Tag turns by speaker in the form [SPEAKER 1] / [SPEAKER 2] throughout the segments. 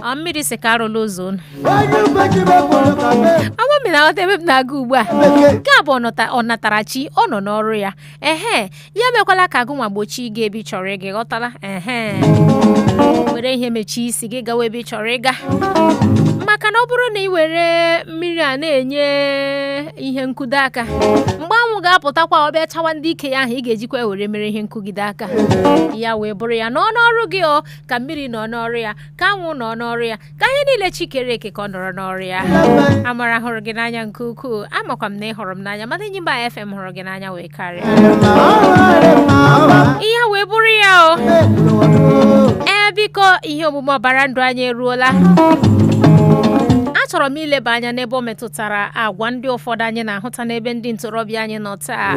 [SPEAKER 1] Ọ mmiri si ka arụla ụzọ unu. Ama m na-aghọta ebe m na-aga ugbu a. Nke a bụ ọnatarachi, ọ nọ n'ọrụ ya. Ehe, ya mekwala ka agụnwa gbochie ịga ebe ị chọrọ ịga. Ghọtala? Ehe, were ihe mechie isi gị gawa ebe ị chọrọ ịga, maka na ọ bụrụ na ị were mmiri a na-enye ihe nkụdo aka, mgbe anwụ ga-apụtakwa, ọ bịa chawa ndị ike ya ahụ, ị ga-ejikwa were mere ihe nkụgide aka ya wee bụrụ ya nọ n'ọrụ gị. O ka mmiri nọ n'ọrụ ya, ka anwụ nọ n'ọrụ ya, ka ihe niile chi kere eke ka ọ nọrọ n'ọrụ ya. Amara hụrụ gị n'anya nke ukwuu. Amakwa m na ị hụrụ m n'anya, mana Enyimba FM hụrụ gị n'anya wee karịa ihe wee bụrụ ya. O ee, biko, ihe omume ọbara ndụ anyị eruola. Achọrọ m ileba anya n'ebe ọ metụtara agwa ndị ụfọdụ anyị na-ahụta n'ebe ndị ntorobịa anyị nọ taa.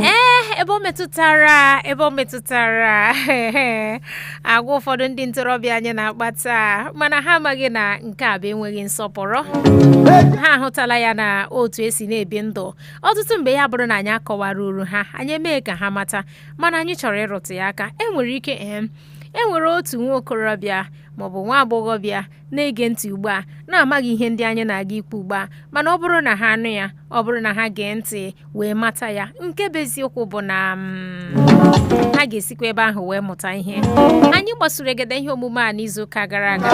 [SPEAKER 1] Ee, ebe ọ metụtara agwa ụfọdụ ndị ntorobịa anyị na-akpa taa, mana ha amaghị na nke a bụ enweghị nsọpụrụ. Ha ahụtala ya na otu esi na-ebi ndụ ọtụtụ mgbe. Ya bụrụ na anyị akọwara uru ha, anyị emee ka ha mata, mana anyị chọrọ ịrụtụ ya aka. Enwere ike, ee, e nwere otu nwa okorobịa maọbụ nwa agbọghọbịa na-ege ntị ugbu a na-amaghị ihe ndị anyị na-aga ikwu ugbu a, mana ọ bụrụ na ha anụ ya, ọ bụrụ na ha gee ntị wee mata ya, nke bụ eziokwu bụ na ha ga-esikwa ebe ahụ wee mụta ihe. Anyị gbasoro egede ihe omume a n'izuụka gara aga.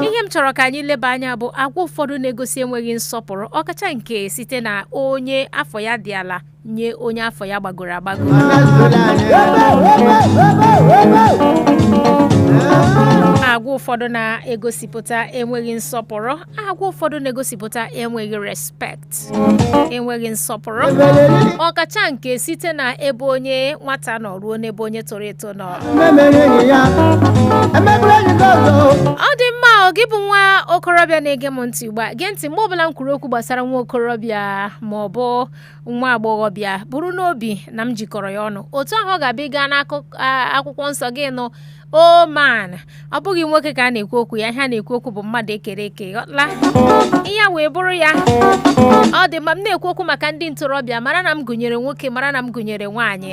[SPEAKER 1] Ihe m chọrọ ka anyị leba anya bụ agwa ụfọdụ na-egosi enweghị nsọpụrụ, ọkacha nke site na onye afọ ya dị ala nye onye afọ ya gbagoro agbago. Agwa ụfọdụ na-egosipụta enweghị nsọpụrụ, agwa ụfọdụ na-egosipụta enweghị respect, enweghị nsọpụrụ, ọkacha nke site na ebe onye nwata nọ ruo n'ebe onye toro eto nọ. Ọ dị mma. Ọ gị bụ nwa okorobịa na-ege m ntị ugbu a, gee ntị. Mgbe ọbụla m kwuru okwu gbasara nwa okorobịa ma ọ bụ nwa agbọghọbịa, bụrụ n'obi na m jikọrọ ya ọnụ otu ahụ ọ ga-abịa gaa n'akwụkwọ nsọ gị nụ o man. Ọ bụghị nwoke ka a na-ekwu okwu ya. Ihe a na-ekwu okwu bụ mmadụ ekere eke. Ghọtala? Ihe a wee bụrụ ya. Ọ dị mma. M na-ekwu okwu maka ndị ntorobịa, mara na m gụnyere nwoke, mara na m gụnyere nwaanyị.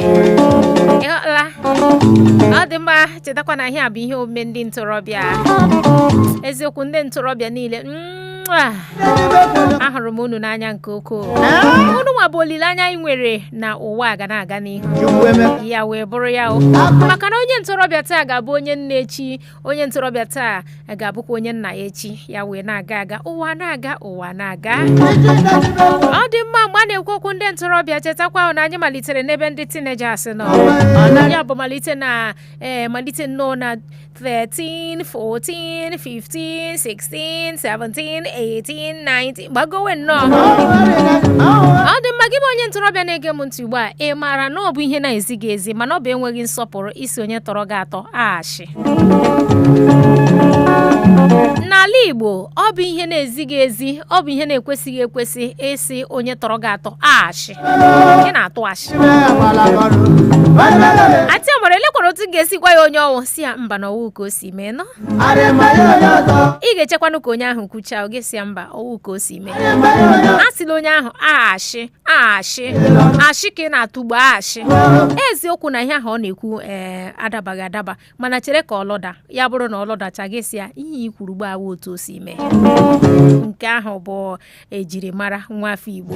[SPEAKER 1] Ịghọtala? Ọ dị mma. Chetakwa na ihe a bụ ihe omume ndị ntorobịa. Eziokwu, ndị ntorobịa niile, mwah! Ahụrụ m unu n'anya nke ukwuu. Unu nwa bụ olileanya anyị nwere na ụwa a ga na-aga n'ihu. Ya wee bụrụ ya o, maka na onye ntorobịa taa ga-abụ onye nne echi, onye ntorobịa taa ga-abụkwa onye nna ya echi. Ya wee na-aga aga, ụwa na-aga, ụwa na-aga. Ọ dị mma. Mgbe a na-ekwu okwu ndị ntorobịa, chetakwa na anyị malitere n'ebe ndị teenagers nọ. Ya bụ malite na, ee, malite nnọọ na 13, 14, 15, 16, 17, 18, 19, gbagowe nnọọ. Ọ dị mma. Gị bụ onye ntorobịa na-ege m ntị ugbu a, ị maara na ọ bụ ihe na-ezighị ezi, mana ọ bụ enweghị nsọpụrụ isi onye tọrọ gị atọ ashị? N'ala Igbo, ọ bụ ihe na-ezighị ezi, ọ bụ ihe na-ekwesịghị ekwesị ịsị onye tọrọ gị atọ ashị. Ị na-atụ ashị. Atị amara elekwara otu m ga-esi gwa ya onye ọnwụ si ya mba, na ọwụ ka o si mee nọ. Ị ga-echekwanụ ka onye ahụ kwuchaa, oge si ya mba, ọwụ ka o si mee. A sịla onye ahụ ashị, ashị, ashị ka ị na-atụgbu ashị. Eziokwu na ihe ahụ ọ na-ekwu, ee, adabaghị adaba, mana chere ka ọ lọda. Ya bụrụ na ọ lọdacha gị, si ya ihe i kwuru gbaa otu o si mee. Nke ahụ bụ ejirimara nwa afọ Igbo.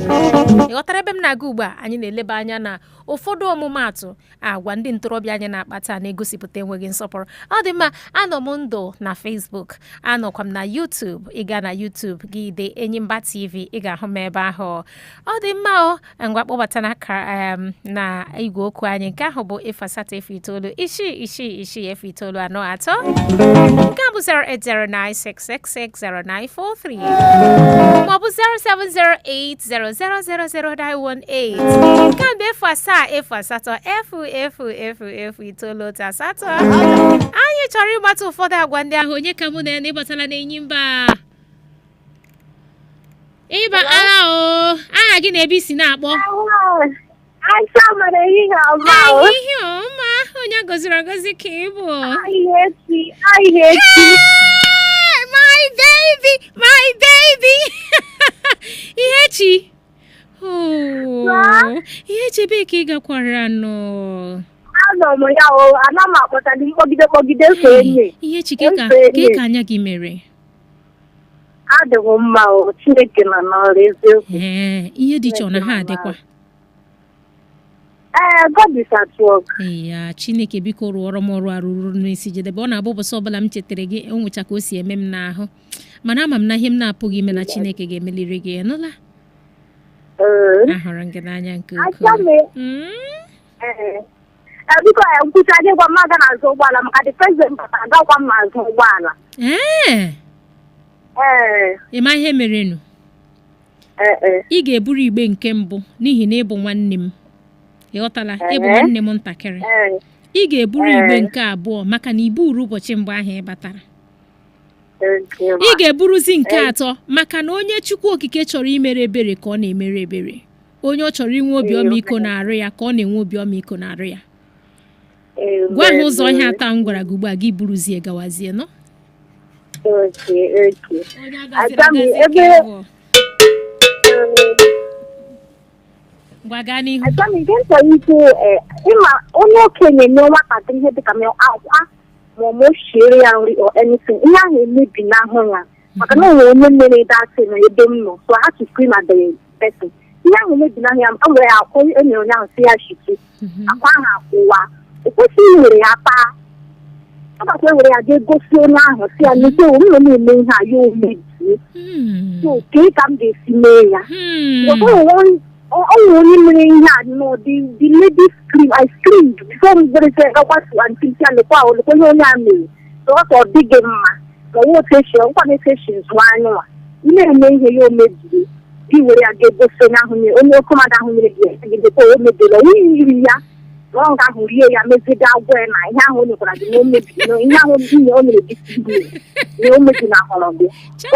[SPEAKER 1] Ị ghọtara ebe m na-aga ugbu a? Anyị na-eleba anya na ụfọdụ ọmụmaatụ agwa ndị ntorobịa anyị na-akpata na-egosipụta enweghị nsọpụrụ. Ọ dị mma. Anọ m ndụ na Facebook, anọkwa m na YouTube. Ị gaa na YouTube gị dee Enyimba TV, ị ga-ahụ m ebe ahụ. Ọ dị mma. O ngwa, kpọbata na akara na igwe okwu anyị. Nke ahụ bụ 080 966 6 0943. Nke a bụ 08096660943 maọbụ 07080000918. Nke a bụ 070 0 0 0 9 18. Anyị chọrọ ịgbata ụfọdụ agwa ndị ahụ. Onye ka mụ na ya na ịbatala n'Enyi Mba? Ịba ala o, aha gị na ebe isi na-akpọ?
[SPEAKER 2] Aisha mara ehihie ọma o.
[SPEAKER 1] Ehihie ọma. Onye a gọziri agọzi ka ị bụ.
[SPEAKER 2] Ahịa echi, ahịa echi.
[SPEAKER 1] Hey, my baby, my baby, Ihechi. Oh, Ihechi, ebee ka ị gakwara nọ?
[SPEAKER 2] Anọ m ya o, ana m akpọtali mkpọgide kpọgide so enyi.
[SPEAKER 1] Ihe chike ka
[SPEAKER 2] Efe
[SPEAKER 1] ka ka anya gị mere.
[SPEAKER 2] Adịghị mma o, Chineke nọ n'ọrụ eziokwu.
[SPEAKER 1] Ee, ihe dị iche ọ na ha adịkwa.
[SPEAKER 2] Ee, God is at work.
[SPEAKER 1] Ya Chineke, biko rụọrọ m ọrụ arụrụ n'isi jedebe. Ọ na-abụ ụbọchị ọbụla m chetara gị, o nwecha ka o si eme m n'ahụ, mana ama m na ihe m na-apụghị ime na Chineke ga-emeliri gị. Ịnụla?
[SPEAKER 2] Ee.
[SPEAKER 1] Ahụrụ m gị n'anya nke
[SPEAKER 2] Acha
[SPEAKER 1] ukwuu.
[SPEAKER 2] m. Ee. Biko, nkwụcha gị gwa m aga n'azụ ụgbọala maka the president bata agakwa m n'azụ ụgbọala.
[SPEAKER 1] Ee.
[SPEAKER 2] Ee.
[SPEAKER 1] Ị ma ihe merenụ?
[SPEAKER 2] Ee ee.
[SPEAKER 1] Ị ga-eburu igbe nke mbụ n'ihi na ị bụ nwanne m, ịghọtala? Ị bụ
[SPEAKER 2] Ee.
[SPEAKER 1] nwanne m ntakịrị.
[SPEAKER 2] Ee.
[SPEAKER 1] Ị ga-eburu igbe
[SPEAKER 2] Ee.
[SPEAKER 1] nke abụọ maka na iburu ụbọchị mbụ ahụ ị batara.
[SPEAKER 2] Okay, ma.
[SPEAKER 1] Ị ga-eburuzi nke atọ maka na onye Chukwu Okike chọrọ imere ebere ka ọ na-emere ebere, onye ọ chọrọ inwe obi ọmịiko na-arụ ya ka ọ na-enwe obi ọmịiko na-arụ ya. Gwa ha ụzọ ihe atọ m gwara gị ugbu a, gị buruzie gawazie nọ.
[SPEAKER 2] Okay.
[SPEAKER 1] Onye agaziri
[SPEAKER 2] Ada m,
[SPEAKER 1] agazi
[SPEAKER 2] ebe-
[SPEAKER 1] ka bụ. Ngwa, gaa n'ihu.
[SPEAKER 2] Acha m, nke m chọrọ ikwu, ịma onye okenye nye nwatakịrị ihe dịka ma akwa ma ọ ma o shiere ya nri or anything, ihe ahụ emebi n'ahụ ya, maka na o nwere onye mere datin ebe m nọ, so I had to scream at the person. Ihe ahụ emebi n'ahụ ya, o nwere akwa e nyere onye ahụ si ya shitu akwa ahụ, akwụwa, o kwesịghị iwere ya taa. Ọ gakwa ewere ya jee gosi onye ahụ si ya n'ike m nọ na-eme ihe a, ya o mebie. So kee ka m ga-esi mee ya? O nwere onye mere ihe a nọ, the lady scream, I screamed before m gwere sị gakwa aunty m sị ya lekwa o, lekwa ihe onye a mere. So ọ sọ ọ dịghị mma ma ọ otu esi ọkwa na etu esi zụọ anyị nwa, ị na-eme ihe ya o mebie, gị were ya ga-egosi onye ahụ nyere, onye oke mmadụ ahụ nyere gị ya, gị lekwa o mebiela, o yiri ya na ọ nga ahụ rie ya meziga agwọ ya na ihe ahụ o nyekwara gị na o mebiri, na ihe ahụ inye o nyere gị si na o mebiri na ahụrụ gị.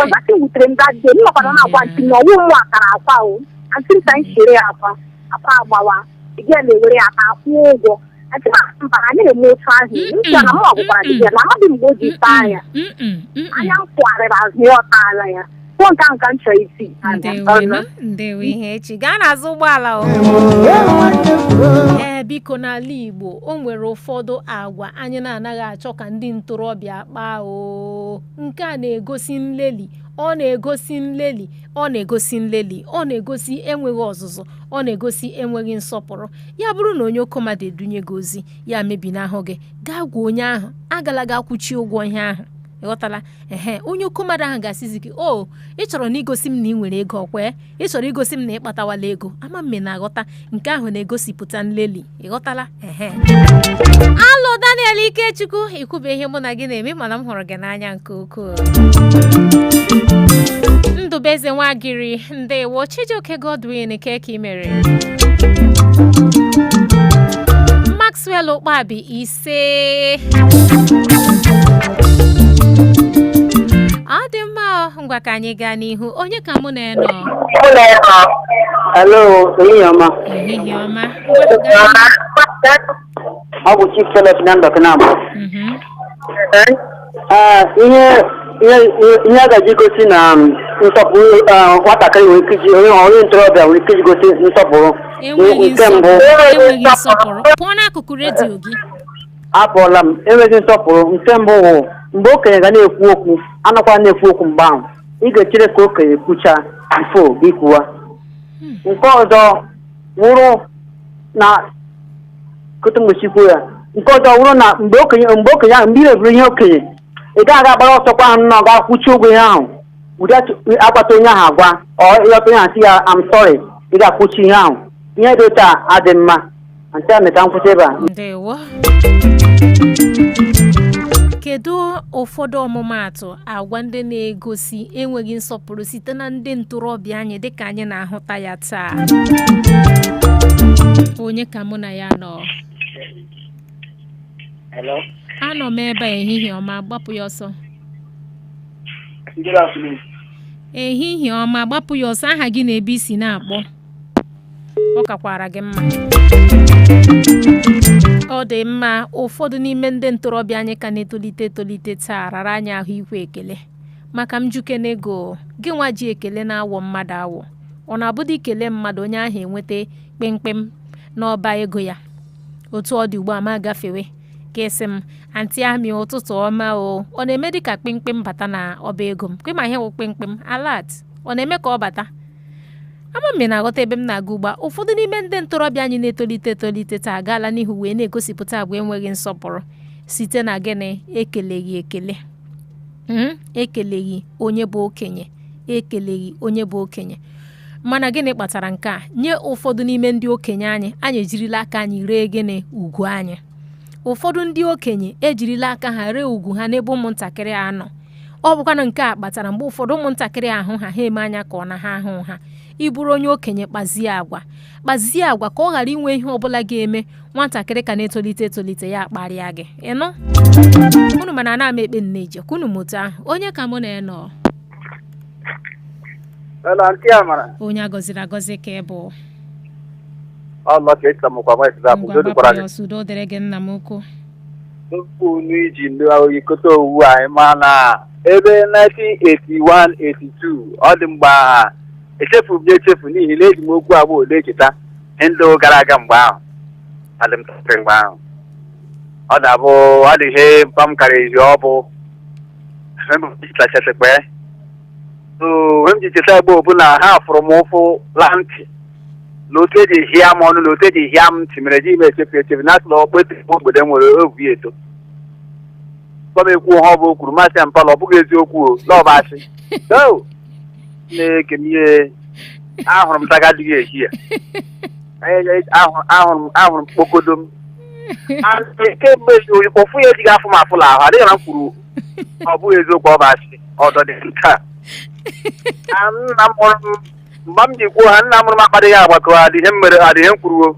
[SPEAKER 2] Ọzọ wutere m that day, m nọkwara na-agwa aunty m na ọwụ mụ akara akwa o, aunty m ka m chere ya akwa akwa agbawa gị na-ewere ya ka akwụọ ụgwọ. Aunty m asị mba, anyị na-eme otu ahụ ntị na mụ ọgwụkwara gị ya na amaghị mgbe o ji taa ya. Anya m kwụgharịrị azụ ya, ọ taala ya. Kwuo nke ahụ ka m chọrọ isi.
[SPEAKER 1] Ndewo nọ, ndewo. Ihe echi gaa n'azụ ụgbọala o. Ee, biko, n'ala Igbo o nwere ụfọdụ agwa anyị na-anaghị achọ ka ndị ntorobịa kpaa o. Nke a na-egosi nleli, ọ na-egosi nleli, ọ na-egosi nleli, ọ na-egosi enweghị ọzụzụ, ọ na-egosi enweghị nsọpụrụ. Ya bụrụ na onye okommadụ edunye gị ozi ya mebi n'ahụ gị, gaa gwa onye ahụ, agala ga kwụchi ụgwọ ihe ahụ, ịghọtala? Ehe, onye okommadụ ahụ ga-asịzi gị, o ị chọrọ na igosi m na ị nwere ego, ọkwa ị chọrọ igosi m na ị kpatawala ego. Ama mme na-aghọta nke ahụ na-egosipụta nleli, ịghọtala? Ehe. Alụ Daniel Ikechukwu, ikwube ihe mụ na gị na-eme, mana m hụrụ gị n'anya nke ukwuu. Ndụbeze Nwagiri, ndewo. Chijioke Godwin, ke ka ị mere? Maxwell Ụkpabi, ise ọ dị mma o. Ngwa, ka anyị gaa n'ihu. Onye ka mụ na-enọ?
[SPEAKER 3] Hello, ehihie ọma.
[SPEAKER 1] Ehihie ọma. Ngwa, gaa n'ihu.
[SPEAKER 3] Ọ bụ Chief Philip na Ndọkịnabụ. Ee, ihe ihe a gaji gosi na nsọpụrụ, nwatakịrị nwere ike iji onye ntorobịa nwere ike iji gosi nsọpụrụ.
[SPEAKER 1] Enweghị
[SPEAKER 3] Nke mbụ,
[SPEAKER 1] nsọpụrụ, enweghị nsọpụrụ. Pụọ n'akụkụ redio gị.
[SPEAKER 3] Apụọla m. Enweghị nsọpụrụ nke mbụ wụ mgbe okenye ga na-ekwu okwu, anakwa na-ekwu okwu mgbe ahụ. Ị ga-echere ka okenye kwuchaa before gị kwuwa. Nke ọzọ wụrụ na kụtụmụchikwu ya. Nke ọzọ wụrụ na mgbe okenye ahụ, mgbe ị mebiri ihe okenye, ị gaghị agbara ọsọ kwa ahụ nnọọ gaa kwụchi ụgwọ ihe ahụ. Ụdị agbata onye ahụ agwa ọ ịghọta onye ahụ sị ya, "I'm sorry," ị ga-akwụchi ihe ahụ. Ihe dị otu a adị mma. Ntị a meta nkwụsị ebe a.
[SPEAKER 1] Ndewo. Kedu ụfọdụ ọmụmaatụ agwa ndị na-egosi enweghị nsọpụrụ site na ndị ntorobịa anyị dịka anyị na-ahụta ya taa? Onye ka mụ na ya nọ?
[SPEAKER 4] Hello.
[SPEAKER 1] Anọ m ebe a. Ehihie ọma. Gbapụ ya ọsọ.
[SPEAKER 4] Good afternoon.
[SPEAKER 1] Ehihie ọma. Gbapụ ya ọsọ. Aha gị na ebe isi na-akpọ? Ọ kakwara gị mma. Ọ dị mma. Ụfọdụ n'ime ndị ntorobịa anyị ka na-etolite etolite taa rara anyị ahụ ikwe ekele maka mjukenego gị nwa ji ekele na-awọ mmadụ awọ. Ọ na-abụdị ikele mmadụ, onye ahụ enweta kpemkpem n'ọba ego ya. Otu ọ dị ugbu a, ma gafewe ka esi m, "Aunty Ami, ụtụtụ ọma o." Ọ na-eme dịka kpimkpim bata na ọba ego m kwe ma ihe wụ kpimkpim alert, ọ na-eme ka ọ bata. Ama m na-aghọta ebe m na-aga ugbu a. Ụfọdụ n'ime ndị ntorobịa anyị na-etolite etolite taa agaala n'ihu wee na-egosipụta agwa enweghị nsọpụrụ site na gịnị? Ekeleghị ekele. Ekeleghị onye bụ okenye, ekeleghị onye bụ okenye. Mana gịnị kpatara nke a nye ụfọdụ n'ime ndị okenye anyị? Anyị ejirila aka anyị ree gịnị? Ugwu anyị. Ụfọdụ ndị okenye ejirila aka ha ree ugwu ha n'ebe ụmụntakịrị a nọ. Ọ bụkwanụ nke a kpatara mgbe ụfọdụ ụmụntakịrị ahụ ha, ha eme anya ka ọ na ha ahụ ha. Ịbụrụ onye okenye, kpazie agwa, kpazie agwa ka ọ ghara inwe ihe ọbụla ga-eme nwatakịrị ka na-etolite etolite ya akparịa gị. Ịnụ unu, mana ana m ekpe nneje ka unu moto ahụ. Onye ka mụ na-enọ?
[SPEAKER 4] Hello, Aunty Amara.
[SPEAKER 1] Onye agọziri agọzi ka ị bụ.
[SPEAKER 4] Ọlọ ka esi amụkwa nwa esi apụ.
[SPEAKER 1] Ngwa.
[SPEAKER 4] Udo dịkwara
[SPEAKER 1] Gbapụ ya
[SPEAKER 4] gị.
[SPEAKER 1] ọsọ. Udo dịrị gị, nna m ukwu.
[SPEAKER 4] Tupu unu iji ndị oyikote owu anyị ma na ebe 1981 82, ọ dị mgbe echefu m echefu n'ihi na eji m okwu abụọ ole echeta ndụ gara aga. Mgbe ahụ adị m ntakịrị. Mgbe ahụ ọ na-abụ ọ dị ihe mpa m karịrị, ọ bụ chetachatakpe so mgbe m ji cheta egbe bụ na ha fụrụ m ụfụ la ntị na otu eji hịa m ọnụ na otu eji hịa m ntị mere ji m echefu echefu na asịla ọkpọ etu obodo nwere ovu ya eto gwa m ekwu ha. Ọ bụ o kwuru masị ya mpala, ọ bụghị eziokwu o lọba asị o na-eke m ihe ahụrụ m taga adịghị ehi ya. Ahụrụ m kpokodo m kemgbe ofu ya ejighị afụ m afụla ahụ adịghị na m kwuru ọ bụghị eziokwu, ọ bụ asị ọdọ dị nta. Nna m mụrụ m, mgbe m ji kwuo ha, nna mụrụ m akpadịghị agwa ka adị ihe m mere, adị ihe m kwuruo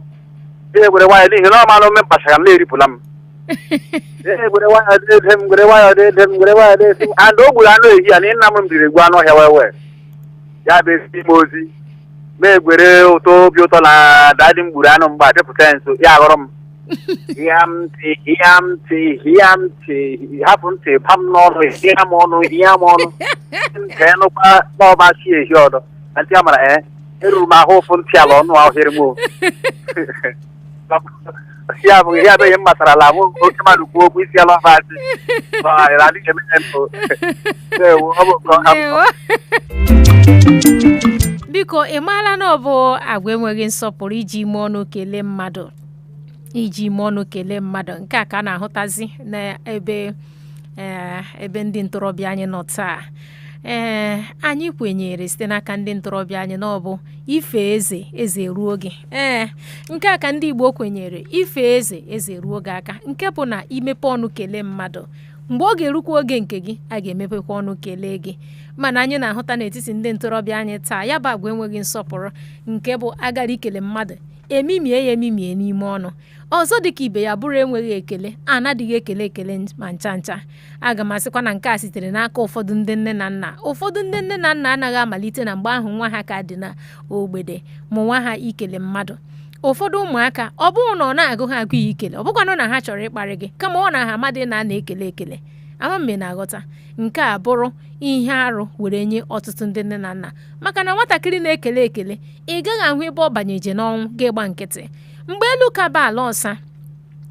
[SPEAKER 4] ihe gwere nwayọ n'ihi na ọ maara ome mkpachara m na-eripụla m. Ihe gwere nwayọ dede m, gwere nwayọ dede m, gwere nwayọ dede m. And o gburu anụ ehi ya na nna m biri egbu anụ ọhịa wee wee ya bụ ezi ime ozi ma egwere ụtọ obi ụtọ na daddy m gburu anụ mgbe a bịapụta ya nso, ya aghọrọ m hịa m ntị, hịa m ntị, hịa m ntị, hapụ ntị ba m n'ọnụ, hịa m ọnụ, hịa m ọnụ ntị nụkwa n'ọba chi ehi ọdọ. Ntị amara ee eruru m ahụ ụfụ ntị ala ọnụ ahụhịrị m o. Ya bụ ihe m matara mụ oke mmadụ kwuo okwu isi ala ọba asị adịghị eme mpụ. Ndewo, ọ bụ nke ọha m.
[SPEAKER 1] Ndewo. Biko, ị maala na ọ bụ agwa enweghị nsọpụrụ iji ime ọnụ kelee mmadụ, iji ime ọnụ kelee mmadụ. Nke a ka a na-ahụtazi n'ebe ebe ndị ntorobịa anyị nọ taa. Ee, anyị kwenyere site n'aka ndị ntorobịa anyị na ọ bụ ife eze, eze ruo gị. Ee, nke a ka ndị Igbo kwenyere: ife eze, eze ruo gị aka, nke bụ na imepe ọnụ kelee mmadụ, mgbe ọ ga-erukwa oge nke gị, a ga-emepekwa ọnụ kelee gị. Mana anyị na-ahụta n'etiti ndị ntorobịa anyị taa ya bụ agwa enweghị nsọpụrụ, nke bụ agara ikele mmadụ, emimie ya emimie n'ime ọnụ. Ọzọ dịka ibe ya bụrụ enweghị ekele, anadịghị ekele ekele ma ncha ncha. Aga m asịkwa na nke a sitere n'aka ụfọdụ ndị nne na nna. Ụfọdụ ndị nne na nna anaghị amalite na mgbe ahụ nwa ha ka dị na ogbede mụ nwa ha ikele mmadụ. Ụfọdụ ụmụaka, ọ bụghị na ọ na-agụ ha agụ ya ikele, ọ bụkwanụ na ha chọrọ ịkparị gị, kama ọ na ha amadị na a na-ekele ekele. Ama mme na-aghọta nke a bụrụ ihe arụ were nye ọtụtụ ndị nne na nna, maka na nwatakịrị na-ekele ekele, ị gaghị ahụ ebe ọ banyeje n'ọnwụ ga-ịgba nkịtị. Mgbe elu kaba ala ọsa,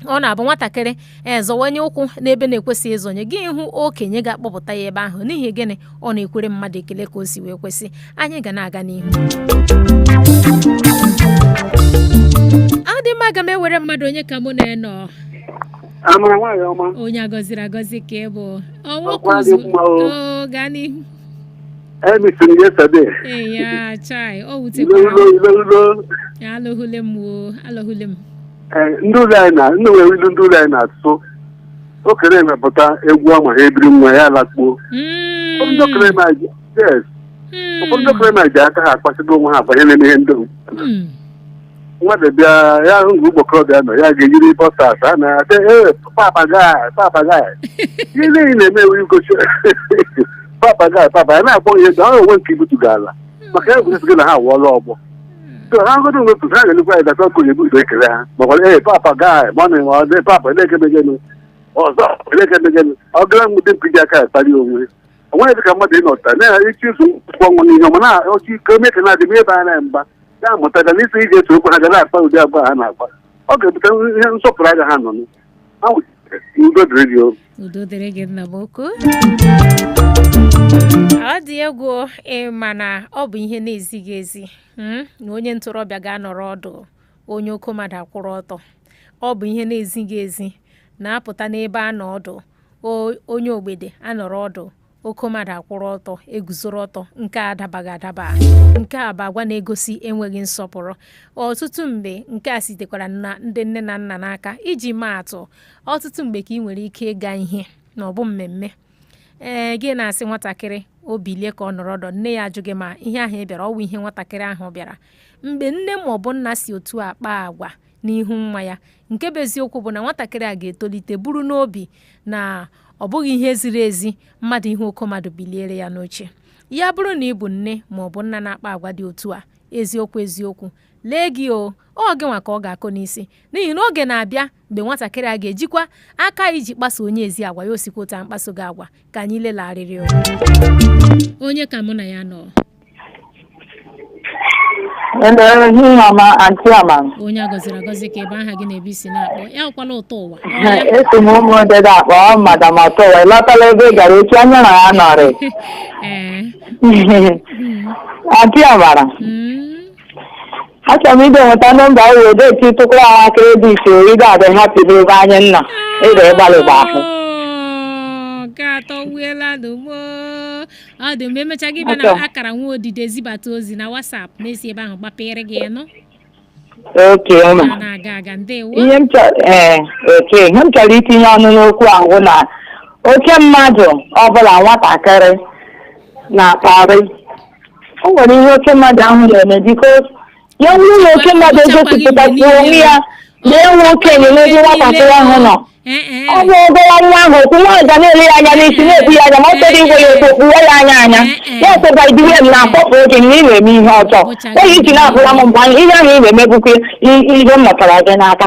[SPEAKER 1] ọ na-abụ nwatakịrị ezọwanye ụkwụ n'ebe na-ekwesịghị ịzọnye gị, hụ okenye ga-akpọpụta ya ebe ahụ. N'ihi gịnị? Ọ na-ekwere mmadụ ekele ka o si wee kwesị. Anyị ga na-aga n'ihu. Adị mma, aga m ewere mmadụ. Onye ka mụ na-enọ?
[SPEAKER 5] Amara, nwaanyị ọma.
[SPEAKER 1] Onye agọziri agọzi ka ị bụ. Ọnwa
[SPEAKER 5] Ọkwa dị mma o.
[SPEAKER 1] O gaa n'ihu.
[SPEAKER 5] Emisiri yesterday.
[SPEAKER 1] Ee ya, chai, o wutekwara.
[SPEAKER 5] Ilo ilo ilo.
[SPEAKER 1] Alụhụle m o, alụhụle m.
[SPEAKER 5] Ee, ndị ụlọ anyị na ndị nwere ilu ndị ụlọ anyị na-asụ okere emepụta egwu ọma ha ebiri nwa ya lakpuo. Ụfọdụ ndị okere ma yes, ụfọdụ ndị okere ma ji aka ha akpachado onwe ha banye n'ime ihe ndị mmadụ bịa ya hụ mgbe ụmụ okorobịa nọ ya ga-eyiri boxers a na-asị, "Ee, papa guy, papa guy." Ihe niile na-eme ewu igochi papa guy, papa ya na-akpọ ihe ndị ahụ onwe nke ibutu ala maka ya gosi gị na ha awụọla ọgbọ. So ha godo wepụ ha ga-elekwa ya data ọkụ ebu ụzọ ekele ha makwa, "Ee, papa guy, mọnị ma ọ dị papa elekemegenu ọzọ elekemegenu." Ọ gara nwute nkụji aka ya kpalie onwe onweghị dịka mmadụ ịnọta na ichi ụzọ ụkwụ ọnwụ n'ihe ọma na ọchị ike ome ka na-adị m ebe a na mba ya mụtara n'isi iji eso okwu ha ga na-akpa ụdị agwa ha na-akpa. Ọ ga-ebute ihe nsọpụrụ agaghị anọ nụ. Udo dịrị gị o.
[SPEAKER 1] Udo dịrị gị, nna m ukwu. Ọ dị egwu ịma na ọ bụ ihe na-ezighị ezi, na onye ntorobịa ga-anọrọ ọdụ, onye oke mmadụ akwụrụ ọtọ. Ọ bụ ihe na-ezighị ezi na-apụta n'ebe a nọ ọdụ, onye ogbede anọrọ ọdụ, oke mmadụ akwụrụ ọtọ, eguzoro ọtọ. Nke a adabaghị adaba. Nke a bụ agwa na-egosi enweghị nsọpụrụ. Ọtụtụ mgbe nke a sitekwara na ndị nne na nna n'aka. Iji maa atụ, ọtụtụ mgbe ka ị nwere ike ịga ihe na ọ bụ mmemme, ee, gị na-asị nwatakịrị o bilie ka ọ nọrọ ọdụ, nne ya ajụ gị ma ihe ahụ ị bịara ọ wụ ihe nwatakịrị ahụ bịara. Mgbe nne ma ọ bụ nna si otu a kpaa agwa n'ihu nwa ya, nke bụ eziokwu bụ na nwatakịrị a ga-etolite buru n'obi na ọ bụghị ihe ziri ezi mmadụ ihe oke mmadụ biliere ya n'oche. Ya bụrụ na ị bụ nne ma ọ bụ nna na-akpa agwa dị otu a, eziokwu eziokwu, lee gị o, ọ gị nwa ka ọ ga-akụ n'isi, n'ihi na oge na-abịa mgbe nwatakịrị a ga-ejikwa aka iji kpaso onye ezi agwa ya osikwa otu a mkpaso gị agwa. Ka anyị lelarịrị o. Onye ka mụ na ya nọ?
[SPEAKER 6] Ehihie ọma, Aunty Ama.
[SPEAKER 1] Onye a gọziri agọzi, ka ebe aha gị na-ebe isi na-akpọ ya ọkwala ụtọ ụwa. Ọ ya?
[SPEAKER 6] Esi m ụmụ dị akpọ Madam Ọtọwa. Ịlọtala ebe ị gara echi anya na ya nọrị.
[SPEAKER 1] Ee.
[SPEAKER 6] Aunty Amara, achọrọ m ide nweta nọmba wee deti tụkwara awa credit ị ga-adị happy n'ebe anyị nọ ịda ịgbalịgba ahụ.
[SPEAKER 1] Oh, nke atọ wuela n'ugbo. Ọ dị mgbe emechaa gị bịa na
[SPEAKER 6] Achọ.
[SPEAKER 1] akara nwa odide zibata ozi na WhatsApp na-esi ebe ahụ gbapere gị ya nụ.
[SPEAKER 6] Oke
[SPEAKER 1] A
[SPEAKER 6] ma.
[SPEAKER 1] na-aga aga, ndewo.
[SPEAKER 6] Ihe m chọrọ, ee, oke ihe m chọrọ itinye ọnụ n'okwu ahụ na oke mmadụ ọbụla nwatakịrị na-akparị, o nwere ihe oke mmadụ ahụ na-eme, biko ya bụrụ na oke mmadụ egosipụtasị onwe ya na-enwe okenye n'ebe nwatakịrị ahụ nọ,
[SPEAKER 1] Ee.
[SPEAKER 6] ọ bụ obere nwa ahụ okwu nwa ga na-ele ya anya n'isi, na-ebu ya anya, ma ọ chọrọ igwe ya okwu, kpuwe ya anya anya ya sịba idiwe m na-akpọpụ oge na ị na-eme ihe ọjọọ oge iji na-abụla m mgbe anyị ihe ahụ ị na-emebukwa ihe m mụtara gị n'aka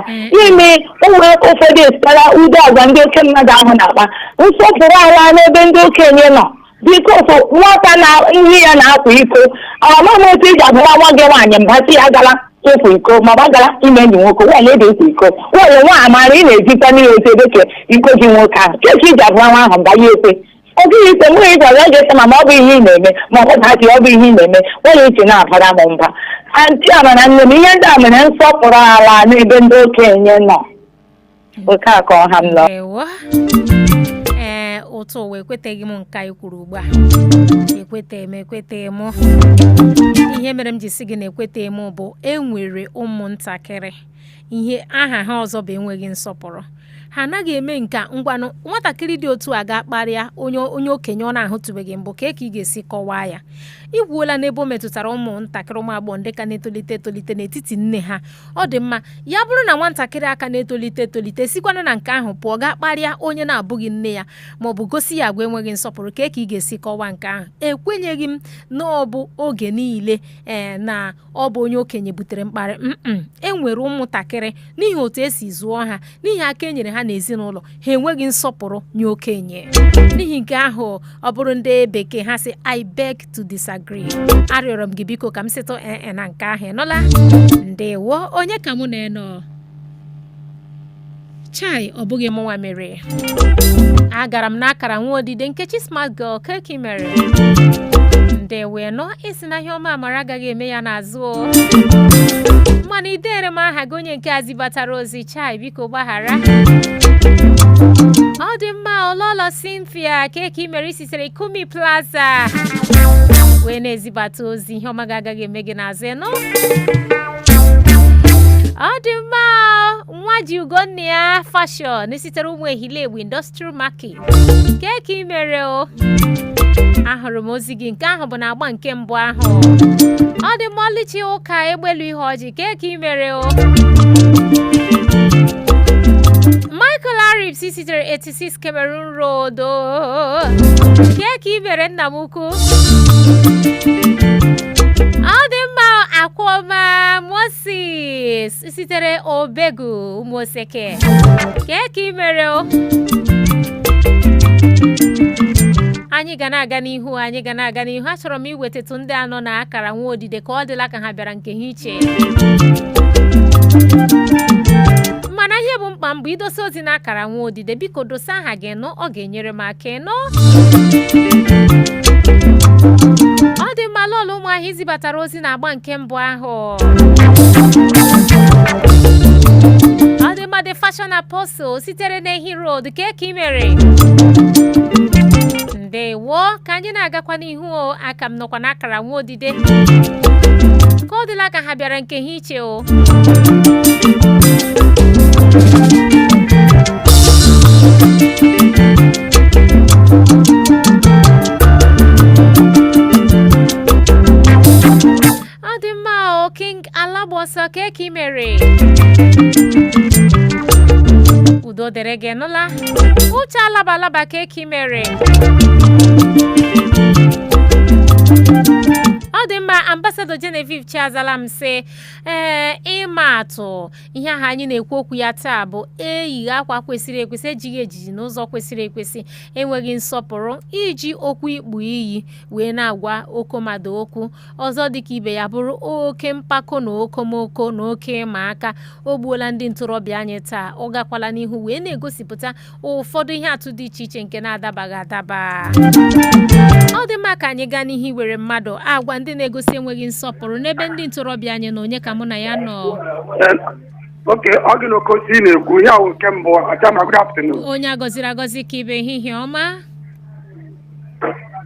[SPEAKER 6] ime. Ụmụaka ụfọdụ esitara udo agwa ndị oke mmadụ ahụ na-akpa, nsọpụrụ ala n'ebe ndị okenye nọ, biko nwata na nri ya na-akwa iko, ama m otu iji abụra nwa gị nwaanyị mba sị ya agala ịkwa iko ma ọ agala ime enyi nwoke. Nwaanyị ede ịkwa iko, nwaanyị nwa amara ị na-ejikwa n'ihe otu ebe ka iko gị nwoke ahụ ke ka iji abụra nwa ahụ mba ya ekwe ọ dịghị ikpe mụ ị gwara ya ga-ese ma ọ bụ ihe ị na-eme ma ọ bụ dachi ọ bụ ihe ị na-eme nwere iche na-abara m mba. Aunty Amara, nne m, ihe ndị a mere nsọpụrụ ala n'ebe ndị okenye nọ oke a ka ọha m nọ.
[SPEAKER 1] Ewo, ee, ụtọ ụwa, ekweteghị m nke anyị kwuru ugbu a. Ekwete m, ekwete m. Ihe mere m ji sị gị na ekwete m bụ enwere ụmụntakịrị ihe aha ha ọzọ bụ enweghị nsọpụrụ. Ha anaghị eme nke a. Ngwanụ, nwatakịrị dị otu a ga-akparịa onye okenye ọ na-ahụtụbeghị mbụ, ka ka ị ga-esi kọwaa ya? Igwuola n'ebe o metụtara ụmụntakịrị, ụmụ agbọghọ ndị ka na-etolite etolite n'etiti nne ha. Ọ dị mma, ya bụrụ na nwatakịrị aka na-etolite etolite sikwana na nke ahụ pụọ gaa kparịa onye na-abụghị nne ya ma ọ bụ gosi ya agwa enweghị nsọpụrụ, ka ka ị ga-esi kọwaa nke ahụ? Ekwenyeghị m na ọ bụ oge niile, ee, na ọ bụ onye okenye butere mkparị. E nwere ụmụntakịrị, n'ihi otu esi zụọ ha, n'ihi aka e nyere ha n'ezinụlọ ha, enweghị nsọpụrụ nye okenye. N'ihi nke ahụ, ọ bụrụ ndị bekee ha sị, "I beg to disagree." Arịọrọ m gị, biko, ka m sịtụ ee na nke ahụ. Ịnụla? Ndewo. Onye ka mụ na-enọ? Chai, ọ bụghị mụnwa mere. Agara m n'akara nwa odide Nkechi Smart Girl keki mere. Ndewo. Nọ isi na ihe ọma amara agaghị eme ya n'azụ o, mana idere m aha gị, onye nke a zibatara ozi. Chai, biko gbaghara. Ọ dị mma. Ọlọlọ Cynthia keki mere isitere Kumi Plaza wee na-ezibata ozi. Ihe ọma gị agaghị eme gị n'azụ, ịnụ? Ọ dị mma. Nwa ji ugonna ya fashion sitere ụmụ Ehilegbu Industrial Market keki mere o, ahụrụ m ozi gị. Nke ahụ bụ na agba nke mbụ ahụ. Ọ dị mma. Ọlịchi ụka egbelu ihe ọjị keki mere o. Michael Aribs sitere 86 Cameroon Road o, keki mere nna m ukwu. Ọ dị mma. Akwọma Moses sitere Obegu Ụmụoseke keki mere o. Anyị ga na-aga n'ihu, anyị ga na-aga n'ihu. Achọrọ m iwetatụ ndị anọ na akara nwa odide ka ọ dịla ka ha bịara nke ha iche. Mkpa m bụ idosa ozi n'akara nwa odide. Biko dosa aha gị nụ, ọ ga-enyere m aka ịnụ. Ọ dị mma. Lọlọ Ụmụahịa izibatara ozi na-agba nke mbụ ahụ. Ọ dị mma. The Fashion Apostle sitere n'Ehi Road, ka ka ị mere? Ndewo. Ka anyị na-agakwa n'ihu o, aka m nọkwa n'akara nwa odide ka ọ dịla ka ha bịara nke ha iche o. Ọ dị mma o. King Alagboso, ka ka ị mere? Udo dịrị gị, nụla. Uche Alaba Alaba, ka ka ị mere? Ọ dị mma. Ambassador Genevieve Chiazala m sị ee, ịma atụ ihe ahụ anyị na-ekwu okwu ya taa bụ eyighị akwa kwesịrị ekwesị, ejighị ejiji n'ụzọ kwesịrị ekwesị, enweghị nsọpụrụ, iji okwu ikpu iyi wee na-agwa okomado okwu. Ọzọ dịka ibe ya bụrụ oke mpako na okomoko na oke ịma aka. O gbuola ndị ntorobịa anyị taa. Ọ gakwala n'ihu wee na-egosipụta ụfọdụ ihe atụ dị iche iche nke na-adabaghị adaba. Ọ dị mma, ka anyị gaa n'ihu iwere mmadụ agwa ndị na-egosi enweghị nsọpụrụ n'ebe ndị ntorobịa anyị na onye ka mụ na ya nọ?
[SPEAKER 5] Oke, ọ gị na Okosi na-ekwu ihe ahụ nke mbụ. Achama, good afternoon.
[SPEAKER 1] Onye agọziri agọzi ka ibe, ehihie ọma.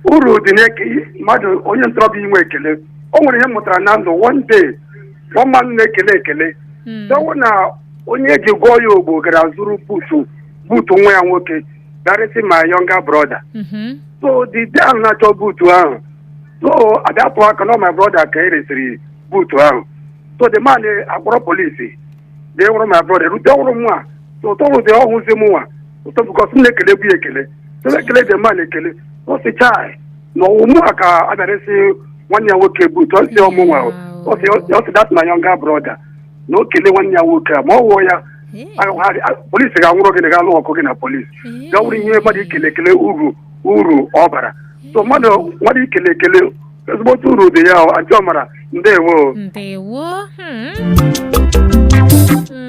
[SPEAKER 5] Uru dị n'eke mmadụ, onye ntorobịa inwe ekele. O nwere ihe m mụtara na ndụ. One day, one man na-ekele ekele dọwụ na onye eji gwọọ ya ogbo gara zụrụ buutu, buutu nwa ya nwoke darịsị my younger brother. So the day ahụ na-achọ buutu ahụ, so abịa tụọ aka na my brother ka e resịrị buutu ahụ. So the man akpọrọ polisi dị nwụrụ my brother rute ọhụrụ mụ a. So ụtọrụ dị ọhụzi mụ nwa ụtọ because m na-ekele bụ ya ekele. So ekele the man ekele, o si chai na ọwụ mụ a ka a bịara isi nwanne ya nwoke buutu. Ọ si ọmụ nwa, ọ si that's my younger brother, na o kele nwanne ya nwoke a ma ọ wụọ ya polisi ga-anwụrụ gị na ga-alụ ọkụ gị na polisi ga wụrụ ihe mmadụ ikele ekele, uru ọ bara. So mmadụ ikele ekele, ezigbote uru dị ya. Aunty Ọmara, ndewo.
[SPEAKER 1] Ndewo.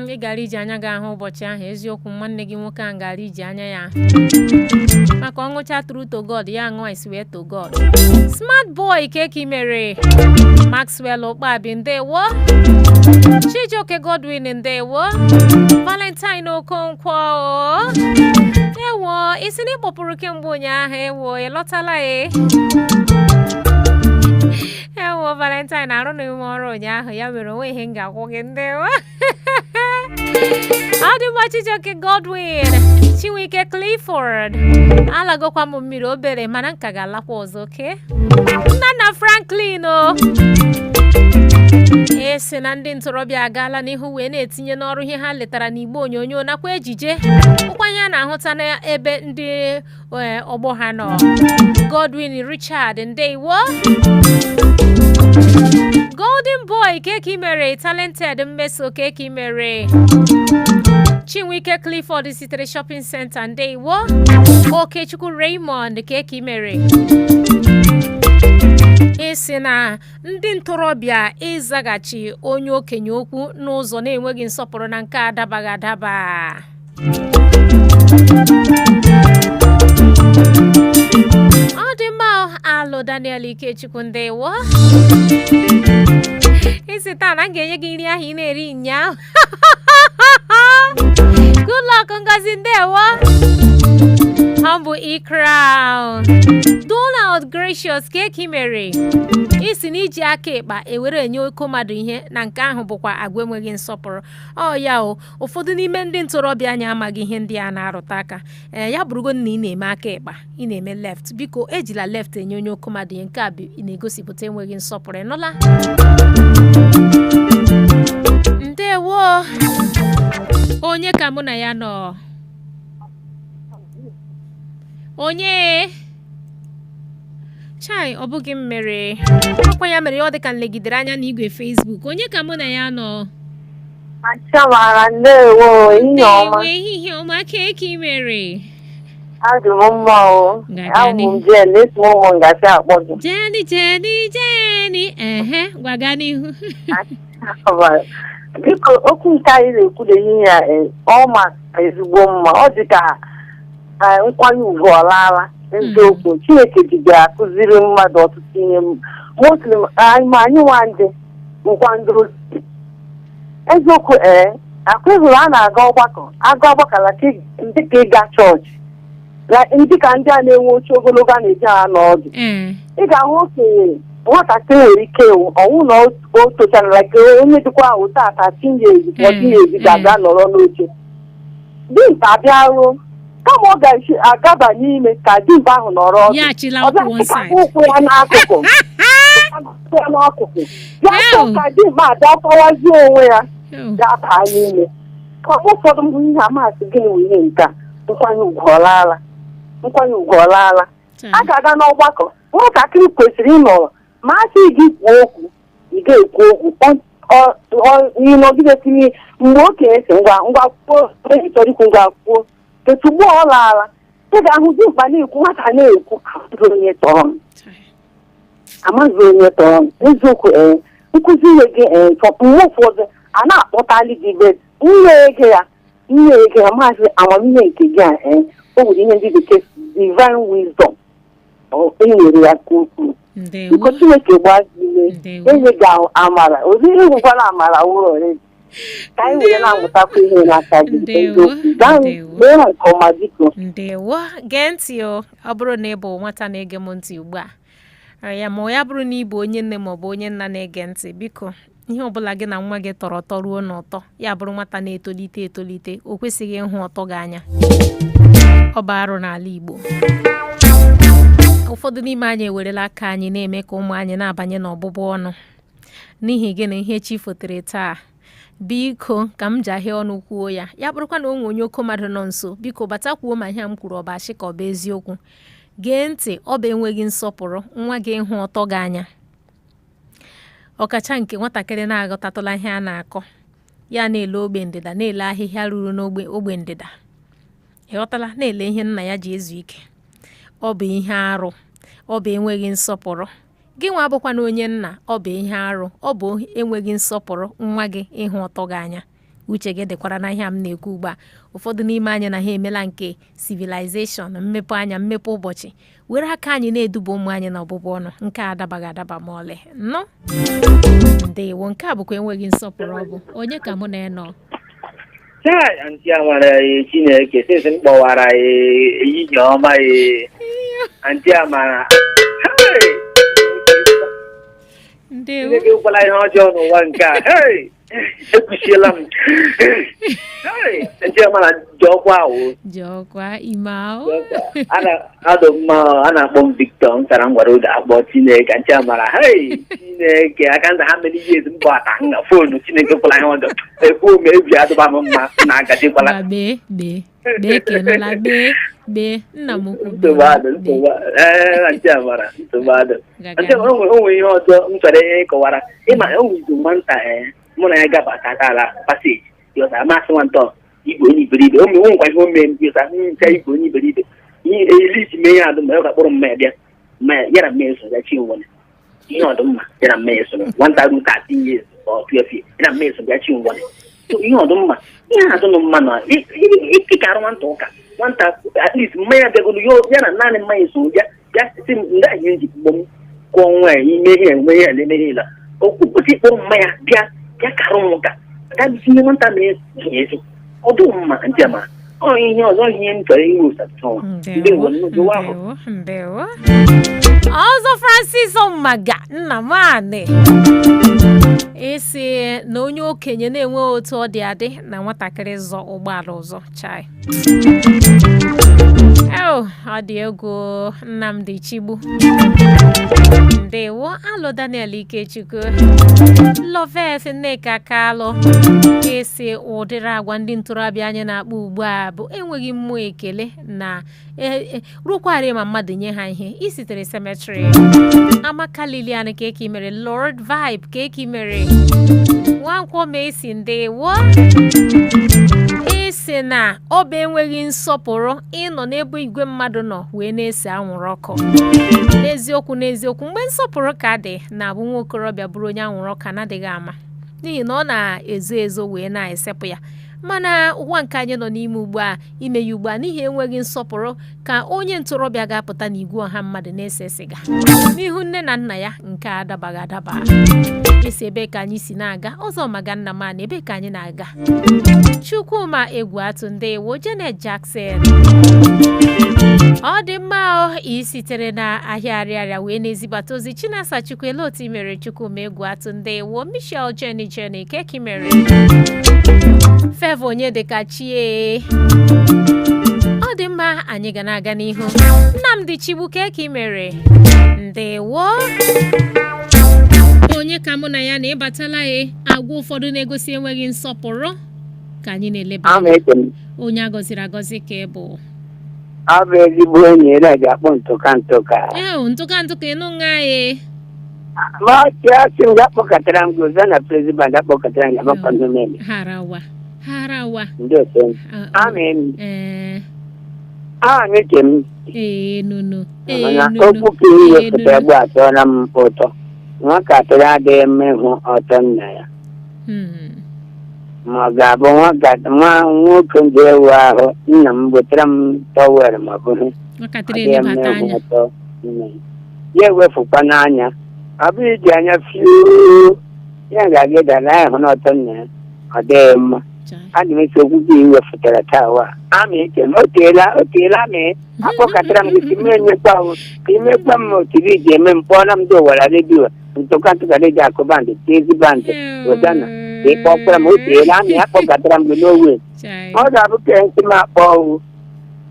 [SPEAKER 1] Ị gara iji anya gị ahụ ụbọchị ahụ. Eziokwu, nwanne gị nwoke ahụ gara iji anya ya maka ọṅụcha true to God ya aṅụ I swear to God. Smart boy, ka ị mere? Maxwell Ụkpabi, ndewo. Chijioke Godwin, ndewo. Valentine Okonkwo, ewo, isi na ịkpọpụrụ kemgbe ụnyaahụ. Ewo, ị lọtala e? Ewo, Valentine, arụ na ime ọrụ ụnyaahụ ya mere onwe ihe m ga-akwụ gị. Ndewo. Ọ dị mma. Chijioke Godwin, Chinwike Clifford, alagokwa m mmiri obere mana nka ga-alakwa ọzọ. Oke Nnanna Franklin, o esi na ndị ntorobịa agaala n'ihu wee na-etinye n'ọrụ ihe ha letara n'igbe onyonyo nakwa ejije nkwanye a na-ahụta n'ebe ndị ọgbọ ha nọ. Godwin Richard, ndewo. Golden Boy, keki mere? Talented Mmeso, keki mere? Chinwike Clifford sitere shopping center, ndewo. Okechukwu Raymond, keki mere? Ịsị na ndị ntorobịa ịzaghachi onye okenye okwu n'ụzọ na-enweghị nsọpụrụ na nke adabaghị adaba. Ọ dị mma. Alụ Daniel Ikechukwu, ndewo. Isi taa na m ga-enye gị nri ahụ ị na-eri ụnyaahụ. Good luck. Ngozi, ndewo. Humble E-Crown, Donald Gracious, ka ị mere? Isi na iji aka ịkpa ewere enye oke mmadụ ihe na nke ahụ bụkwa agwa enweghị nsọpụrụ. Ọ ya o, ụfọdụ n'ime ndị ntorobịa anyị amaghị ihe ndị a na-arụta aka. Ee, ya bụrụgo na ị na-eme aka ịkpa, ị na-eme left, biko ejila left enye onye oke mmadụ ihe. Nke a bụ ị na-egosipụta enweghị nsọpụrụ. Ịnụla? Ndewo. Onye ka mụ na ya nọ? Onye chai, ọ bụghị m mere ọkwa ya mere ya. Ọ dị ka m legidere anya n'igwe Facebook. Onye ka mụ na ya nọ?
[SPEAKER 2] Chamara, ndewo, ehihie ọma.
[SPEAKER 1] Ndewo, ehihie ọma. Ka eke mere?
[SPEAKER 2] Adị m mma o.
[SPEAKER 1] Ga-aga
[SPEAKER 2] Abụ m
[SPEAKER 1] n'ihu.
[SPEAKER 2] Jen, esi m ụmụ ngasị akpọ gị.
[SPEAKER 1] Jeni, Jeni, Jeni, ehe, gwaga n'ihu.
[SPEAKER 3] Biko, okwu nke anyị na-ekwu n'ehihie a, ọ maka ezigbo mma. Ọ dị ka nkwanye ugwu ọ laala. Eziokwu, Chineke jide akụziri mmadụ ọtụtụ ihe. Muslim anyị, ma anyị nwa ndị nkwa ndị ozi. Eziokwu, ee, akwa ịhụrụ a na-aga ọgbakọ, aga ọgbakọ dịka ịga chọọchị, ndị ka ndị a na-enwe oche ogologo a na-eji ha n'ọdụ. Ị ga-ahụ okenye, nwatakịrị nwere ike ọnwụ na o tochara, like onye dịkwa ahụ taa 13 years, 14 years, ga-abịa nọrọ n'oche. Dimkpa abịaruo, kama ọ ga-esi agaba n'ime ka dimkpa ahụ nọrọ ọdụ,
[SPEAKER 1] Ya achịla
[SPEAKER 3] ọ bịa
[SPEAKER 1] ụkwụ one
[SPEAKER 3] chịkapụ
[SPEAKER 1] side.
[SPEAKER 3] ụkwụ ya n'akụkụ, chịkapụ ya n'akụkụ, bịa chọọ
[SPEAKER 1] Ew.
[SPEAKER 3] ka dimkpa abịa kọwazie onwe ya,
[SPEAKER 1] Oh.
[SPEAKER 3] ga baa n'ime. Ka mgbe ụfọdụ mbụ ihe amasị, gịnị wụ ihe nke a? Nkwanye ugwu ọlaala, nkwanye ugwu ọlaala. A ga-aga n'ọgbakọ, nwatakịrị kwesịrị ịnọrọ, ma a sị gị kwuo okwu, ị ga-ekwu okwu. Ịnọgide tinye mgbe okenye si, "Ngwa ngwa, kwuo onye chọrọ ikwu, ngwa kwuo." Etu ugbu a ọ laala, ị ga-ahụ dimkpa na-ekwu, nwata na-ekwu. Amaghị onye tọrọ m, amaghị onye tọrọ m. Eziokwu, ee, nkụzi ihe gị, ee, mgbe ụfọdụ a na-akpọtali gị be nne ege ya, nne ege ya. Maazị, amamihe nke gị a, ee, o nwere ihe ndị bekee divine wisdom, ọ enyere ya nke ukwuu.
[SPEAKER 1] Ndewo.
[SPEAKER 3] Biko, Chineke gbaa gị ume.
[SPEAKER 1] Ndewo.
[SPEAKER 3] Enye gị amara ozi, ịhụkwala amara wụrụ already, ka anyị were na-amụtakwa ihe n'aka gị.
[SPEAKER 1] Ndewo.
[SPEAKER 3] Eziokwu, gaa
[SPEAKER 1] Ndewo.
[SPEAKER 3] mee ha nke ọma, biko.
[SPEAKER 1] Ndewo. Gee ntị o, ọ bụrụ na ị bụ nwata na-ege m ntị ugbu a, ya ma ya bụrụ na ị bụ onye nne maọbụ onye nna na-ege ntị, biko, ihe ọbụla gị na nwa gị tọrọ tọruo n'ụtọ, ya bụrụ nwata na-etolite etolite, o kwesịghị ịhụ ọtọ gị anya. Ọ bụ arụ n'ala Igbo. Ụfọdụ n'ime anyị ewerela aka anyị na-eme ka ụmụ anyị na-abanye n'ọbụbụ ọnụ. N'ihi gịnị? Ihe chi fotere taa, biko, ka m jahie ọnụ kwuo ya. Ya bụrụkwa na o nwe onye oke mmadụ nọ nso, biko bata kwuo ma ihe a m kwuru ọ bụ ashị ka ọ bụ eziokwu. Gee ntị, ọ bụ enweghị nsọpụrụ nwa gị ịhụ ọtọ gị anya, ọkacha nke nwatakịrị na-aghọtatụla ihe a na-akọ, ya na-ele ogbe ndịda, na-ele ahịhịa ruru n'ogbe ogbe ndịda, ịghọtala, na-ele ihe nna ya ji ezu ike. Ọ bụ ihe arụ, ọ bụ enweghị nsọpụrụ. Gị nwa abụkwana onye nna, ọ bụ ihe arụ, ọ bụ enweghị nsọpụrụ nwa gị ịhụ ọtọ gị anya. Uche gị dịkwara na ihe a m na-ekwu ugbu a. Ụfọdụ n'ime anyị na ha emela nke civilization, mmepe anya, mmepe ụbọchị, were aka anyị na-eduba ụmụ anyị na ọbụbụ ọnụ nke a adabaghị adaba ma ọlị. Nnọ, ndewo. Nke a bụkwa enweghị nsọpụrụ. Ọ bụ onye ka mụ na ya nọ?
[SPEAKER 7] Chai, Aunty Amara, ya Chineke, since m kpọwara ya ehihie ọma ya, Aunty Amara. Hey!
[SPEAKER 1] Ndewo.
[SPEAKER 7] Chineke ekwela ihe ọjọọ n'ụwa nke a. Hey! Ekwuchiela m. Hey! Aunty Amara, jọkwa o.
[SPEAKER 1] Jọkwa ime ahụ.
[SPEAKER 7] Adụ mma, a na-akpọ m Victor, m tara ngwara oge akpọ. Chineke, Aunty Amara, hey! Chineke, aka nza ha many years m bụ ata na phone. Chineke kwela ihe ọjọọ. Ekwu m ebi adụba m mma na agajikwala.
[SPEAKER 1] Ngwa, bee bee bee, kenụla, bee bee, nna m ukwu, bee.
[SPEAKER 7] Nsogbu adị,
[SPEAKER 1] bee.
[SPEAKER 7] nsogbu. Ee, Aunty Amara, nsogbu adị.
[SPEAKER 1] Gaga.
[SPEAKER 7] Aunty Amara, o nwere ihe ọzọ m chọrọ ịkọwara. Ịma o nwere izu nwata, ee, mụ na ya gabata ala passage, yọta amasị nwata igwe onye iberibe. O nwekwa ihe o mee m, yọta ncha igwe onye iberibe. Ihe eli iji mee ya adụ mma, ọ ga-akpọrọ mma ya bịa mma ya, yara mma eso ya chi nwere ihe ọdụmma, yara mma eso nwata ru 13 years or 12 years, yara mma eso bịa chi nwere. So ihe ọdụmma, ihe adụnụ mma na ịkarụ nwata ụka. Nwata at least mmanya bịagoro ya na naanị mmanya so bịa bịa sị m ndị anyị ji mgbe m kụọ nwa ya ime ihe enwe ihe na-eme ihe la okwu kwesị ịkpọrọ mmanya bịa bịa karụ m ụka dabisi ihe nwata mere ezi ọdụ mma ndị ama. Ọ ihe ọzọ, ihe m chọrọ iwe ụsatụ.
[SPEAKER 1] Ndewo.
[SPEAKER 7] Ndewo, ndewo ahụ.
[SPEAKER 1] Ndewo, ndewo. Ọzọ Francis Omaga Nnamani isi na onye okenye na-enwe otu ọ dị adị na nwatakịrị zọ ụgbọala ụzọ. Chai, eo, ọ dị egwu. Nnamdi Chigbu, ndewo. Alụ Daniel Ikechukwu, Lovet Nneka Kalụ esi ụdịrị agwa ndị ntorobịa anyị na-akpọ ugbu a bụ enweghị mmụọ ekele na rukwarị ma mmadụ nye ha ihe. Isitere cemetery. Amaka Lilian, ka eke mere. Lord Vibe, ka eke mere. Nwankwọ Mesi, ndewo. Isi na ọ bụ enweghị nsọpụrụ ịnọ n'ebe igwe mmadụ nọ wee na-ese anwụrụ ọkụ. N'eziokwu, n'eziokwu, mgbe nsọpụrụ ka dị na-abụ nwa okorobịa bụrụ onye anwụrụ ọkụ anadịghị ama. N'ihi na ọ na-ezo ezo wee na-esepụ ya. Mana ụwa nke anyị nọ n'ime ugbu a, ime ya ugbu a n'ihi enweghị nsọpụrụ, ka onye ntorobịa ga-apụta n'igwe ọha mmadụ na-ese sịga n'ihu nne na nna ya, nke a adabaghị adaba. Esi ebe ka anyị si na-aga ọzọ maga nna m na ebe ka anyị na-aga. Chukwuma egwu atụ, ndewo. Janet Jackson, ọ dị mma o. Ị sitere na ahịa Arịarịa wee na-ezibata ozi. Chinasa Chukwu, ele otu i mere? Chukwuma egwu atụ, ndewo. Michelle Jenny Jenny keki mere Fevo onye dịka chie, ọ dị mma. Anyị ga na-aga n'ihu. Nnamdi Chigbu, keki mere, ndewo. Onye ka mụ na ya na-ịbatala ya? Agwa ụfọdụ na-egosi enweghị nsọpụrụ ka anyị na-eleba.
[SPEAKER 8] Ama eke m.
[SPEAKER 1] Onye a gọziri agọzi ka ị bụ.
[SPEAKER 8] Ọ bụ ezigbo enyi na-eji akpọ ntụka ntụka.
[SPEAKER 1] Ee, ntụka ntụka, ịnụ ṅa ye.
[SPEAKER 8] Ma ọchị asị m ga akpọkọtara m goza na president akpọkọtara m agbakọ ndị
[SPEAKER 1] harawa harawa.
[SPEAKER 8] Ndị otu m. Ama enyi.
[SPEAKER 1] Ee.
[SPEAKER 8] Aha eke m.
[SPEAKER 1] Ee, nunu, ee.
[SPEAKER 8] Mana
[SPEAKER 1] nunu
[SPEAKER 8] okwu ka i wepụtara ugbu a tọọla m ụtọ. Nwatakịrị adịghị mma ịhụ ọtọ nna ya. Ma ọ ga-abụ nwa nwoke ga-ewu ahụ, nna m wetara m towel ma ọ bụghị
[SPEAKER 1] nwatakịrị
[SPEAKER 8] adịghị mma
[SPEAKER 1] elebata
[SPEAKER 8] ịhụ
[SPEAKER 1] anya
[SPEAKER 8] ọtọ nna ya. Ya ewefukwa n'anya, ọ bụghị iji anya fiu ya ga-aga ịdara ya hụ n'ọtọ nna ya, ọ dịghị mma.
[SPEAKER 1] Chai.
[SPEAKER 8] Ana m esi okwu gị wefụtara taa wa ama ike m, o teela, o teela amị akpọkọtara m gị si m enyekwa ahụ ka imekwa m otu gị ji eme m kpọọla m ndị ụwara redio ntụka ntụka redio akụ bandị tiezi bandị wetana ka ị kpọkwara m. O teela amị akpọkọtara m gị n'owe.
[SPEAKER 1] Chai.
[SPEAKER 8] Ọ ga-abụ ka nsị m akpọ ọwụ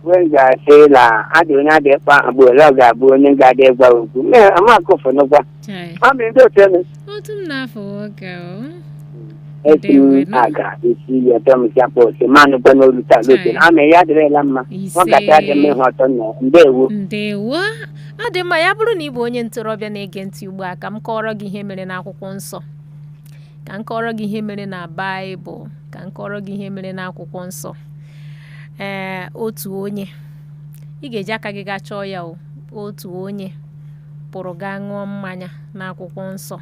[SPEAKER 8] wee ga-asị la adị onye adị ịkpọ ahụ bụ ole ọ ga-abụ onye ga-adị ịgwa okwu mee amakụfụnụkwa.
[SPEAKER 1] Chai.
[SPEAKER 8] Amị ndị otu eme.
[SPEAKER 1] Otu m n'afọ nwoke o.
[SPEAKER 8] Esi m aga esi ya ọtọ m si akpọ ose ma nụkwa n'olu taa n'otu amị ya adịrịla mma.
[SPEAKER 1] Ise.
[SPEAKER 8] Nwatakịrị adị mma ịhụ ọtọ nna ya. Ndewo.
[SPEAKER 1] Ndewo. Ọ dị mma. Ya bụrụ na ị bụ onye ntorobịa na-ege ntị ugbu a, ka m kọọrọ gị ihe mere n'akwụkwọ nsọ, ka m kọọrọ gị ihe mere na Baịbụl, ka m kọọrọ gị ihe mere n'akwụkwọ nsọ. Ee, otu onye, ị ga-eji aka gị gaa chọọ ya o. Otu onye pụrụ gaa ṅụọ mmanya n'akwụkwọ nsọ,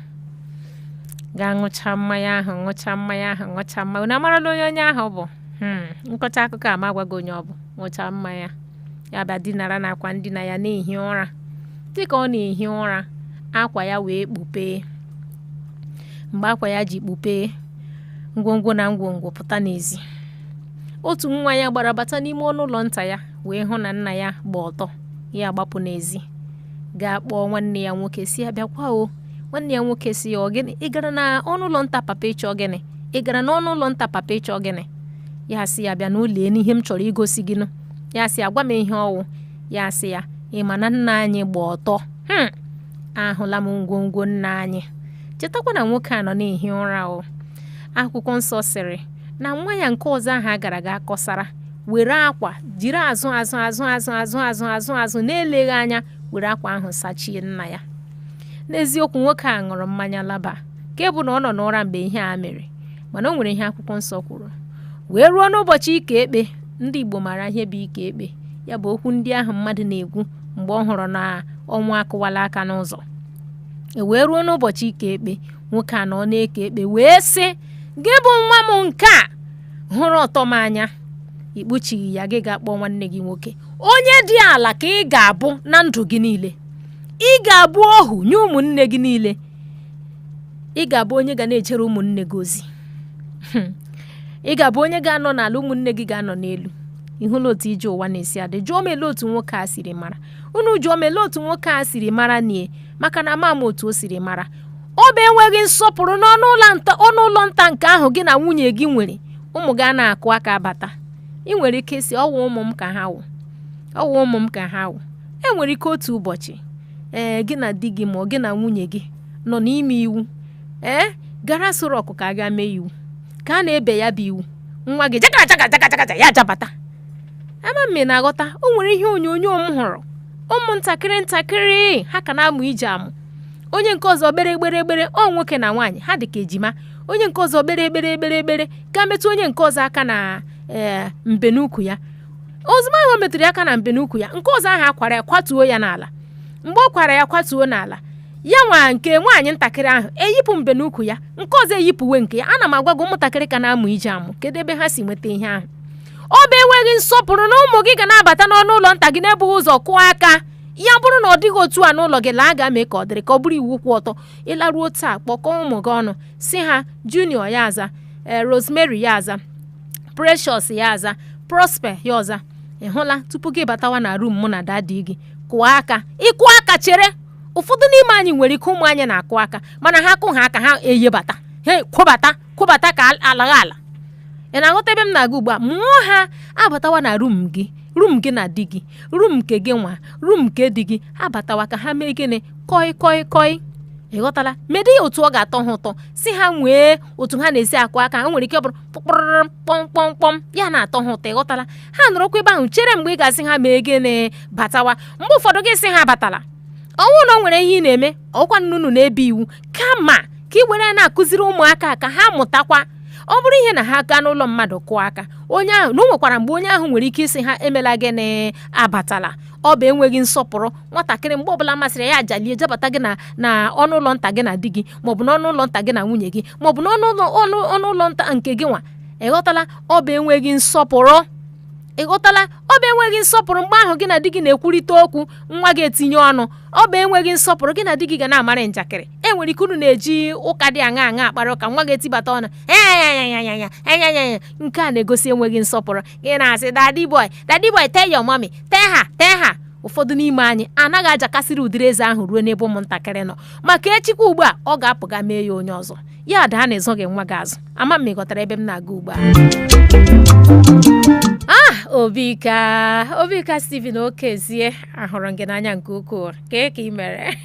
[SPEAKER 1] gaa ṅụchaa mmanya ahụ, ṅụchaa mmanya ahụ, ṅụchaa mmanya. Unu amarala onye onye ahụ bụ? Nkọcha akụkọ a ma agwaghị onye ọ bụ. Ṅụchaa mmanya ya, bịa dinara n'akwa ndina ya na-ehi ụra. Dịka ọ na-ehi ụra, akwa ya wee kpupee. Mgbe akwa ya ji kpupee, ngwongwo na ngwongwo pụta n'ezi. Otu nwa ya gbara bata n'ime ọnụ ụlọ nta ya wee hụ na nna ya gba ọtọ. Ya agbapụ n'ezi gaa kpọọ nwanne ya nwoke, si ya bịakwa o. Nwanne ya nwoke si ya, ọ gịnị? Ị gara na ọnụ ụlọ nta papa ịchọ gịnị? Ị gara n'ọnụ ụlọ nta papa ịchọ gịnị? Ya sị ya, bịa na ụlọ n'ihe m chọrọ igosi gị nụ. Ya sị ya, gwa m ihe ọwụ. Ya sị ya, ị ma na nna anyị gba ọtọ? Ahụla m ngwongwo nna anyị. Chetakwa na nwoke a nọ na-ehi ụra o. Akwụkwọ nsọ sịrị na nwa ya nke ọzọ ahụ a gara aga kọsara were akwa jiri azụ azụ azụ azụ azụ azụ azụ azụ na-eleghị anya were akwa ahụ sachie nna ya. N'eziokwu, nwoke a ṅụrụ mmanya laba, nke bụ na ọ nọ n'ụra mgbe ihe a mere. Mana o nwere ihe akwụkwọ nsọ kwuru wee ruo n'ụbọchị ike ekpe. Ndị Igbo maara ihe bụ ike ekpe. Ya bụ okwu ndị ahụ mmadụ na-ekwu mgbe ọ hụrụ na ọnwụ akụwala aka n'ụzọ. E wee ruo n'ụbọchị ike ekpe, nwoke a nọ na-eke ekpe wee sị, gị bụ nwa m nke a hụrụ ọtọ m anya, ikpuchighị ya, gị ga-akpọ nwanne gị nwoke. Onye dị ala ka ị ga-abụ na ndụ gị niile. Ị ga-abụ ohu nye ụmụnne gị niile. Ị ga-abụ onye ga na-ejere ụmụnne gị ozi. Ị ga-abụ onye ga-anọ n'ala, ụmụnne gị ga-anọ n'elu. Ị hụla otu ije ụwa na-esi adị? Jụọ m ele otu nwoke a siri mara. Unu jụọ m ele otu nwoke a siri mara nie, maka na ama m otu o siri mara. Ọ bụ enweghị nsọpụrụ n'ọnụ ụlọ nta, ọnụ ụlọ nta nke ahụ gị na nwunye gị nwere. Ụmụ gị a na-akụ aka bata, ị nwere ike si ọwụ ụmụ m ka ha wụ, ọwụ ụmụ m ka ha wụ. E nwere ike otu ụbọchị, ee, gị na di gị ma ọ gị na nwunye gị nọ n'ime iwu, ee, gara soro ọkụ ka a ga mee iwu, ka a na-ebe ya bụ iwu, nwa gị jaka jaka jaka jaka ya jabata. Ama mme na-aghọta. O nwere ihe onyonyo m hụrụ, ụmụntakịrị ntakịrị ha ka na-amụ ije amụ. Onye nke ọzọ gbere gbere gbere, ọ nwoke na nwaanyị, ha dị ka ejima. Onye nke ọzọ gbere gbere gbere gbere ga metụ onye nke ọzọ aka na ee mbenukwu ya. Ozugbo ahụ o metụrụ ya aka na mbenukwu ya, nke ọzọ ahụ akwara ya kwatuo ya n'ala. Mgbe ọ kwara ya kwatuo n'ala, Ya nwa nke nwaanyị ntakịrị ahụ eyipụ mbe n'ukwu ya, nke ọzọ eyipụwe nke ya. Ana m agwa gị, ụmụntakịrị ka na-amụ ije amụ, kedu ebe ha si nweta ihe ahụ? Ọ bụ enweghị nsọpụrụ na ụmụ gị ga na-abata n'ọnụ ụlọ nta gị na-ebughị ụzọ kụọ aka. Ya bụrụ na ọ dịghị otu a n'ụlọ gị, laa ga mee ka ọ dịrị, ka ọ bụrụ iwu kwụ ọtọ. Ịlaruo taa, kpọkọọ ụmụ gị ọnụ, si ha Junior ya aza, ee, Rosemary ya aza, Precious ya aza, Prosper ya ọza, ị hụla, tupu gị batawa na room mụ na daddy gị, kụọ aka. Ịkụ aka, chere. Ụfọdụ n'ime anyị nwere ike ụmụ anyị na-akụ aka, mana ha kụ ha aka, ha eyebata, ha kwụbata kwụbata ka alagha ala. Ị na-aghọta ebe m na-aga ugbu a? Mụọ ha abatawa na room gị, room gị na di gị, room nke gị nwa, room nke di gị, abatawa ka ha mee gịnị? Kọi kọi kọi. Ị ghọtala? Medu ya otu ọ ga-atọ ha ụtọ, si ha nwee otu ha na-esi akụ aka. O nwere ike ọ bụrụ kpụkpụrụrụ kpọm kpọm kpọm, ya na-atọ ha ụtọ. Ị ghọtala? Ha nọrọkwa ebe ahụ chere mgbe ị ga-asị ha mee gịnị? Batawa. Mgbe ụfọdụ gị sị ha batala, ọnwụ na o nwere ihe ị na-eme, ọkwa nnụnụ na-ebe iwu, kama ka ị were na-akụziri ụmụaka ka ha mụtakwa. Ọ bụrụ ihe na ha gaa n'ụlọ mmadụ kụọ aka, onye ahụ na o nwekwara mgbe onye ahụ nwere ike ịsị ha emela gịnị? Abatala. Ọ bụ enweghị nsọpụrụ. Nwatakịrị, mgbe ọbụla masịrị ya, ajalie jebata gị na ọnụ ụlọ nta gị na di gị, maọbụ n'ọnụ ụlọ nta gị na nwunye gị, maọbụ n'ọnụ ụlọ ọnụ ụlọ nta nke gị nwa. Ị ghọtala? Ọ bụ enweghị nsọpụrụ. Ị ghọtala? Ọ bụ enweghị nsọpụrụ. Mgbe ahụ gị na di gị na-ekwurịta okwu, nwa gị etinye ọnụ, ọ bụ enweghị nsọpụrụ. Gị na di gị ga na-amara njakịrị, e nwere ike unu na-eji ụka dị aṅa aṅa akpara ụka, nwa gị etibata ọnụ enyanyanyanya enyanyanya. Nke a na-egosi enweghị nsọpụrụ. Gị na-asị, "Daddy boy, daddy boy, tell your mommy, tell her, tell her." Ụfọdụ n'ime anyị anaghị ajakasịrị ụdịrị eze ahụ ruo n'ebe ụmụntakịrị nọ, maka echikwa ugbu a ọ ga-apụga mee ya onye ọzọ, ya daa na ịzọghị nwa gị azụ. Ama m ị ghọtara ebe m na-aga ugbu a. Ah, Obika, Obika Steven Okezie, ahụrụ m gị n'anya nke ukwuu. Kee ka ị mere?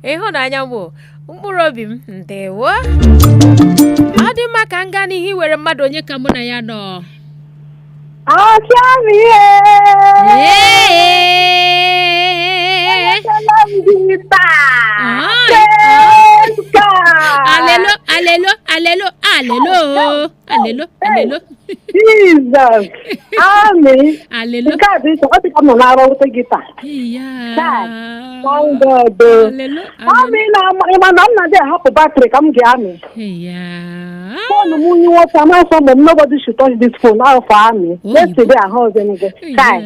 [SPEAKER 1] Ịhụnanya bụ mkpụrụ obi m. Ndewo. Ọ dị mma, ka m gaa n'ihu iwere mmadụ. Onye ka mụ na ya nọ?
[SPEAKER 2] Achọm ihe.
[SPEAKER 1] Ee.
[SPEAKER 2] Ekele m gị taa.
[SPEAKER 1] Ah.
[SPEAKER 2] Praise God.
[SPEAKER 1] Alelo, alelo, alelo, alelo, alelo, alelo.
[SPEAKER 2] Jesus. Amen.
[SPEAKER 1] Alelo.
[SPEAKER 2] Nke a dị iche, ọ dị ka m nọ na-arụ wute gị taa.
[SPEAKER 1] Ya.
[SPEAKER 2] Thank God.
[SPEAKER 1] Alelo, alelo.
[SPEAKER 2] Amị na ịma na m na-adị ahapụ battery ka m ga-amị.
[SPEAKER 1] Ya.
[SPEAKER 2] Phone m nye nwoke amasọ m, nobody should touch this phone ahụ for amị.
[SPEAKER 1] Oyibo.
[SPEAKER 2] Yesterday ahụ ọzọ gị. Kai.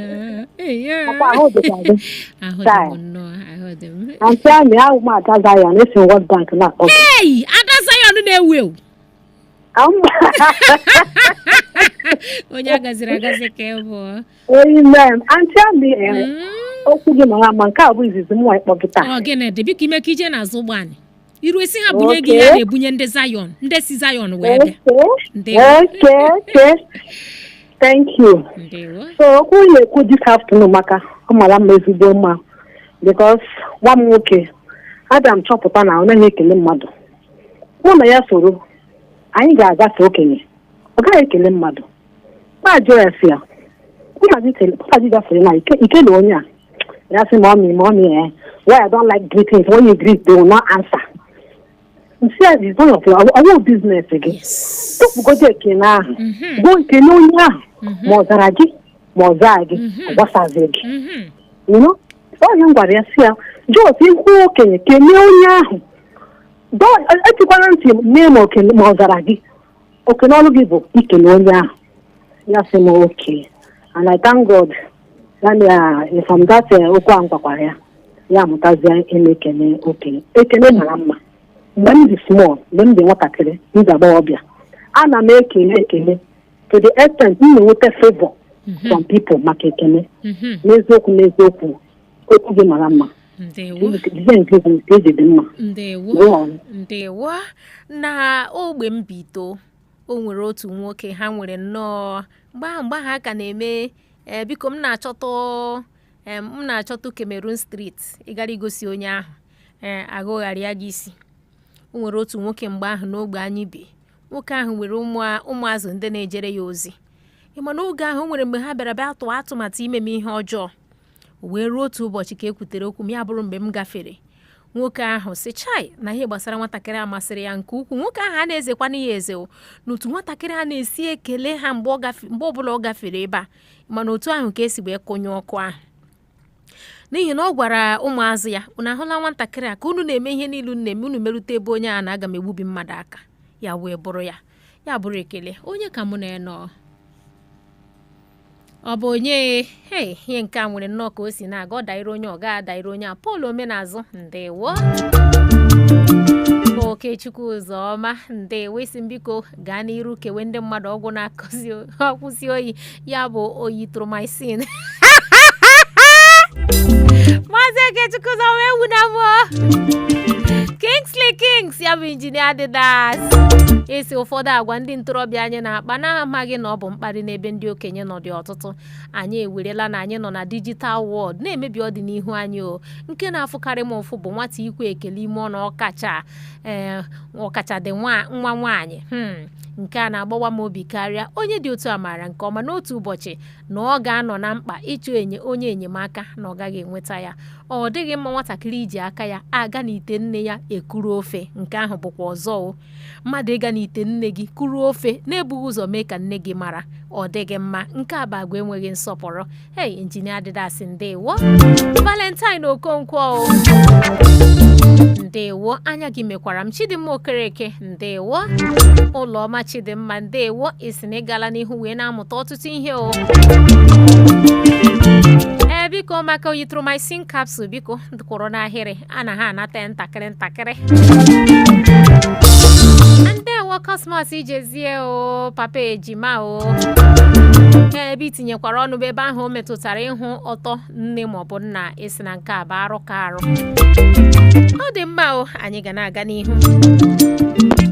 [SPEAKER 1] Ya.
[SPEAKER 2] Ọkwa ahụ dịkwa gị.
[SPEAKER 1] Ahụ dị
[SPEAKER 2] Kai.
[SPEAKER 1] m nnọọ, ahụ dị m.
[SPEAKER 2] Aunty Amị, ahụ m Ada Zion, esi m World Bank na-akpọ gị.
[SPEAKER 1] Hey, Ada Zion na-ewu ewu. Onye a gaziri agazi ka ị bụ.
[SPEAKER 2] Amen. Aunty Amị, okwu gị mara mma. Nke a bụ izizi m nwa ịkpọ gị taa.
[SPEAKER 1] Ọ gịnị dị? Biko, ime ka ije n'azụ ụgbọ anyị iru esi ha bunye gị ihe a na-ebunye ndị Zion, ndị si Zion wee bịa. Ndewo.
[SPEAKER 2] Okay. Thank you.
[SPEAKER 1] Ndewo.
[SPEAKER 2] So okwu ị na-ekwu this afternoon maka ọ mara mma, ezigbo mma, because nwa m nwoke abịa m chọpụta na ọ naghị ekele mmadụ. Mụ na ya soro anyị ga-agafe okenye, ọ gaghị ekele mmadụ. Ma jụọ ya sị ya, "Papa gị gafere na ikele onye a?" Ya sị, "Mommy, mommy, why I don't like greetings. When you greet, they will not answer." Nsị ya, "It's none of your ọwụ business gị." Tụpụgodo ekele ahụ, gụọ ekele onye ahụ, ma ọ zara gị ma ọ zaa gị, ọ gbasazie gị. Onye m gwara ya sị ya, "Jos, ihu okenye, kelee onye ahụ. Etikwala ntị mee ma okene ma ọ zara gị. Okene ọrụ gị bụ ikele onye ahụ." Ya sị m okay, and I thank God ya na from that okwu a m gwakwara ya, ya amụtazie ime ekele okenye. Ekele mara mma. Mgbe m dị small, mgbe m dị nwatakịrị, m dị agbọghọbịa, ana m ekele ekele to the extent m na-enweta favor from people maka ekele. N'eziokwu, n'eziokwu, okwu gị mara mma.
[SPEAKER 1] Ndewo.
[SPEAKER 2] Design gị bụ nke eji dị mma.
[SPEAKER 1] Ndewo.
[SPEAKER 2] Go on.
[SPEAKER 1] Ndewo. Na ogbe mbito, o nwere otu nwoke ha nwere nnọọ mgbe ahụ, mgbe ahụ a ka na-eme ee, biko, m na-achọtụ Cameroon Street ịgara igosi onye ahụ ee aghụgharịa gị isi. O nwere otu nwoke mgbe ahụ n'ogbe anyị bi. Nwoke ahụ nwere ụmụazụ ndị na-ejere ya ozi. Ị ma na oge ahụ o nwere mgbe ha bịara bịa tụọ atụmatụ ime m ihe ọjọọ. O wee ruo otu ụbọchị ka e kwutere okwu m, ya bụrụ mgbe m gafere, nwoke ahụ sị, "Chai," na ihe gbasara nwatakịrị a masịrị ya nke ukwuu. Nwoke ahụ a na-ezekwana ya eze o n'otu nwatakịrị a na-esi ekele ha mgbe ọbụla ọ gafere ebe a. Mana otu ahụ ka esi wee kụnye ọkụ ahụ. N'ihi na ọ gwara ụmụazụ ya, unu ahụla nwatakịrị a ka unu na-eme ihe niile unu na-eme, unu merute ebe onye a na-aga m egbubi mmadụ aka. Ya wee bụrụ ya, ya bụrụ ekele. Onye ka mụ na-enọ? Ọ bụ onye? Hei, ihe nke a nwere nnọọ ka o si na-aga, ọ daịrị onye, ọ ga-adaịrị onye a. Paul Omenazụ, ndewo. Okechukwu Ụzọma, ndewo. Isi m biko gaa n'iru kewe ndị mmadụ ọgwụ na-akụzi ọkwụsị oyi, ya bụ oyi tromycin. Maazị Okechukwu Ụzọma, ewu na mụọ. Kingsley Kings, ya bụ injinia Adidas, esi ụfọdụ agwa ndị ntorobịa anyị na-akpa na-amaghị na ọ bụ mkparị n'ebe ndị okenye nọ dị ọtụtụ. Anyị ewerela na anyị nọ na digital world na-emebi ọdịnihu anyị. O nke na-afụkarị m ụfụ bụ nwata ikwe ekele ime ọnụ, ọkacha ee ọkacha dị nwa nwa nwaanyị. Nke a na-agbawa m obi karịa. Onye dị otu a maara nke ọma n'otu ụbọchị na ọ ga-anọ na mkpa ịchọ enye onye enyemaka na ọ gaghị enweta ya. Ọ dịghị mma nwatakịrị iji aka ya aga n'ite nne ya ekuru ofe. Nke ahụ bụkwa ọzọ o, mmadụ ịga n'ite nne gị kuru ofe na-ebughị ụzọ mee ka nne gị mara, ọ dịghị mma. Nke a bụ agwa enweghị nsọpụrụ. Hei, injinia Adidas, ndewo. Valentine Okonkwo o, ndewo. Anya gị mekwara m. Chidimma Okereke, ndewo. Ụlọma Chidimma, ndewo. Isi na ịgala n'ihu wee na-amụta ọtụtụ ihe o. Ee, biko, maka oyitromycin capsule, biko kwụrụ n'ahịrị, a na ha anata ntakịrị ntakịrị. Ndewo Cosmos Ijezie o, papa ejima o. Ee, ebe itinyekwara ọnụ bụ ebe ahụ o metụtara ịhụ ọtọ nne maọbụ nna, esi na nke a bụ arụ ka arụ. Ọ dị mma o, anyị ga na-aga n'ihu.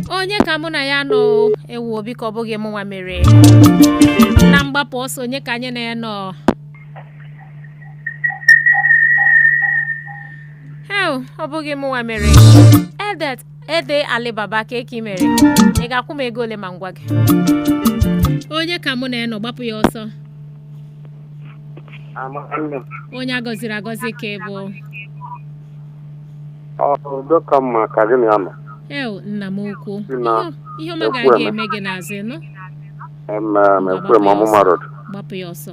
[SPEAKER 1] Onye ka mụ na ya nọ o? Ewu, biko, ọ bụghị mụnwa mere na mgbapụ ọsọ. Onye ka anyị na ya nọ? Heo, ọ bụghị mụnwa mere. Edet Ede Alibaba, ka eke mere, ị ga-akwụ m ego ole ma ngwa gị? Onye ka mụ na ya nọ? Gbapụ ya ọsọ. Onye a gọziri agọzi ka ị bụ.
[SPEAKER 5] Udo ka mma ka gị na ya nọ.
[SPEAKER 1] Eo, nna m ukwu.
[SPEAKER 5] Na
[SPEAKER 1] ihe ọma
[SPEAKER 5] ekwu
[SPEAKER 1] ga-aga
[SPEAKER 5] eme.
[SPEAKER 1] Eme gị n'azụ ịnụ.
[SPEAKER 5] Eme m ekwe m ọmụma road.
[SPEAKER 1] Gbapụ ya ọsọ.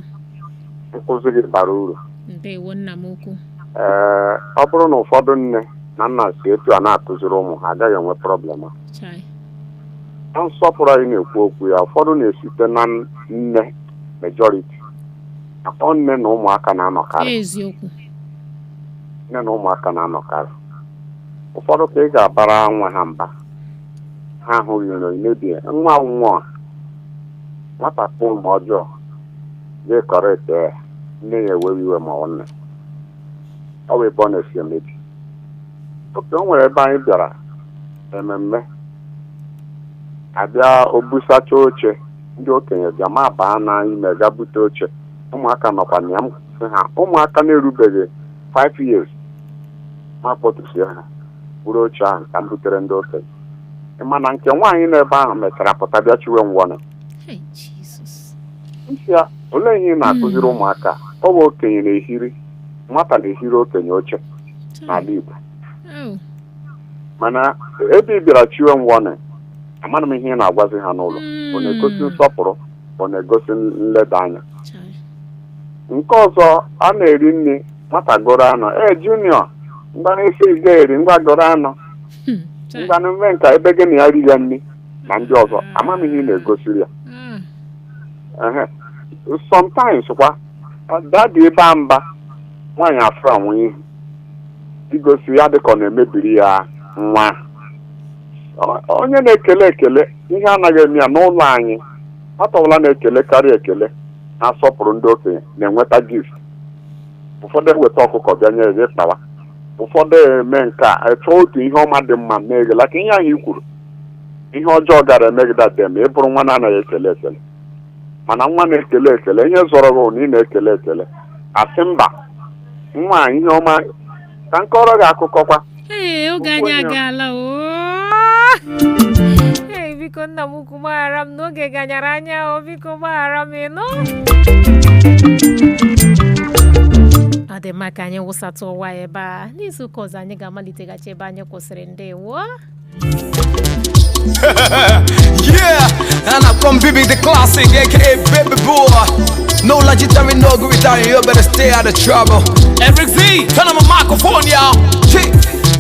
[SPEAKER 5] Nkụzi gị bara uru.
[SPEAKER 1] Ndewo, nna m ukwu.
[SPEAKER 5] Ee, ọ bụrụ na ụfọdụ nne na nna si etu a na-akụziri ụmụ ha, agaghị enwe problem a.
[SPEAKER 1] Chai.
[SPEAKER 5] Na nsọpụrụ anyị na-ekwu okwu ya, ụfọdụ na-esite na nne, majority akọ nne na ụmụaka na-anọkarị.
[SPEAKER 1] Eziokwu.
[SPEAKER 5] Nne na ụmụaka na-anọkarị. Ụfọdụ ka ị ga-abara nwa ha mba, ha ahụghị nro mebie nwa nwa nwata kpụọ ma ọjọọ gị correct ya, nne ya ewewe iwe ma ọ nne ọ bụ ebe ọ na-esi emebi oke. O nwere ebe anyị bịara ememme, abịa obusacha oche, ndị okenye bịa ma baa n'ime ga bute oche, ụmụaka nọkwa na ya. M sị ha, ụmụaka na-erubeghị 5 years, ma kpọtụsie ha buru oche ahụ ka m butere ndị okenye. Ị ma na nke nwaanyị nọ ebe ahụ mechara pụta bịa chiwe ngwọnị.
[SPEAKER 1] Hey, Jesus.
[SPEAKER 5] Nsị ya, olee ihe ị na-akụziri ụmụaka? Ọ bụ okenye na-ehiri nwata na-ehiri okenye oche n'ala Igbo.
[SPEAKER 1] Oh.
[SPEAKER 5] Mana ebe ị bịara chiwe ngwọnị, amana m ihe ị na-agwazi ha n'ụlọ. Ọ na-egosi nsọpụrụ, ọ na-egosi nleda anya.
[SPEAKER 1] Chai.
[SPEAKER 5] Nke ọzọ, a na-eri nri, nwata goro anụ, ee, junior, ngwanụ, esi ga eri, ngwa goro anụ.
[SPEAKER 1] Chai.
[SPEAKER 5] Ngwanụ, mee nka ebe gị na ya ri ya nri na ndị ọzọ, ama m ihe ị na-egosiri ya.
[SPEAKER 1] Ah.
[SPEAKER 5] Ehe. Sometimes kwa daddy ịba mba nwaanyị afọ anwụ ihu igosi ya dịka ọ na-emebiri ya nwa. Onye na-ekele ekele, ihe anaghị eme ya n'ụlọ anyị. Nwata ọbụla na-ekele karịa ekele na-asọpụrụ ndị okenye na-enweta gift. Ụfọdụ eweta ọkụkọ bịa nye gị kpawa, ụfọdụ eme nke a, chọọ otu ihe ọma dị mma mee gị. Laka ihe ahụ i kwuru, ihe ọjọọ gara eme gị dade ma ị bụrụ nwa na-anaghị ekele ekele. Mana nwa na-ekele ekele, ihe zọrọ gị na ị na-ekele ekele, asị mba nwa a, ihe ọma ka m kọrọ gị akụkọ kwa.
[SPEAKER 1] Ee, oge anyị
[SPEAKER 5] Okwu onye-
[SPEAKER 1] agaala o. Ee, biko, nna m ukwu, gbaghara m n'oge ganyara anya o. Biko gbaghara m ịnụ. Ọ dị mma ka anyị wụsatụ ụwa ebe a. N'izu ụka ọzọ, anyị ga-amaliteghachi ebe anyị kwụsịrị. Ndewo.
[SPEAKER 9] Yeah, and I'm from BB the Classic, aka Baby Boy. No legendary, no guitar, you better stay out of trouble.
[SPEAKER 10] Eric Z, turn on my microphone, y'all.
[SPEAKER 9] Chi.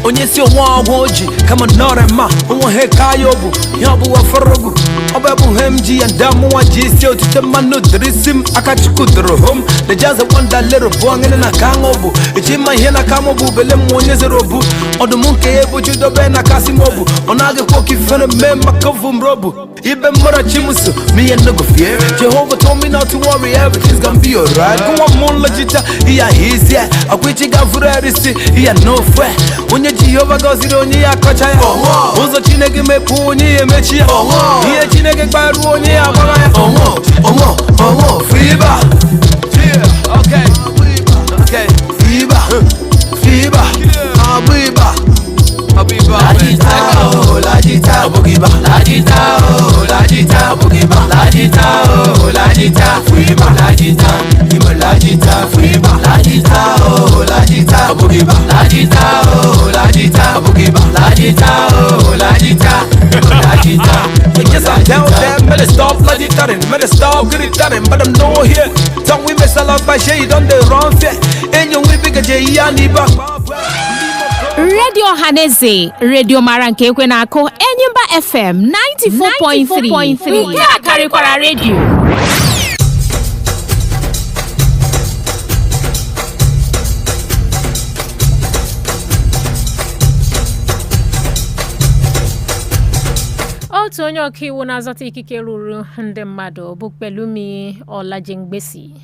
[SPEAKER 9] Onye si onwe ọgwụ oji kama nọrọ ma onwe ha ka ya obu ya ọ bụ wafọrọgwu ọ bụ ebu ha m ji ya ndị amụwa ji isi otite mmanụ dịrị isi m aka chukwu dụrụ hụ m the jazz wonder little bụ ngịnị na ka aṅụ bụ eji ma ihe na ka mụ bụ bele m onye zere obu ọdụm nke ya ebuchi dobe na kasị m obu ọ na-agịkwa oke ifere mee maka ovu m robu ibe mmara chimuso me and no go fear. Jehovah told me not to worry, everything's gonna be alright. Go on, moon logita, iya easy. Akwichi gavurerisi, iya no fair. Onye Jehova gọziri onye ya akọcha ya. Ụzọ Chineke mepee onye ya emechi ya. Ihe Chineke gbaruo onye ya agbagha ya. Ọnwụ, ọnwụ, ọnwụ, fiba.
[SPEAKER 10] Yeah, okay. Okay.
[SPEAKER 9] Fiba, fiba, abịba. Lajita, oh, lajita, obugiba. Lajita, oh, lajita, obugiba. Lajita, oh, lajita, fiba. Lajita, ima lajita, fiba. Lajita, oh, lajita, obugiba. Lajita, oh, lajita, obugiba. Lajita, oh, lajita, ima lajita. Yes, I tell them, better stop lajitarin, better stop gritarin, but I'm no here. Tell we mess a lot by shade on the wrong fear. And you will be a J.
[SPEAKER 1] Redio Ọhaneze, redio mara nke ekwe na-akụ, Enyimba FM 94.3 nke a karịkwara redio. Otu onye ọkaiwu na-azọta ikike ruru ndị mmadụ bụ Pelumi Olajengbesi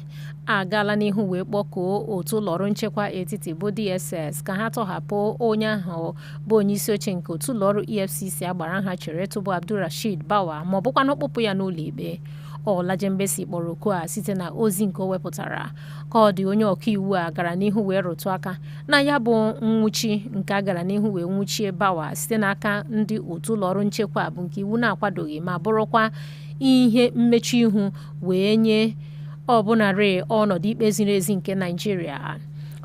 [SPEAKER 1] agaala n'ihu wee kpọkuo otu ụlọọrụ nchekwa etiti bụ DSS ka ha tọhapụ onye ahụ bụ onyeisi oche nke otu ụlọọrụ EFCC agbara nha chere tụbụ Abdulrasheed Bawa ma ọ bụkwanụ kpụpụ ya n'ụlọ ikpe. Olajengbesi kpọrọ oku a site na ozi nke o wepụtara ka ọ dị onye ọkaiwu a gara n'ihu wee rụtụ aka na ya bụ nwụchi nke a gara n'ihu wee nwụchie Bawa site n'aka ndị otu ụlọọrụ nchekwa bụ nke iwu na-akwadoghị ma bụrụkwa ihe mmechu ihu wee nye ọbụnarị ọnọdụ ikpe ziri ezi nke Naịjirịa.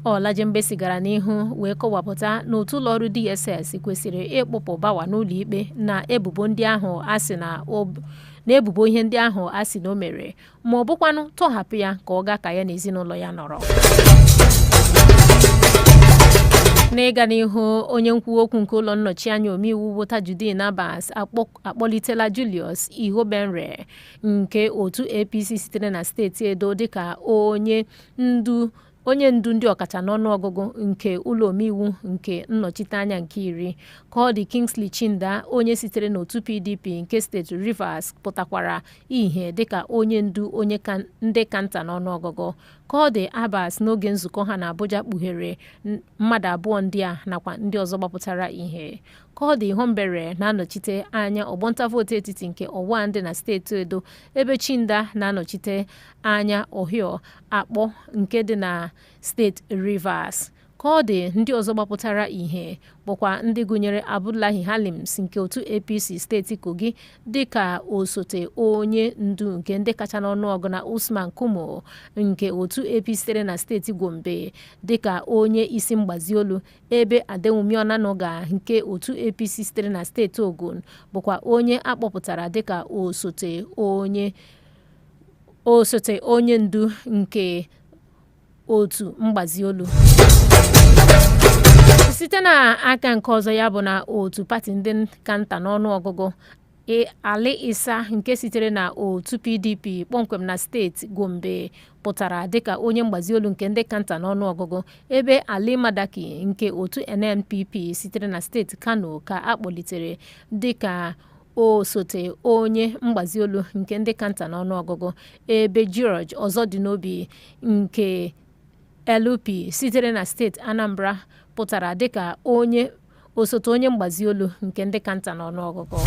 [SPEAKER 1] Olajengbesi gara n'ihu wee kọwapụta na otu ụlọọrụ DSS kwesịrị ịkpụpụ Bawa n'ụlọ ikpe na ebubo ndị ahụ a sị na na ebubo ihe ndị ahụ a sị na o mere ma ọ bụkwanụ tọhapụ ya ka ọ gaa ka ya na ezinụlọ ya nọrọ. N'ịga n'ihu, onye nkwuwa okwu nke ụlọ nnọchi anya omeiwu bụ Tajudeen Abbas akpọlitela Julius Ihobenre nke otu APC sitere na steeti Edo dịka onye ndu ndị ọkacha n'ọnụọgụgụ nke ụlọ omeiwu nke nnọchiteanya nke iri. Ka ọ dị, Kingsley Chinda onye sitere n'otu PDP nke steeti Rivers pụtakwara ihe dịka onye ndu ndị ka nta n'ọnụọgụgụ. Ka ọ dị, Abbas n'oge nzukọ ha na Abuja kpughere mmadụ abụọ ndị a nakwa ndị ọzọ gbapụtara ihe. Ka ọ dị, Ihombere na-anọchite anya ọgbọnta vootu etiti nke ọwa ndị na steeti Edo, ebe Chinda na-anọchite anya Ohio Akpọ nke dị na steeti Rivers. Ka ọ dị, ndị ọzọ gbapụtara ihe bụkwa ndị gụnyere Abdullahi Halims nke otu APC steeti Kogi dịka osote onye ndu nke ndị kacha n'ọnụọgụ na Usman Kumo nke otu APC sitere na steeti Gombe dịka onye isi mgbazi olu, ebe Adewumi Onanuga nke otu APC sitere na steeti Ogun bụkwa onye akpọpụtara dịka osote onye ndu nke otu mgbazi olu. Site n'aka nke ọzọ, ya bụ na otu pati ndị ka nta n'ọnụọgụgụ Ali Isa nke sitere na otu PDP kpọmkwem na steeti Gombe pụtara dịka onye mgbazi olu nke ndị ka nta n'ọnụọgụgụ, ebe Ali Madaki nke otu NNPP sitere na steeti Kano ka a kpọlitere dịka osote onye mgbazi olu nke ndị ka nta n'ọnụọgụgụ, ebe George Ọzọdịnobi nke LP sitere na steeti Anambra pụtara dịka onye osote onye mgbazi olu nke ndị ka nta n'ọnụọgụgụ.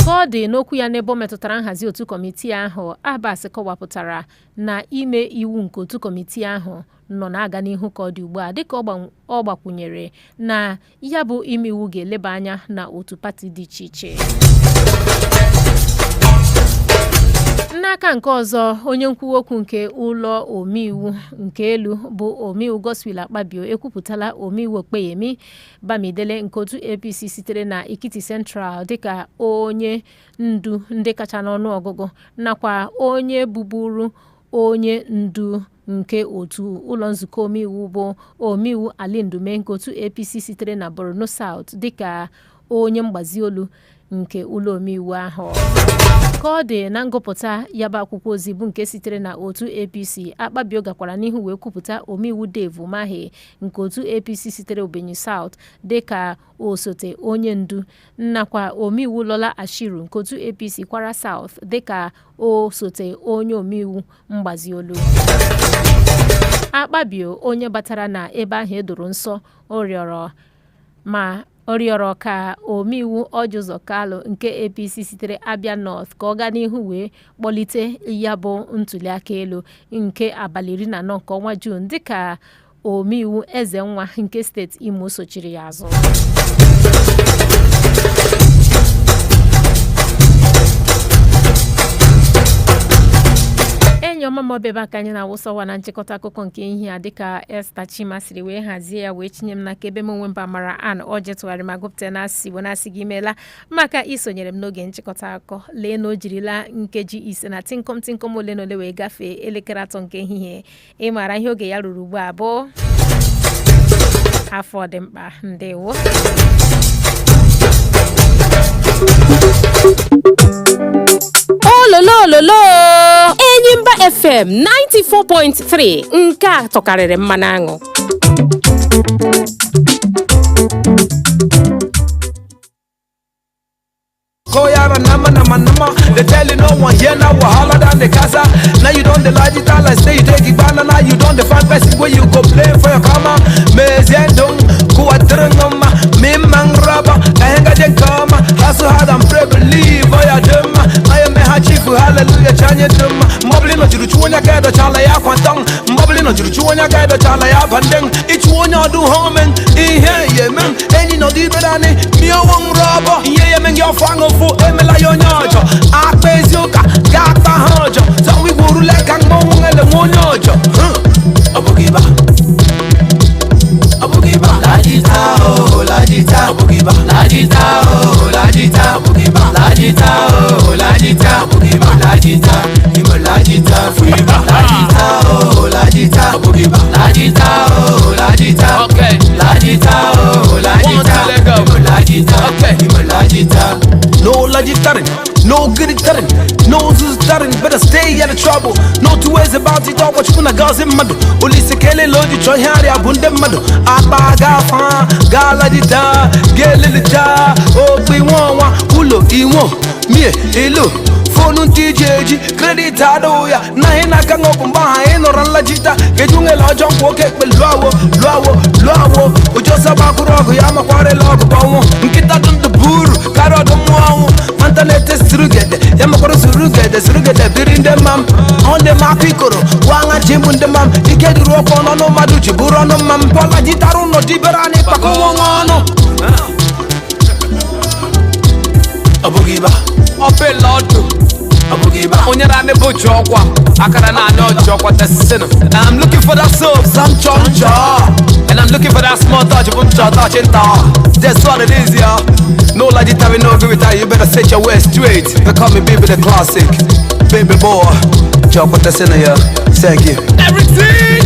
[SPEAKER 1] Ka ọ dị, n'okwu ya n'ebe ọ metụtara nhazi otu kọmitii ahụ, Abbas kọwapụtara na ime iwu nke otu kọmitii ahụ nọ na-aga n'ihu ka ọ dị ugbu a, dịka ọ gbakwunyere na ya bụ ime iwu ga-eleba anya na otu pati dị iche iche. N'aka nke ọzọ, onye nkwuwa okwu nke ụlọ omeiwu nke elu bụ omeiwu Godswill Akpabio ekwupụtala omeiwu Okpeyemi Bamidele nke otu APC sitere na Ekiti Central dịka onye ndu ndị kacha n'ọnụ ọgụgụ nakwa onye bụburu onye ndu nke otu ụlọ nzukọ omeiwu bụ omeiwu Ali Ndume nke otu APC sitere na Borno South dịka onye mgbazi olu nke ụlọ omeiwu ahụ. Ka ọ dị na ngụpụta ya bụ akwụkwọ ozi bụ nke sitere na otu APC, Akpabio gakwara n'ihu wee kwupụta omeiwu Dave Umahi nke otu APC sitere Obenyi South dịka osote onye ndu nakwa omeiwu Lola Ashiru nke otu APC Kwara South dịka osote onye omeiwu mgbazi olu. Akpabio, onye batara na ebe ahụ edoro nsọ, ọ rịọrọ ma ọ rịọrọ ka omeiwu Orji Uzor Kalu nke APC sitere Abia North ka ọ gaa n'ihu wee kpọlite ya bụ ntuliaka elu nke abalị 14 nke ọnwa Juun, dịka omeiwu Ezenwa nke steeti Imo sochiri ya azụ. Enyi ọma m, ọbịa ebe ka anyị na-awụsa ọwa na nchịkọta akụkọ nke ihe a, dịka Esther Chima siri wee hazie ya wee chinye m n'aka, ebe m onwe mba mara an ọjị tụgharị ma gụpụta na asụsụ Igbo, na-asị gị imeela maka isonyere m n'oge nchịkọta akụkọ. Lee na o jirila nkeji 5 na tịnkọm tịnkọm ole na ole wee gafee elekere 3 nke ehihie. Ị maara ihe oge ya ruru ugbu a bụ afọ dị mkpa. Ndewo.
[SPEAKER 11] Ololololo, Enyimba FM 94.3, nke a tọkarịrị mmanụ aṅụ.
[SPEAKER 9] Koyara nama nama nama. They tell you no one here now wahala down the casa. Now you don't the digital like say you take it banana. You don't the find person where you go play for your karma. Mezendong kuadrungama mimang raba kahenga den kama. Hustle hard and pray believe oh ya dem. I am a chief hallelujah chanye dem. Mobili no juru chuonya kedo chala ya kwantong. Mobili no juru chuonya kedo chala ya bandeng. Ichuonya do homen ihe yemen. Eni no di berani mi owong raba. Iye yemen yo fango fu emela yo nyojo. Akpa ezioka ga-akpa ha ọjọ. Zọnwa igwe orule ka mmọnwụ ele nwe onye ọjọ. Ọ bụghị ịba. Ọ bụghị ịba. Lajita o lajita. Ọ bụghị ịba. Lajita o lajita. Ọ bụghị ịba. Lajita o lajita. Ọ bụghị ịba. Lajita imo lajita fụ ịba. Lajita o lajita. Ọ bụghị ịba. Lajita o lajita.
[SPEAKER 10] Okay.
[SPEAKER 9] Lajita o lajita. Imo lajita.
[SPEAKER 10] Okay.
[SPEAKER 9] Imo lajita. No lajitarin, no giditarin, no zuzitarin, better stay out of trouble. No two ways about it, all what you gonna gazi mmadụ. Olise kele loji chọ ihe arịa bụ ndị mmadụ. Akpa gafa, galajita, gelelita, okpi nwa ụlọ inwo, mie ilu. Fonu ntị iji eji, kredit adịghị ya. Na ihe na-aka ṅụ bụ mgbe aha ị nọrọ nlajita. Kedu nwere ọjọọ nkwa oke ekpe lụọ awo, lụọ awo, lụọ awo. Ụjọ saba akwụrụ ọgụ ya makwarịla ọgụ bụ ọnwụ. Nkịta dị ndụ bụ uru karịa ọdụm nwụọ ọnwụ. Nwata na-ete sirugede, ya makwara surugede, surugede biri ndị mma m. Ọ ndị m akụ ikoro, gwa aṅa ji mbụ ndị mma m. Ike dịrị okwu ọnụ mmadụ ji bụrụ ọnụ mma m. Bọla jitara ụlọ dibere anyị kpakọ nwa nwa ọnụ. Ọ bụghị ịba.
[SPEAKER 10] Ọbịla ọdụ.
[SPEAKER 9] Ọ bụghị ịba.
[SPEAKER 10] Onye na-anị bụ ji ọkwa akara na-anị ọjị ọkwa tesinu. And I'm looking for that soap,
[SPEAKER 9] some chọ nchọ.
[SPEAKER 10] And I'm looking for that small touch bụ nchọ touch nta.
[SPEAKER 9] That's what it is, y'all. No lajita, we no agree with that. You better set your way straight. They call me Baby the Classic, Baby Boy. Chọ tesinu, yeah. Thank you.
[SPEAKER 10] Everything.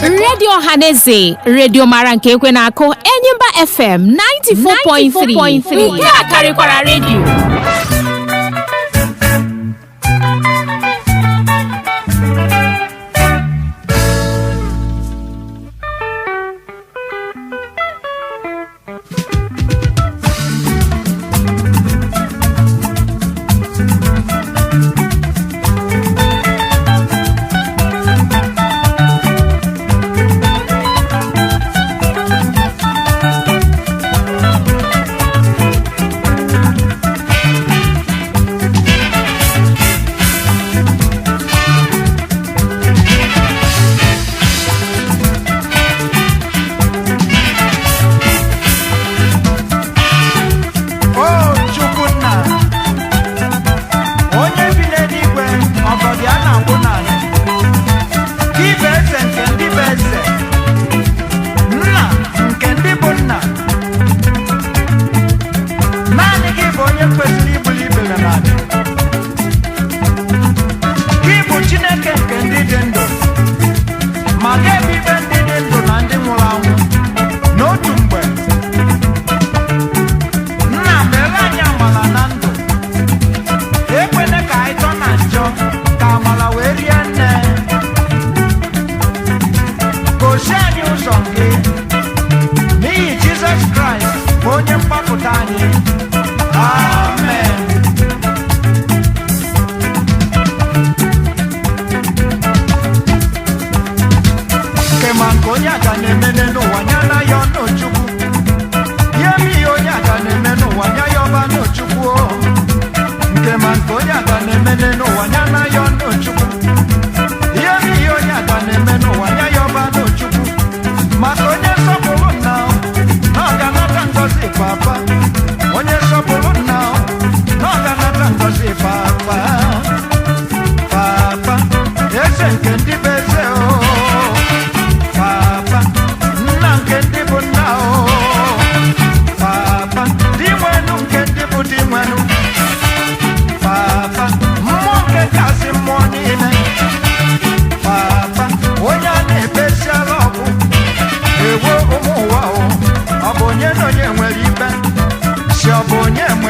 [SPEAKER 11] Redio Ọhaneze, redio mara nke ekwe na-akụ, Enyimba FM 94.3, nke a karịkwara redio.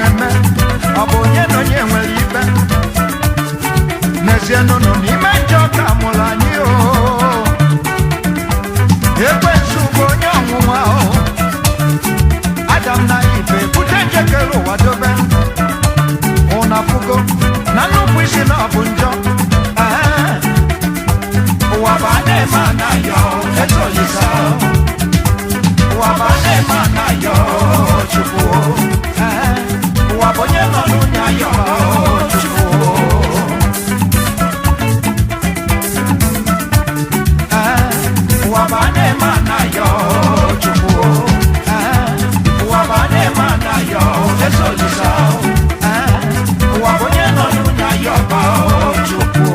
[SPEAKER 12] eme? Ọ bụ onye na onye nwere ikpe? N'ezie nụnụ n'ime njọ ka mụrụ anyị o. Ekwensu bụ onye ọnwụnwa o. Adam na Ife bute njekere ụwa dobe. Ụna fugo na nnukwu isi na ọ bụ njọ. Ee, ụwa bụ a na-eme anayọ etolisa. Ụwa bụ a na-eme anayọ Chukwu. Ee, ụwa bụ onye nọ n'ụnya ayọ Chukwu. Ee, ụwa bụ a na-eme anayọ Chukwu. Ee, ụwa bụ a na-eme anayọ etolisa. Ee, ụwa bụ onye nọ n'ụnya ayọ Chukwu.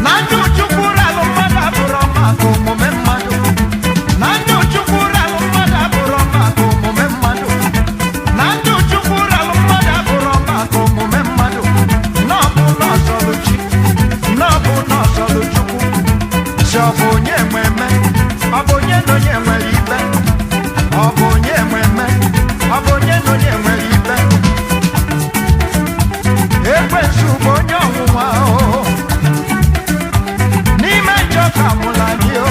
[SPEAKER 12] Na ndụ Chukwu ralụ mmadụ abụrọ maka omume mmadụ. Na ndụ Chukwu ralụ mmadụ abụrọ maka omume mmadụ. Na ndụ Chukwu ralụ mmadụ abụrọ maka omume mmadụ. Na ọ bụ na ọ sọlụ chi, na ọ bụ na ọ sọlụ Chukwu. Si ọ bụ onye nwe eme, ọ bụ onye na onye nwere ikpe. Ọ bụ onye nwe eme, ọ bụ onye na onye nwere ikpe. Ekwensu bụ onye ọnwụnwa o. N'ime njọ ka mụrụ anyị o.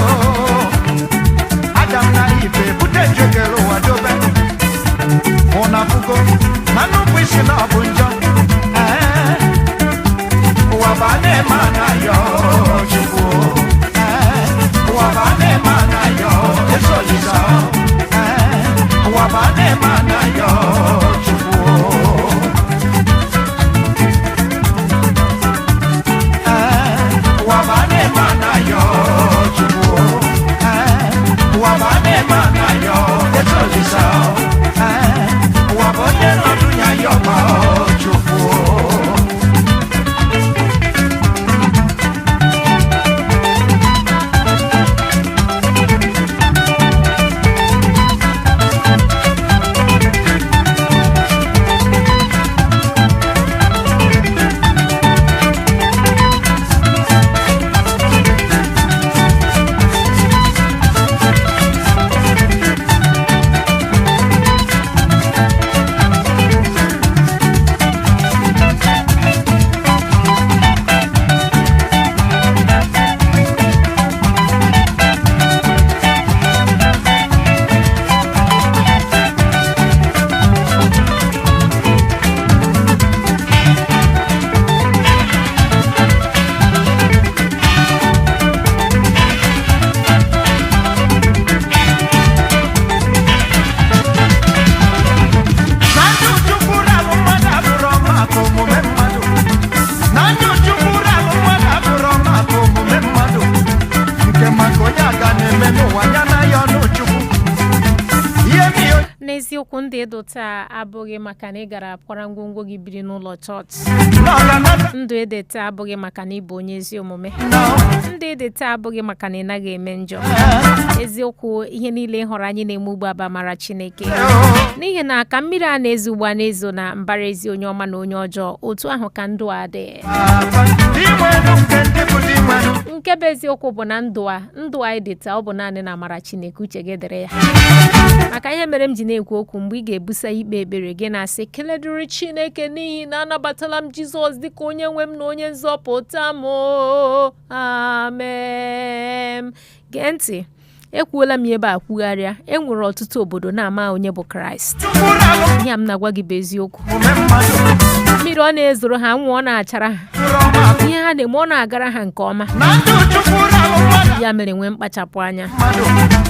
[SPEAKER 12] Adam na Ife bute njekere ụwa dobe. Ụna fugo na nnukwu isi na ọ bụ njọ. Ee, ụwa bụ a na-eme anayọ Chukwu. Ee, ụwa bụ a na-eme anayọ Esolisa. Ee, ụwa bụ a na-eme anayọ Chukwu. Ụwa bụ a na-eme anayọ Chukwu. Ee, ụwa bụ a na-eme anayọ Esolisa. Ee, ụwa bụ onye nọdụ ya yọba Chukwu. Na ndụ Chukwu ralụ mmadụ abụrọ maka omume mmadụ. Na ndụ Chukwu ralụ mmadụ abụrọ maka omume mmadụ. Nke maka onye aga na-eme n'ụwa ya na ya ọnụ Chukwu. Ihe mi
[SPEAKER 1] N'eziokwu, ndị ịdụ taa abụghị maka na ị gara kwara ngwongwo gị biri n'ụlọ chọọchị. Ndụ ịdị taa abụghị maka na ị bụ onye ezi omume. Ndụ ịdị taa abụghị maka na ị naghị eme njọ. Eziokwu, ihe niile ị hụrụ anyị na-eme ugbu a bụ amara Chineke, n'ihi na ka mmiri a na-ezo ugbu a na-ezo na mbara ezi onye ọma na onye ọjọọ, otu ahụ ka ndụ a dị.
[SPEAKER 12] Dinwenu nke ndị bụ dinwenu.
[SPEAKER 1] Nke bụ eziokwu bụ na ndụ a, ndụ anyị dị taa, ọ bụ naanị na amara Chineke. Uche gị dịrị ya. Maka ihe mere m ji na-ekwu okwu, mgbe ị ga-ebusa ikpe ekpere gị na-asị, "Kele dịrị Chineke n'ihi na anabatala m Jizọs dịka onye nwe m na onye nzọpụta m o. Amen." Gee ntị, ekwuola m ya ebe a kwugharịa, e nwere ọtụtụ obodo na-ama onye bụ Kraịst. Ihe a m na-agwa gị bụ eziokwu. Mmiri ọ na-ezoro ha, anwụ ọ na-achara ha, ihe ha na-eme ọ na-agara ha nke ọma. Ya mere nwee mkpachapụ anya.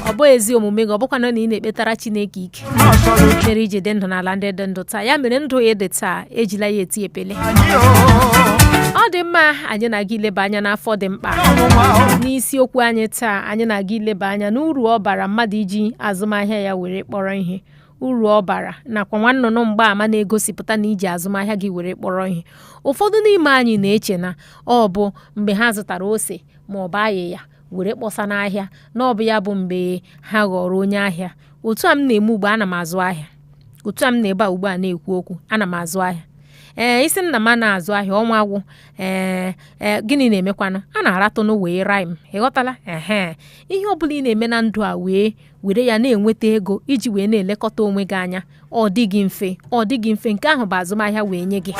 [SPEAKER 1] Ọ bụ ezi omume gị, ọ bụkwa na ị na-ekpetara Chineke ike mere iji dị ndụ n'ala ndị dị ndụ taa. Ya mere ndụ ya dị taa, ejila ya eti epele. Ọ dị mma, anyị na-aga ileba anya n'afọ dị mkpa n'isiokwu anyị taa. Anyị na-aga ileba anya n'uru ọ bara mmadụ iji azụmahịa ya were kpọrọ ihe, uru ọ bara nakwa nwa nnụnụ mgbaàmà na-egosipụta na iji azụmahịa gị were kpọrọ ihe. Ụfọdụ n'ime anyị na-eche na ọ bụ mgbe ha zụtara ose ma ọ bụ ayịya were kpọsa n'ahịa na ọ bụ ya bụ mgbe ha ghọrọ onye ahịa. Otu a m na-eme ugbu a, ana m azụ ahịa. Otu a m na-ebe a ugbu a na-ekwu okwu, ana m azụ ahịa. Ee, isi nna m na-azụ ahịa ọnwa agwụ. Ee ee, gịnị na-emekwanụ? A na-aratụnụ wee rhyme, ịghọtala? Ehe, ihe ọbụla ị na-eme na ndụ a, wee were ya na-enweta ego iji wee na-elekọta onwe gị anya, ọ dịghị mfe, ọ dịghị mfe. Nke ahụ bụ azụmahịa wee nye gị.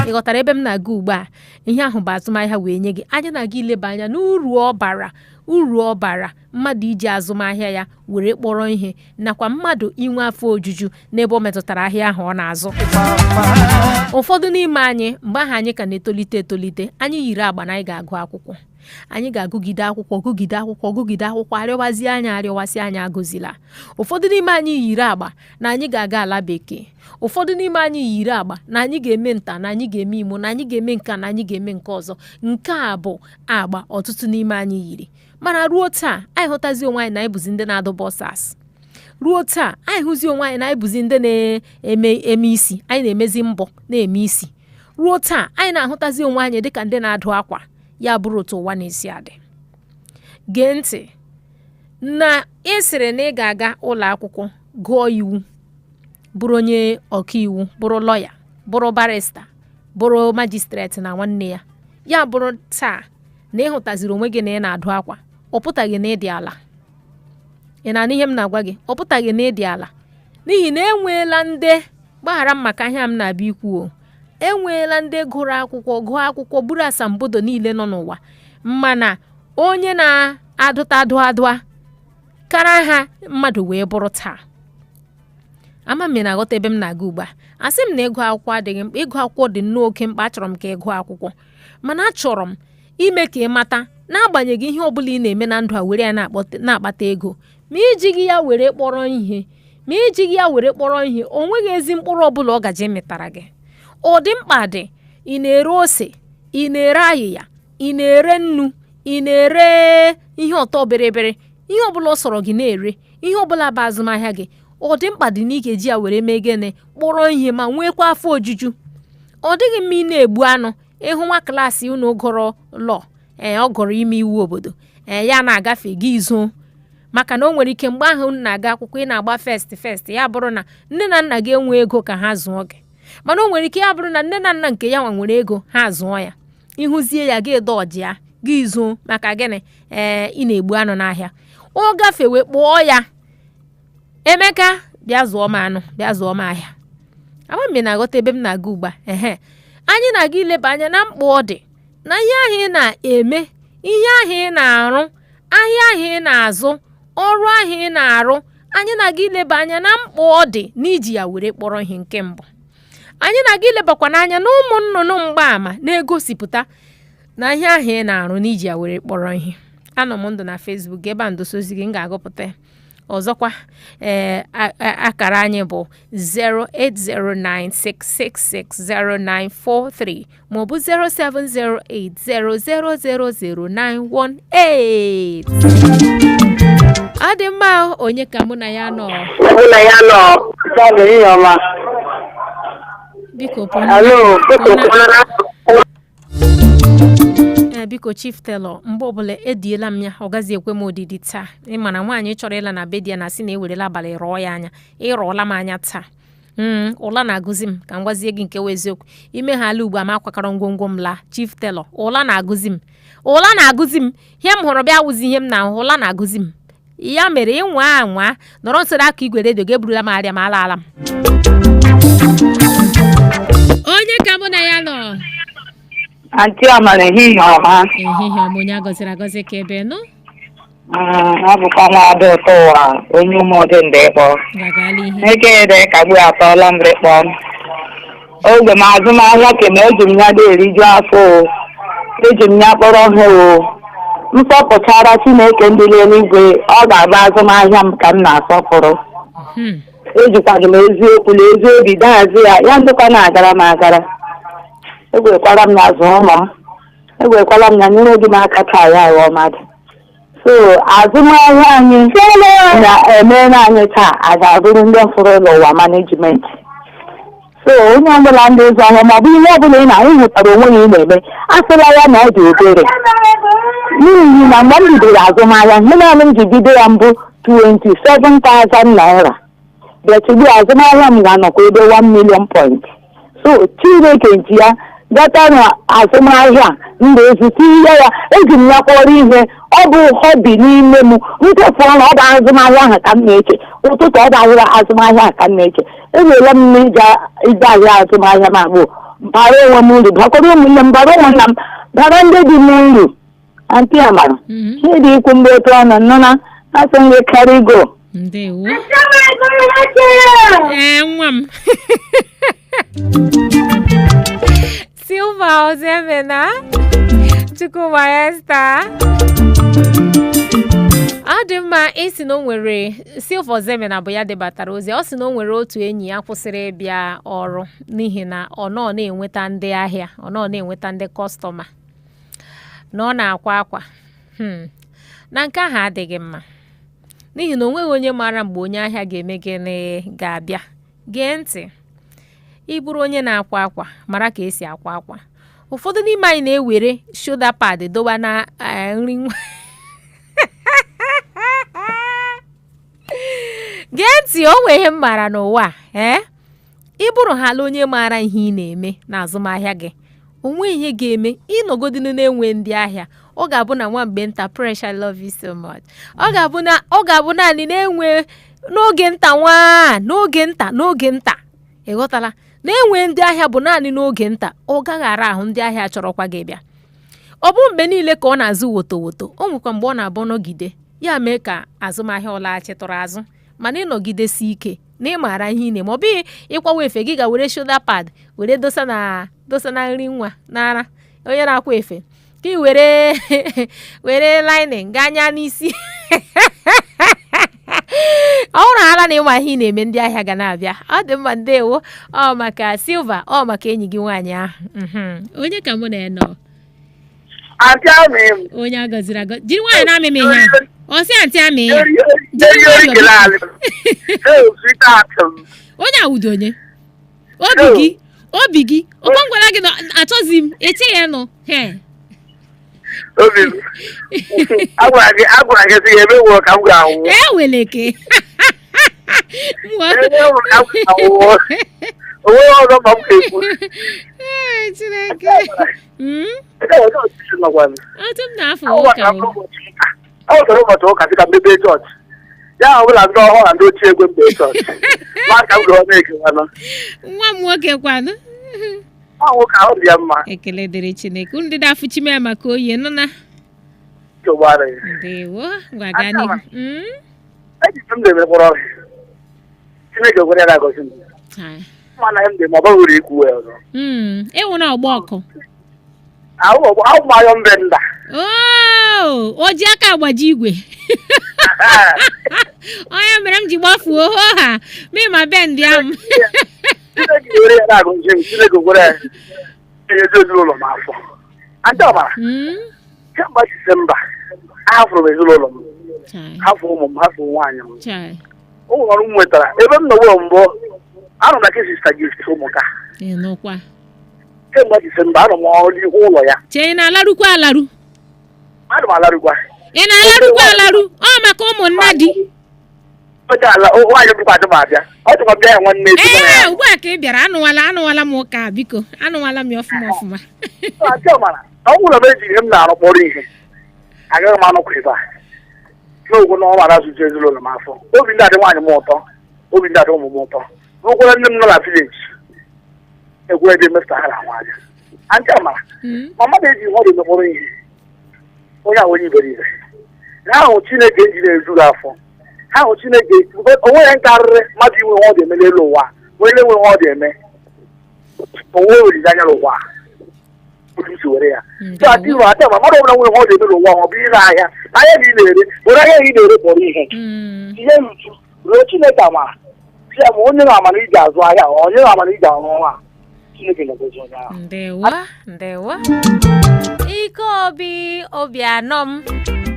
[SPEAKER 1] Ị ghọtara ebe m na-aga ugbu a? Ihe ahụ bụ azụmahịa wee nye gị. Anyị na-aga ileba anya n'uru ọ bara, uru ọ bara mmadụ iji azụmahịa ya were kpọrọ ihe, nakwa mmadụ inwe afọ ojuju n'ebe ọ metụtara ahịa ahụ ọ na-azụ. Ụfọdụ n'ime anyị, mgbe ahụ anyị ka na-etolite etolite, anyị yiri agba na anyị ga-agụ akwụkwọ. Anyị ga-agụgide akwụkwọ, gụgide akwụkwọ, gụgide akwụkwọ, arịọwazie anyị, arịọwasị anyị agụzila. Ụfọdụ n'ime anyị yiri agba na anyị ga-aga ala bekee. Ụfọdụ n'ime anyị yiri agba na anyị ga-eme nta, na anyị ga-eme imo, na anyị ga-eme nke a, na anyị ga-eme nke ọzọ. Nke a bụ agba ọtụtụ n'ime anyị yiri. Mana ruo taa, anyị hụtazi onwe anyị na anyị bụzi ndị na-adụ boxers. Ruo taa, anyị hụzi onwe anyị na anyị bụzi ndị na-eme eme isi, anyị na-emezi mbọ na-eme isi. Ruo taa, anyị na-ahụtazi onwe anyị dịka ndị na-adụ akwa. Ya bụrụ otu ụwa na-esi adị. Gee ntị, na ị sịrị na ị ga-aga ụlọ akwụkwọ gụọ iwu, bụrụ onye ọkaiwu, bụrụ lọya, bụrụ barrister, bụrụ magistrate na nwanne ya, ya bụrụ taa na ị hụtaziri onwe gị na ị na-adụ akwa, ọ pụtaghị na ị dị ala. Ị na-anụ ihe m na-agwa gị? Ọ pụtaghị na ị dị ala, n'ihi na enweela ndị, gbaghara m maka ihe a m na-abịa ikwu o, enweela ndị gụrụ akwụkwọ, gụọ akwụkwọ, buru asambodo niile nọ n'ụwa, mana onye na-adụta adụ adụa kara ha mmadụ wee bụrụ taa. Ama m na-aghọta ebe m na-aga ugbu a. Asị m na ịgụ akwụkwọ adịghị mkpa. Ịgụ akwụkwọ dị nnọọ oke mkpa. Achọrọ m ka ị gụọ akwụkwọ, mana achọrọ m ime ka ị mata, n'agbanyeghị ihe ọbụla ị na-eme na ndụ a were ya na-akpata ego, ma ijighị ya were kpọrọ ihe, ma ijighị ya were kpọrọ ihe, o nweghị ezi mkpụrụ ọbụla ọ gaje mịtara gị. Ọ dị mkpa dị. Ị na-ere ose, ị na-ere ayịya, ị na-ere nnu, ị na-ere ihe ọtọ bịrịbịrị, ihe ọbụla ọ sọrọ gị na-ere, ihe ọbụla bụ azụmahịa gị, ọ dị mkpa dị na ị ga-eji ya were mee gịnị? Kpọrọ ihe ma nwekwa afọ ojuju. Ọ dịghị mma ị na-egbu anụ, ịhụ nwa klaasị unu gụrụ law, ee, ọ gụrụ ime iwu obodo, ee, ya na-agafe gị zoo, maka na o nwere ike mgbe ahụ unu na-aga akwụkwọ, ị na-agba first first, ya bụrụ na nne na nna gị enwe ego ka ha zụọ gị. Mana o nwere ike ya bụrụ na nne na nna nke ya nwa nwere ego ha zụọ ya. Ịhụzie ya, gị dọji ya, gị zoo. Maka gịnị? Ee, ị na-egbu anụ n'ahịa, ọ gafewe, kpọọ ya, "Emeka, bịa zụọ m anụ, bịa zụọ m ahịa." Ama m na-aghọta ebe m na-aga ugbu a. Ehe, anyị na-aga ileba anya na mkpa ọ dị na ihe ahụ ị na-eme, ihe ahụ ị na-arụ, ahịa ahụ ị na-azụ, ọrụ ahụ ị na-arụ. Anyị na-aga ileba anya na mkpa ọ dị n'iji ya were kpọrọ ihe. Nke mbụ, anyị na-aga ilebakwa n'anya na ụmụ nnụnụ mgbaàmà na-egosipụta na ihe ahụ ị na-arụ n'iji ya were kpọrọ ihe. Anọ m ndụ na Facebook ebe a ndosozi gị, m ga-agụpụta ya. Ọzọkwa, ee, akara anyị bụ 08096660943 maọbụ 07080000918. Ọ dị mma. Onye ka mụ na ya nọ?
[SPEAKER 6] Mụ na ya nọ. Ehihie ọma.
[SPEAKER 1] Biko pụọ.
[SPEAKER 6] Hello, biko.
[SPEAKER 1] Ee, biko, Chief Tailor, mgbe ọbụla ediela m ya, ọ gaghị ekwe m odidi taa. Ị ma na nwaanyị chọrọ ịla na be di ya na sị na ewerela abalị rọọ ya anya. Ịrọọla m anya taa. Ụla na-agụzi m. Ka m gwazie gị nke wụ eziokwu, ime ha ala ugbu a, ma akwakọrọ ngwongwo m laa. Chief Tailor, ụla na-agụzi m, ụla na-agụzi m. Ihe m hụrụ bịa wụzi ihe m na-ahụ. Ụla na-agụzi m. Ya mere, ịnwa anwa nọrọ nso aka igwe redio gị, eburula m arịa ma alaala m. Onye ka mụ na ya nọ?
[SPEAKER 6] Aunty Amara, ehihie ọma.
[SPEAKER 1] Ehihie ọma, onye a gọziri agọzi ka ebe nụ.
[SPEAKER 6] Ọ bụkwa nwa ada ụtọ ụwa, onye ụmụọdị ndị kpọ.
[SPEAKER 1] Gagala ihe.
[SPEAKER 6] Eke dị kagbu atọọla m rịkpọ. Oge m azụmahịa kema, eji m ya dị eriju afọ o. Eji m ya kpọrọ ihe o. M sọpụchara Chineke ndị n'eluigwe, ọ ga-abụ azụmahịa m ka m na-asọpụrụ. Ejikwaghị m eziokwu na ezi obi dahazi ya, ya ndụkwa na-agara m agara. Egwekwara m ya zụọ ụlọ m. Egwekwala m ya nyere gị m aka taa ya aghọọ mmadụ. So azụmahịa anyị na-emere anyị taa a ga-abụrụ ndị mfụrụ ụlọ ụwa management. So onye ọbụla ndị ịzụ ahịa maọbụ ihe ọbụla ị na-ahụ hụtara onwe ya ị na-eme, asịla ya na ọ dị obere, n'ihi na mgbe m bidoro azụmahịa, ihe naanị m ji bido ya mbụ 27,000 naira, but ugbu a azụmahịa m ga-anọkwa ebe 1 million point. So Chineke ji ya gata na azụmahịa m na-ezu tinye ya, eji m ya kpọrọ ihe. Ọ bụ hobby n'ime m. Nchefu ọrụ, ọ bụ azụmahịa ahụ ka m na-eche. Ụtụtụ, ọ bụ ahịa azụmahịa ahụ ka m na-eche. Enwere m n'ije ije ahịa azụmahịa m abụọ bara onwe m uru, bakwara ụmụnne m, bara ụmụnna m, bara ndị dị m uru. Aunty Amara, chidi ikwu mgbe otu ọ nọ nnọ asị m gị karigo.
[SPEAKER 1] Ndewo. Ee, nwa m Silva Ozemena Chukwuma Esther, ọ dị mma. Isi na o nwere Silva Ozemena bụ ya debatara ozi. Ọ sị na o nwere otu enyi ya kwụsịrị ịbịa ọrụ n'ihi na ọ nọ na-enweta ndị ahịa, ọ nọ na-enweta ndị customer, na ọ na-akwa akwa. Na nke ahụ adịghị mma, n'ihi na o nweghị onye maara mgbe onye ahịa ga-eme gịnị, ga-abịa. Gee ntị, ị bụrụ onye na-akwa akwa, mara ka esi akwa akwa. Ụfọdụ n'ime anyị na-ewere shoulder pad dowa na nri nwa. Gee ntị, o nwee ihe m maara n'ụwa a, ee, ị bụrụ hala onye maara ihe ị na-eme n'azụmahịa gị, o nweghị ihe ga-eme ịnọgodinu na-enwe ndị ahịa. Ọ ga-abụ na nwa mgbe nta. Fresh, I love you so much. Ọ ga-abụ naanị na-enwe n'oge nta, nwa n'oge nta, n'oge nta. Ị ghọtala? Na-enwe ndị ahịa bụ naanị n'oge nta. Ọ gaghị ara ahụ ndị ahịa chọrọkwa gị bịa. Ọ bụ mgbe niile ka ọ na-azụ woto woto. O nwekwa mgbe ọ na-abụ nọgide ya mee ka azụmahịa ọ laghachitụrụ azụ, mana ịnọgidesi ike na ị maara ihe ị na-eme, ọ bụghị ịkwawa efe gị ga were shoulder pad were dosa na nri nwa n'ara onye na-akwa efe, ka ị were lining gaa anya n'isi. Ọ bụrụ ala na ịma ihe ị na-eme, ndị ahịa ga na-abịa. Ọ dị mma, ndewo. Ọ maka Silva, ọ maka enyi gị nwaanyị ahụ. Onye ka mụ na-enọ?
[SPEAKER 4] Aunty Amị m.
[SPEAKER 1] Onye a gọziri agọ, jiri nwaanyị na-amị m ihe ahụ. Ọ sị aunty Amị ya
[SPEAKER 4] Eri ori kele alị. Hey, sweetheart m.
[SPEAKER 1] Onye awụdo onye obi gị, obi gị ọkwa m gwara gị na achọzi m eche ya nọ he.
[SPEAKER 4] Obi m. Agwara gị sị ya ebe nwụrụ ka m ga-anwụ.
[SPEAKER 1] Eweleke.
[SPEAKER 4] Ebe nwụrụ ka m ga-anwụ. Onweghị ọzọ ma m ga-ekwu.
[SPEAKER 1] Ee, Chineke.
[SPEAKER 4] Ebe ọzọ ọchịchị nọkwanụ.
[SPEAKER 1] Otu m na-afọ ụka o.
[SPEAKER 4] Ọ wetara ụbọchị ụka dịka mmepe chọọchị. Ya ọbụla ndị ọhụrụ na ndị ochie egwe mgbe chọọchị. Ma ka m gụọ na-ekewanụ.
[SPEAKER 1] Nwa m nwoke kwanụ?
[SPEAKER 4] Nwa nwoke ahụ dị ya mma.
[SPEAKER 1] Ekele dịrị Chineke. Unu ndị na-afụchi m ya maka oyi nọ na
[SPEAKER 4] Nsogbu adịghị.
[SPEAKER 1] Ndewo, ngwa gaa n'ihu.
[SPEAKER 4] Ejiji m na-eme mkpụrụ ọhịa. Chineke kwere ya na-agọzi m.
[SPEAKER 1] Hai.
[SPEAKER 4] Mana m dị ma ọ baghị uru ikwu ya ọzọ.
[SPEAKER 1] Ịwụ na ọgba ọkụ.
[SPEAKER 4] Ahụ ahụ m ayọ mbe nda.
[SPEAKER 1] Oo, o ji aka agbaji igwe. Onye mere m ji gbafuo ha mi ma bend ya m.
[SPEAKER 4] Chineke were ya na-agọzi m. Chineke kwere ya na-enyezi ezinụlọ m afọ. Aunty Ọmara, kemgbe Disemba, ahafụrụ m ezinụlọ m.
[SPEAKER 1] Chai,
[SPEAKER 4] Hafụ ụmụ m, hafụ nwaanyị m.
[SPEAKER 1] chai.
[SPEAKER 4] O nwere ọrụ m nwetara ebe m nọgbu mbụ. Anọ m na ke Sister Gift ụmụka.
[SPEAKER 1] Ị nụkwa.
[SPEAKER 4] Kemgbe Disemba, anọ m ọrụ n'ihu ụlọ ya.
[SPEAKER 1] Chee, ị na-alarukwa alarụ?
[SPEAKER 4] Ana m alarụkwa.
[SPEAKER 1] Ị na-alarukwa alarụ? Ọ maka ụmụnna di.
[SPEAKER 4] Oje ala nwaanyị bụkwa adị m abịa. Ọ dịkwa bịa ya nwanne echi.
[SPEAKER 1] Ee, ugbu a ka ị bịara, anụwala anụwala m ụka a, biko. Anụwala m ya ọfụma ọfụma.
[SPEAKER 4] Aunty Ọmara, ọ bụrụ na m eji ihe m na-arụ kpọrọ ihe, agaghị m anọkwa ebe a. N'ogwu na ọ mara azụzụ ezinụlọ m afọ. Obi ndị adị nwaanyị m ụtọ, obi ndị adị ụmụ m ụtọ. Nwekwara nne m nọ na village. Egwu ebe emefụta ha na-ahụ anya. Aunty Amara, ma mmadụ eji ihe ọ dị kpọrọ ihe, onye ahụ onye iberibe. Ha ahụ Chineke eji na-ezu gị afọ. Ha ahụ Chineke onwe ya nkarịrị mmadụ inwe ihe ọ ga-eme n'elu ụwa. Onye na-enwe ihe ọ ga-eme, onwe olileanya n'ụwa. Otu m si were ya. So adị uru adị ama mmadụ ọbụla nwere ihe ọ ga-eme n'ụwa, ma ọ bụ ire ahịa. Ahịa gị ị na-ere, were ahịa gị ị na-ere kpọrọ ihe. Tinye uchu, ruo Chineke amara. Si ya ma onye na-amara iji azụ ahịa, onye na-amara iji arụ ọrụ a. Chineke ga-agọzi onye ahụ.
[SPEAKER 1] Ndewo, ndewo. Ike obi obi anọ m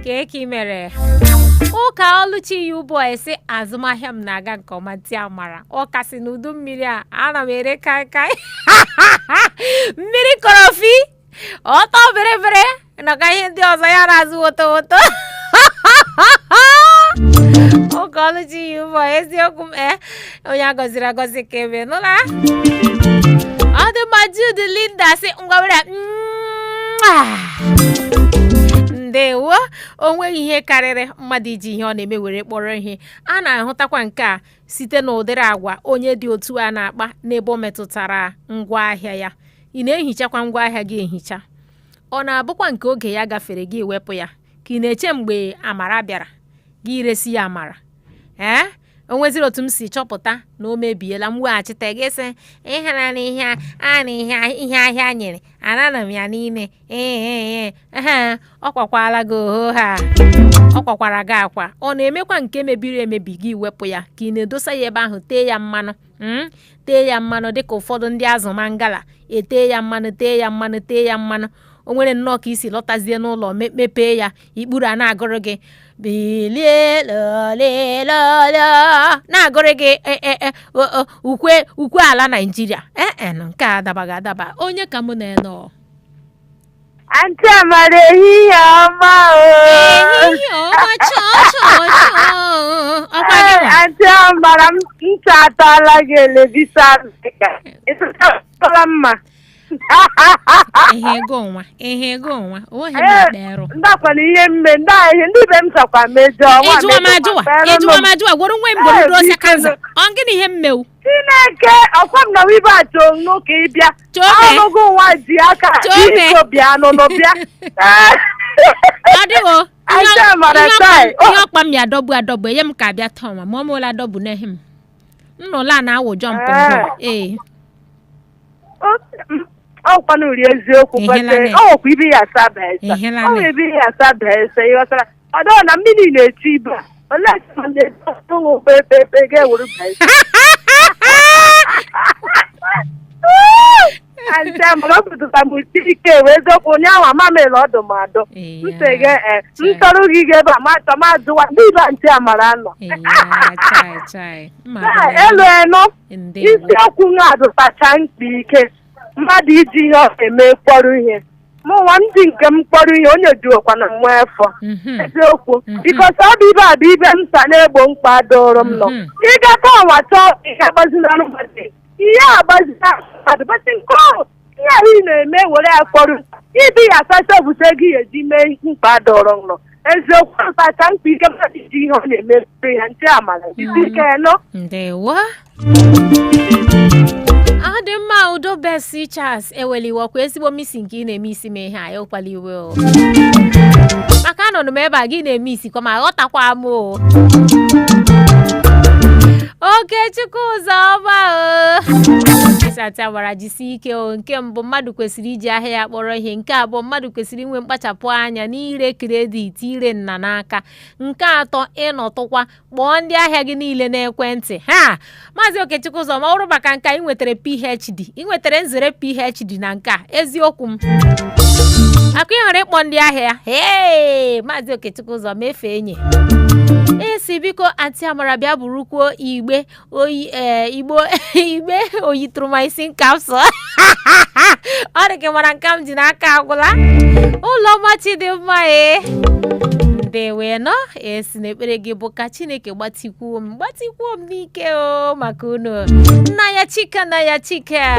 [SPEAKER 1] ka eke mere ụka ọlụchi ya ugbu a esi azụmahịa m na-aga nke ọma. Ntị Amara, ọ kasị n'udu mmiri a ana m ere kaikai, mmiri kọrọfi ọtọ bịrịbịrị nakwa ihe ndị ọzọ ya na-azụ woto woto. Ụka ọlụchi ya ugbu a, eziokwu m, ee, onye a gọziri agọzi ka ebe nụla. Ọ dị mma. Jude Linda sị ngwa were ya. Mwah! Ndewo. O nweghị ihe karịrị mmadụ iji ihe ọ na-eme were kpọrọ ihe. A na-ahụtakwa nke a site n'ụdịrị agwa onye dị otu a na-akpa n'ebe ọ metụtara ngwaahịa ya. Ị na-ehichakwa ngwaahịa gị ehicha? Ọ na-abụkwa nke oge ya gafere gị wepụ ya, ka ị na-eche mgbe amara bịara gị resi ya amara? Ee, o nweziri otu m si chọpụta na o mebiela, m weghachite gị, sị ịhara na ihe a na ihe ahịa nyere anana m ya niile. Ee, ee, ọ kwakwala gị oho ha, ọ kwakwara gị akwa. Ọ na-emekwa nke mebiri emebi gị wepụ ya, ka ị na-edosa ya ebe ahụ tee ya mmanụ, tee ya mmanụ dịka ụfọdụ ndị azụ mangala etee ya mmanụ, tee ya mmanụ, tee ya mmanụ. O nwere nnọọ ka isi lọtazie n'ụlọ, mepee ya, ikpuru a na-agụrụ gị bilie lolelolo, na-agụrụ gị ukwe ukwe ala Naijiria. Ee, nke a adabaghị adaba. Onye ka mụ na-enọ?
[SPEAKER 13] Aunty Amara, ehihie ọma o.
[SPEAKER 1] Ehihie ọma. Chọọ chọọ chọọ, ọkwa gị nwa?
[SPEAKER 13] Aunty Amara m, ntị atọọla gị elebisa Africa. Ịtụtala mma.
[SPEAKER 1] Ihe ego nwa, ihe ego nwa, onweghị m akpa ịrụ.
[SPEAKER 13] Ndakwana ihe mme ndị ahịa ndị be m chọkwa mejọ nwa.
[SPEAKER 1] Ịjụwa m ajụwa, ịjụwa m ajụwa, gworo nwe m gworo ruo ose kanza. Ọ gịnị ihe mmewu?
[SPEAKER 13] Chineke, ọkwa m na wibe achọ n'ụka ịbịa.
[SPEAKER 1] Chome.
[SPEAKER 13] Ọnụgụ nwa ji aka.
[SPEAKER 1] Chome.
[SPEAKER 13] Biko bịa nụnụ bịa.
[SPEAKER 1] Ọ dịghị.
[SPEAKER 13] Aunty Amara, tai.
[SPEAKER 1] Ihe ọkpa m ya adọgbu adọgbu, enye m ka abịa taa ọnwa ma ọ mụla adọgbu n'ehi m nnụla a na-awụ jump mbụ ee.
[SPEAKER 13] Ọkwa na uri eziokwu.
[SPEAKER 1] Ihela
[SPEAKER 13] kwete
[SPEAKER 1] ne.
[SPEAKER 13] ọ nwekwa ibe ya asa esa.
[SPEAKER 1] Ihela
[SPEAKER 13] Ọ
[SPEAKER 1] ne.
[SPEAKER 13] nwere ibe ya asa esa, ịghọtara? Ọ dọọ na mmiri na-eti ibe a olee ma na-eti pepepe ga-ewere esa. Aunty Amara, ọ pụtara m uche ike wee eziokwu ụnyaahụ ama m ele ọdụ m adụ ntị gị e ntọrọ gị ga ebe a ma achọ ma ajụwa ndị ibe Aunty Amara nọ.
[SPEAKER 1] Eya, chai chai, mma.
[SPEAKER 13] Chai,
[SPEAKER 1] adịla.
[SPEAKER 13] Elu enu.
[SPEAKER 1] Ndewo.
[SPEAKER 13] Isiokwu nwa adụtacha mkpa ike mmadụ iji ihe ọ eme kpọrọ ihe. Mụ nwa ndị nke m kpọrọ ihe onye juokwa na mmụọ efọ. Eziokwu, bikos ọ bụ ibe a bụ ibe m sa na-egbo mkpa dụrụ m nọ. Ịgata ọnwa chọọ ihe agbazina mmadụ, ihe agbazina mmadụ basi nke ọhụ ihe ahụ ị na-eme were ya kpọrọ ibi ya asacha obute gị ya eji mee mkpa dụrụ m nọ. Eziokwu, ntacha mkpa ike mmadụ iji ihe ọ na-eme kpọrọ ihe. Ntị amala isi ike nọ.
[SPEAKER 1] Ndewo. Ọ dị mma. Udo besi Charles eweliwe ọkwa ezigbo misi nke ị na-eme isi m ihe a ewekwala iwe o, maka anọnụ m ebe a gị na-eme isi kwa ma aghọtakwa m o. Okechukwu Ụzọma o isata gwara jisie ike o. Nke mbụ, mmadụ kwesịrị iji ahịa ya kpọrọ ihe. Nke abụọ, mmadụ kwesịrị inwe mkpachapụ anya n'ire credit, ire nna n'aka. Nke atọ, ịnọtụkwa kpọọ ndị ahịa gị niile n'ekwentị ha. Maazị Okechukwu Ụzọma, ọ bụrụ maka nke a, ị nwetara PhD, ị nwetara nzere PhD na nke a. Eziokwu m akụ ị hụrụ ịkpọ ndị ahịa ya. Hee, Maazị Okechukwu Ụzọ mefe enyi esi biko, Aunty Amara, bịa burukwuo igbe oyi, ee, igbo igbe erythromycin capsule. Ọ dị ka mara nke m ji n'aka agwụla. Ụlọ ọma Chidimma, ee, ndewe nọ esi n'ekpere gị bụ ka Chineke gbatikwuo m, gbatikwuo m n'ike o maka unu. Nna ya Chika, nna ya Chika,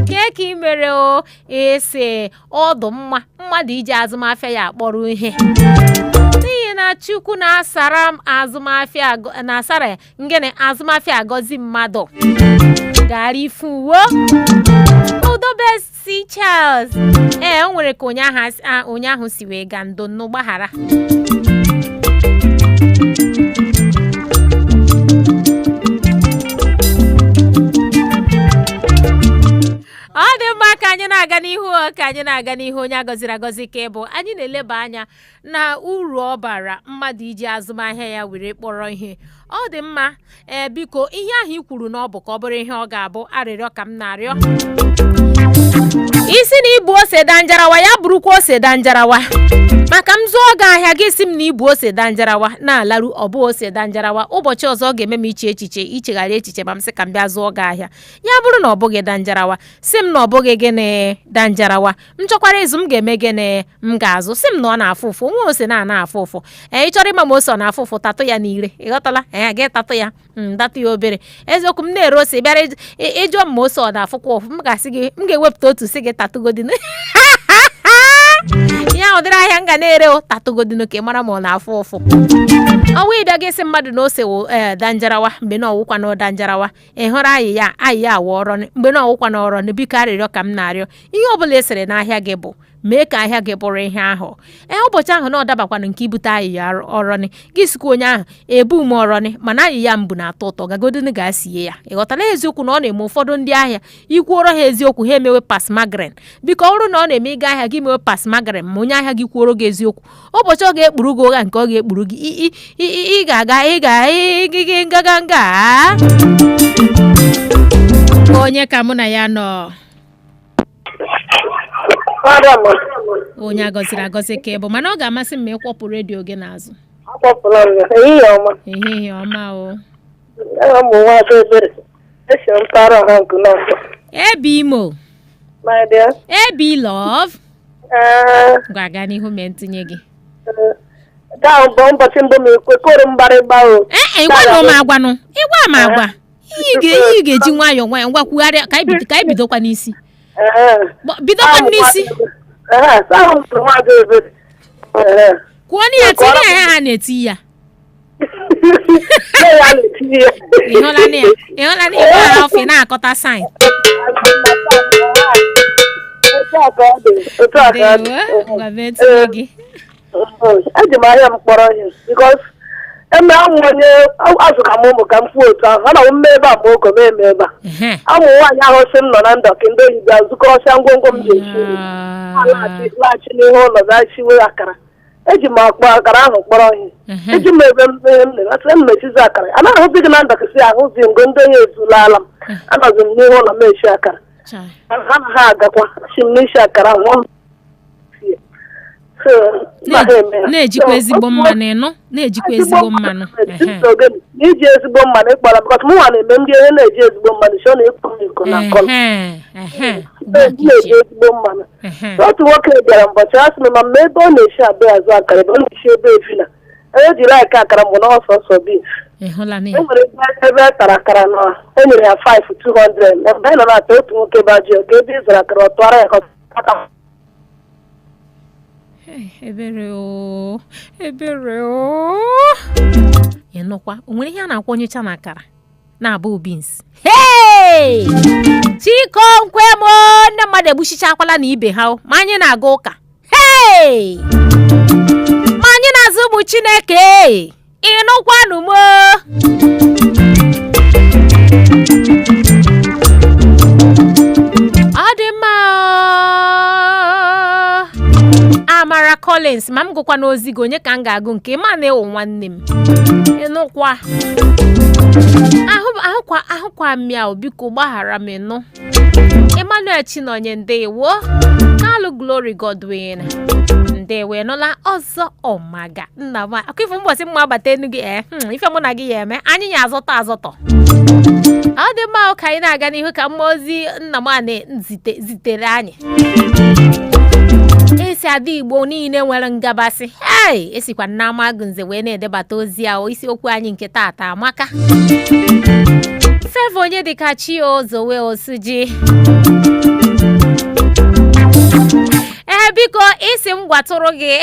[SPEAKER 1] kee ka ị mere o? Ese ọdụ mma mmadụ iji azụmahịa ya akpọrọ ihe, n'ihi na Chukwu na-asara m azụmahịa na-asara ya ngịnị azụmahịa agọzi mmadụ gara ife uwe udobesi. Charles, ee, o nwere ka ụnyaahụ si wee gaa ndo nnụ gbaghara. Ọ dị mma, ka anyị na-aga n'ihu o, ka anyị na-aga n'ihu. Onye agọziri agọzi ka ịbụ. Anyị na-eleba anya na uru ọ bara mmadụ iji azụmahịa ya were kpọrọ ihe. Ọ dị mma. Ee, biko, ihe ahụ i kwuru na ọ bụ ka ọ bụrụ ihe ọ ga-abụ, arịrịọ ka m na-arịọ isi na ibu ose danjarawa ya bụrụkwa ose danjarawa, maka m zụọ gị ahịa gị si m na ibu ose danjarawa na-alaru ọ bụ ose danjarawa. Ụbọchị ọzọ ọ ga-eme m iche echiche, ichegharị echiche ma m sị ka m bịa zụọ gị ahịa, ya bụrụ na ọ bụghị danjarawa, si m na ọ bụghị gịnị danjarawa. M chọkwara ịzụ, m ga-eme gịnị? M ga-azụ. Si m na ọ na-afụ ụfụ, nwa ose na-ana afụ ụfụ. Ee, ị chọrọ ịma ma ose ọ na-afụ ụfụ, tatụ ya n'ire. Ị ghọtala? Ee, gị tatụ ya. Ndatụ ya obere. Eziokwu, m na-ere ose, bịara ịjụọ m ma ose ọ na-afụkwa ụfụ, m ga-asị gị, m ga-ewepụta otu, sị gị tatụgodin ihe ahụ dịrị ahịa m ga na-ere o, tatụgodin ka ị mara ma ọ na-afụ ụfụ. Ọnwa ịbịa gị sị mmadụ na ose wụ ee danjarawa, mgbe na ọwụkwa na danjarawa. Ị hụrụ ayị ya, ayị ya awụ ọrọ, mgbe na ọwụkwa na ọrọ. Biko, arịrịọ ka m na-arịọ, ihe ọbụla e sere n'ahịa gị bụ mee ka ahịa gị bụrụ ihe ahụ. Ee, ụbọchị ahụ na ọ dabakwanụ nke ibute ayịya ọrọnị gị, sikwa onye ahụ ebu m ọrọnị, mana ayịya mbụ na-atọ ụtọ, gagodin ga-asie ya. Ị ghọtara? Eziokwu na ọ na-eme ụfọdụ ndị ahịa, ikwuoro ha eziokwu, ha emewe pasmagrin. Biko, ọ bụrụ na ọ na-eme ịga ahịa gị mewe pasmagrin, ma onye ahịa gị kwuoro gị eziokwu, ụbọchị ọ ga-ekpuru gị ụgha nke ọ ga-ekpuru gị, ị ga-aga ị ga gị ngaga nga. Onye ka mụ na ya nọ? Onye agọziri agọzi ka ị bụ, mana ọ ga-amasị m ma ị kwọpụ redio gị n'azụ.
[SPEAKER 14] Akwọpụla m ya. Ehihie ọma.
[SPEAKER 1] Ehihie ọma o.
[SPEAKER 14] Aha m bụ Nwaada Ebere. Esi m mpaghara ọha nke Nọmba.
[SPEAKER 1] Ebi Imo.
[SPEAKER 14] My dear.
[SPEAKER 1] Ebi love.
[SPEAKER 14] Ee.
[SPEAKER 1] Gwa, gaa n'ihu mee ntinye gị.
[SPEAKER 14] Taa bụ ụbọchị mbụ m ekwe kụrụ mgbarịgba o.
[SPEAKER 1] Ee, ịgwanụ m agwanụ, ịgwa m agwa. Ị ga-eji nwayọọ nwayọọ ngwa kwugharịa ka anyị bidokwa n'isi. Bidokwa n'isi.
[SPEAKER 14] Ee, ahụ m bụ Nwaada Ebere. Ee.
[SPEAKER 1] Kwuo na ya, tinye ya, ha na-eti ya.
[SPEAKER 14] Ya ya na-etinye ya.
[SPEAKER 1] Ị hụla na ya, ị hụla na ị gbara ọfị na-akọta sign.
[SPEAKER 14] Otu a ka ọ dị. Otu a ka ọ dị.
[SPEAKER 1] Ndewo, ngwa mee ntinye gị.
[SPEAKER 14] Eji m ahịa m kpọrọ ihe because eme amụ onye azụ ka m ụmụ ka m kwuo otu ahụ, ana m mme ebe a ma ogo m eme ebe a amụ nwaanyị ahụ sị m nọ na ndọkị, ndị oyibo bịa zukọrọsịa ngwongwo m ji esi nri. Ha laghachi n'ihu ụlọ bịa siwe akara. Eji m akpọ akara ahụ kpọrọ ihe. Eji m ebe m ihe m na-eme, asị m mechizi akara, anaghị ahụzi gị na ndọkị, si ahụzi ngo ndị onye ezulala m, anọzi m n'ihu ụlọ m echi akara.
[SPEAKER 1] Chai.
[SPEAKER 14] Ha na ha agakwa si m n'isi akara ahụ ọ sie. So, mba ha eme ya.
[SPEAKER 1] Na-ejikwa
[SPEAKER 14] So,
[SPEAKER 1] ezigbo mmanụ, ịnụ, na-ejikwa ezigbo mmanụ.
[SPEAKER 14] Iji ezigbo mmanụ ịkpọrọ, because mụnwa na-eme ndị onye na-eji ezigbo mmanụ si ọ na-ekpo m iko na akọlọ.
[SPEAKER 1] Ehe, ehe. Ugbu a ka
[SPEAKER 14] na-eji
[SPEAKER 1] iche.
[SPEAKER 14] Ezigbo mmanụ. Otu nwoke bịara mbọchị, a sị m ma mma ebe ọ na-esi abịa azụ akara, ebe ọ na-esi ebe evina onye ji like akara mbụ na ọsọsọ beans.
[SPEAKER 1] Ị hụla na
[SPEAKER 14] E
[SPEAKER 1] ya.
[SPEAKER 14] nwere ebe e tara akara na e nyere ya 5 200. Ebe anyị nọ na-ata, otu nwoke bajụ ka ebe ị zụrụ akara, ọ tụọrọ ya ka ọ aka.
[SPEAKER 1] Hey, ebere o, ebere o. Ị nụkwa, o nwere ihe a na-akwọnyecha na akara na-abụ beans. Hey! Chiko nkwe m o, ndị mmadụ egbuchichakwala na ibe ha o, ma anyị na-aga ụka. Hey! Ma anyị na-azụ ụmụ Chineke. Ị nụkwanụ m o. Ọ dị mma o. Amara Collins, ma m gụkwa n'ozi gị, onye ka m ga-agụ nke ma na-ewu nwanne m. Ịnụkwa, ahụ ahụkwa ahụkwa m ya o, biko gbaghara m. Ịnụ, Emmanuel Chinonye, ndewo. Kalu Glory Godwin, ndewo. Ịnụla ọzọ, ọmaga nna m akwa ife mbọsị mma abata enu gị. Ee, ife mụ na gị ya eme, anyị ya azọtọ azọtọ. Ọ dị mma o, ka anyị na-aga n'ihu ka mmụọ ozi nna m a na-zite zitere anyị. Esi ada Igbo niile nwere ngabasị. Hei, esikwa n'ama Agụnze wee na-edebata ozi a. Isiokwu anyị nke taata amaka. Favour onye dịka chi ozowe osuji. Ee, biko, isi m gwatụrụ gị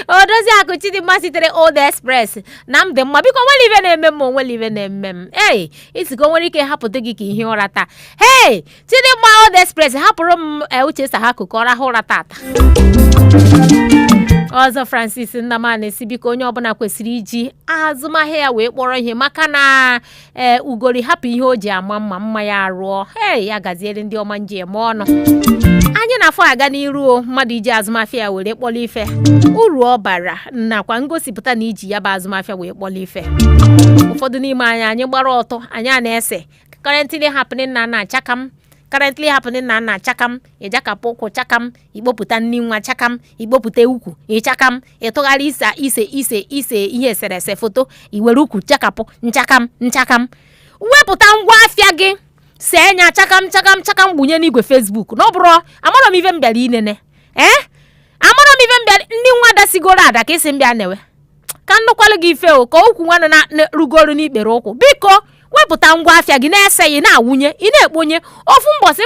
[SPEAKER 1] odozi akụ Chidimma sitere Old Express na m dị mma. Biko, nwere ibe na-eme m, onwere ibe na-eme m. Ei, isi ka o nwere ike hapụta gị ka ihe ụra taa. Hei, Chidimma Old Express, hapụrụ m Uche Sahako ka ọ rahụ ụra tata. Ọzọ, Francis Nnamani si biko, onye ọbụla kwesịrị iji azụmahịa ya wee kpọrọ ihe, maka na ee, ugori hapụ ihe o ji ama mma mma ya arụọ. Hei, ya gaziere ndị ọma nji eme ọnụ. Anyị na-afọ aga n'iru o, mmadụ iji azụmahịa ya were kpọrọ ife, uru ọ bara nakwa ngosipụta na iji ya bụ azụmahịa wee kpọrọ ife. Ụfọdụ n'ime anyị, anyị gbara ọtọ, anyị a na-ese currently happening na na chakam, currently happening na na chakam, ịjakapụ ụkwụ chakam, ikpopụta nni nwa chakam, ikpopụta ukwu ịchakam, ịtụgharị isa ise ise ise ihe eserese foto, iwere ukwu chakapụ nchakam nchakam, wepụta ngwa afịa gị, see nya chakam chakam chakam, gbunye n'igwe Facebook. Na ọ bụrụ amarọ m ife m bịara inene. Ee, amarọ m ife m bịara. Ndị nwa dasigoro ada ka isi m bịa newe. Ka nnụkwalụ gị ife o, ka okwu nwanne na rugoro n'ikpere ụkwụ. Biko wepụta ngwa afịa gị na-ese ya, na-awụnye, ị na-ekponye. Ofu mbọsị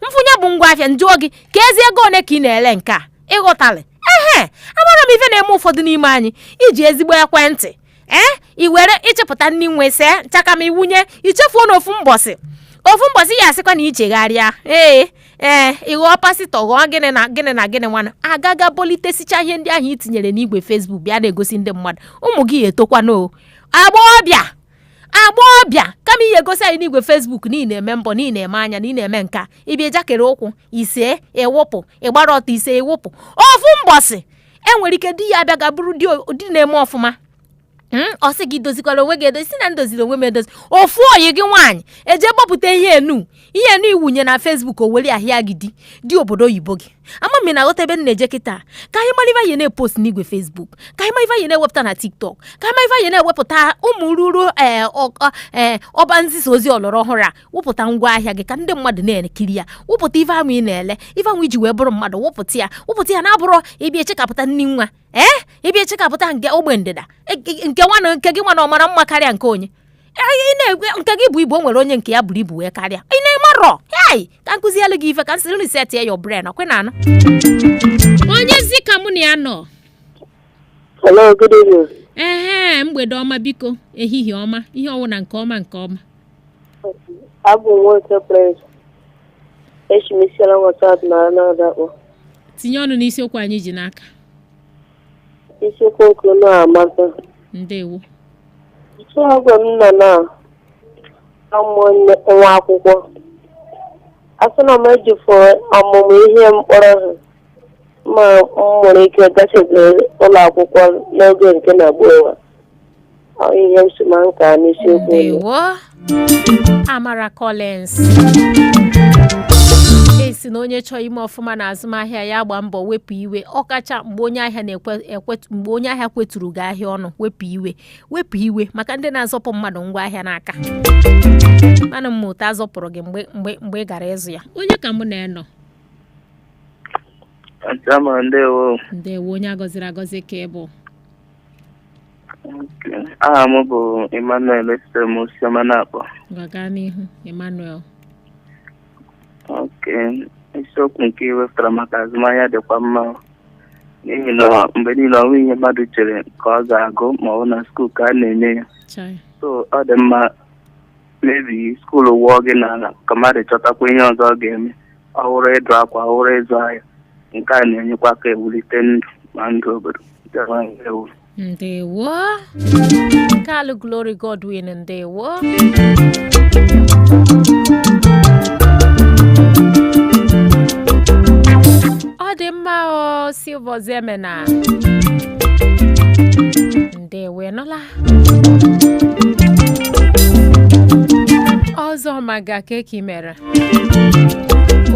[SPEAKER 1] mfụnye bụ ngwa afịa, njụọ gị ka ezi ego one ka ị na-ele nke a. Ịghọtalị? Ehe, amara m ife na-eme ụfọdụ n'ime anyị. Iji ezigbo ekwentị, ee, i were ịchepụta nni nwe see nchaka ma iwunye, ichefuo na ofu mbọsị, ofu mbọsị ya asịkwa na ichegharịa. Ee ee, ị ghọọ pasịtọ, ghọọ gịnị na gịnị na gịnị. Nwana agaga bolitesicha ihe ndị ahụ i tinyere n'igwe Facebook, bịa na-egosi ndị mmadụ. Ụmụ gị etokwana o. Agbọghọbịa, agbọghọbịa, kama ihe egosi anyị n'igwe Facebook na ị na-eme mbọ, na ị na-eme anya, na ị na-eme nka, ịbịa jakere ụkwụ ise ịwụpụ, ịgbara ọtọ ise ịwụpụ. Ofu mbọsị enwere ike di ya abịa ga bụrụ di na-eme ọfụma. Ọ sị gị dozikwara onwe gị edozi, si na m doziri onwe m edozi. Ofu oyi gị nwaanyị eje gbapụta ihe enu, ihe enu iwunye na Facebook, o were ahịa gị di di obodo oyibo gị. Ama m na aghọta ebe m na-eje kịta. Ka anyị mara ife anyị na-epost n'igwe Facebook, ka anyị mara ife anyị na-ewepụta na TikTok, ka anyị mara ife anyị na-ewepụta ụmụ ruru ee ọba nzisa ozi ọlọrọ ọhụrụ a. Wụpụta ngwa ahịa gị ka ndị mmadụ na-ekiri ya. Wụpụta ife ahụ ị na-ele, ife ahụ iji wee bụrụ mmadụ. Wụpụta ya, wụpụta ya, na-abụrụ ịbịa echekapụta nni nwa, ee, ịbịa echekapụta nke ogbe ndịda nke nwa na nke gị nwa na ọ mara mma karịa nke onye ị na-ekwe. Nke gị bụ ibu, o nwere onye nke ya buru ibu wee karịa. Ị na-emarọ hei, ka nkụzielu gị ife, ka nsị reset ya your brain. Ọkwe na anụ onye zi ka mụ na ya nọ.
[SPEAKER 14] Hello, good evening.
[SPEAKER 1] Ehe, mgbede ọma, biko, ehihie ọma, ihe ọwụ na nke ọma, nke ọma.
[SPEAKER 14] Abụ m nwoke Prince. Echi m isiala WhatsApp na na-adakpọ.
[SPEAKER 1] Tinye ọnụ n'isiokwu anyị ji n'aka.
[SPEAKER 14] Isiokwu nke unu amaka.
[SPEAKER 1] Ndewo.
[SPEAKER 14] Oge m nọ na amụ nwa akwụkwọ, a sị na m ejifuru ọmụmụ ihe mkpọrọ ha, ma m nwere ike gachebe ụlọ akwụkwọ n'oge nke na gboo. Ọ ihe m si ma nka n'isiokwu unu.
[SPEAKER 1] Ndewo, Amara Collins. Esi na onye chọọ ime ọfụma na azụmahịa ya, gba mbọ wepụ iwe, ọkacha mgbe onye ahịa na-ekwe ekwe, mgbe onye ahịa kweturu gị ahịa ọnụ. Wepụ iwe, wepụ iwe, maka ndị na-azọpụ mmadụ ngwa ahịa n'aka. Mana mmụta azọpụrụ gị mgbe ị gara ịzụ ya. Onye ka mụ na-enọ?
[SPEAKER 15] Chama, ndewo.
[SPEAKER 1] Ndewo, onye agọziri agọzi ka ị bụ.
[SPEAKER 15] Aha m bụ Emmanuel, esitere m Osioma na-akpọ.
[SPEAKER 1] Gwa, gaa n'ihu, Emmanuel.
[SPEAKER 15] Ok, isiokwu nke ị wepụtara maka azụmahịa dịkwa mma, n'ihi na mgbe niile ọ nweghị ihe mmadụ chere ka ọ ga-agụ ma ọ bụ na school ka a na-enye ya.
[SPEAKER 1] Chai.
[SPEAKER 15] So ọ dị mma mebi school wụọ gị n'ala, ka mmadụ chọtakwa ihe ọzọ ọ ga-eme, ọ hụrụ ịdụ akwa, ọ hụrụ ịzụ ahịa. Nke a na-enyekwa aka ewulite ndụ ma ndụ obodo. Ndewo.
[SPEAKER 1] Ndewo, Kalu Glory Godwin, ndewo. Ọ dị mma o. Silva Zemena, ndewo. Ịnụla ọzọ maga ka ị mere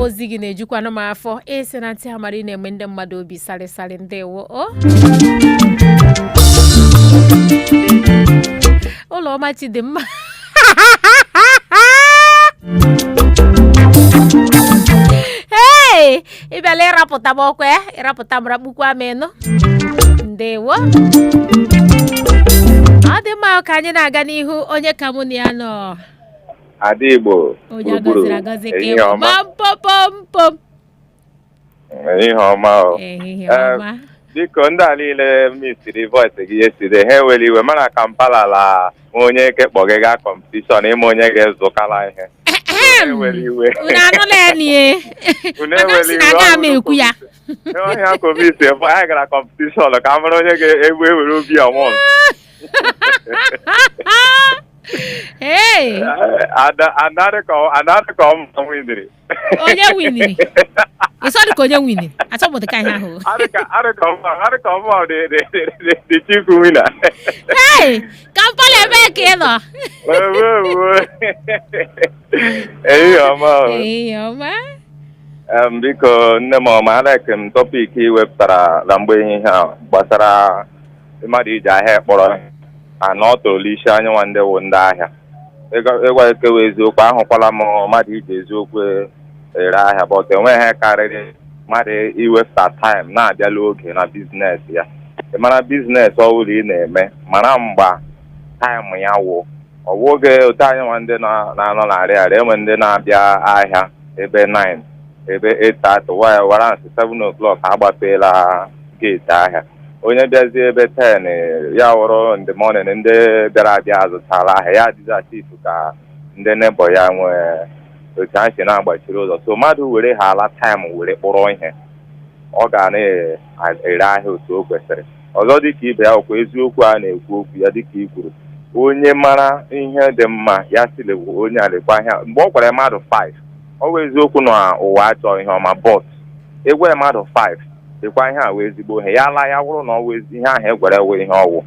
[SPEAKER 1] ozi gị na-ejukwanụ m afọ. Ịsị na ntị amara, ị na-eme ndị mmadụ obi sarịsarị. Ndewo o. Ụlọ ọma Chidimma, hey, ị bịala ịrapụta m ọkwa ya, ịrapụta m, rakpukwa m. Ịnụ, ndewo. Ọ dị mma, ka anyị na-aga n'ihu. Onye ka mụ na ya nọ?
[SPEAKER 16] Ada Igbo
[SPEAKER 1] Onye
[SPEAKER 16] gburugburu.
[SPEAKER 1] agọziri agọzi ka
[SPEAKER 16] Ehihie
[SPEAKER 1] ịbụ.
[SPEAKER 16] ọma.
[SPEAKER 1] Pam pom pom.
[SPEAKER 16] Ehihie ọma o.
[SPEAKER 1] Ehihie ọma.
[SPEAKER 16] Biko, ndị a niile misiri voice gị yesterday, ha ewere iwe, mana Kampala la onye kekpọ gị gaa competition ịma onye ga-ezụkala ihe. Ha ewere iwe.
[SPEAKER 1] Unu anụla ya nie?
[SPEAKER 16] Unu
[SPEAKER 1] Maka m
[SPEAKER 16] ewere
[SPEAKER 1] sị na
[SPEAKER 16] iwe.
[SPEAKER 1] aga m ekwu ya.
[SPEAKER 16] Ọhịa komisi anyị gara competition ka a mara onye ga-egbu ewere obi ọmụ.
[SPEAKER 1] Hey,
[SPEAKER 16] Anadị ka ọ winiri.
[SPEAKER 1] Onye winiri? Ịsọ dị ka onye winiri, achọpụta ka ihe ahụ.
[SPEAKER 16] Adị ka ọmụ the chief winner.
[SPEAKER 1] Hey, Kampala, ebee ka ị nọ?
[SPEAKER 16] Ewe, ehihie ọma o.
[SPEAKER 1] Ehihie ọma.
[SPEAKER 16] Biko nne m ọma, alike m topic ị wepụtara na mgbe ehihie a gbasara mmadụ iji ahịa ekpọrọ ana ọ tụrụ isi anyị nwa ndị wụ ndị ahịa. Ịgwa ekewa eziokwu, ahụkwala m mmadụ iji eziokwu ere ahịa, but enweghị karịrị mmadụ iwepụta time na-abịala oge na business ya. Ị mara business ọbụla ị na-eme, mara mgba time ya wụ. Ọ bụghị otu anyị nwa ndị na-anọ na-arịa arịa, enwe ndị na-abịa ahịa ebe 9, ebe 8:30, whereas 7 o'clock agbapela gate ahịa. Onye bịazie ebe 10 ya wụrụ in the morning, ndị bịara abịa azụtala ahịa ya adịzi asif ka ndị neighbour ya nwee otu ha si na-agbachiri ụzọ. So mmadụ were ha ala time were kpọrọ ihe, ọ ga na-ere ahịa otu o kwesịrị. Ọzọ dịka ibe ya, ọkwa eziokwu a na-ekwu okwu ya, dịka i kwuru, onye mara ihe dị mma ya sịlekwa onye alekwa ahịa mgbe ọ gwara mmadụ 5. Ọ bụ eziokwu na ụwa achọghị ihe ọma, but egwe mmadụ 5 lekwa ihe a wee ezigbo ihe ya laa ya wụrụ na ọ wụ ihe ahụ egwere wee ihe ọwụ.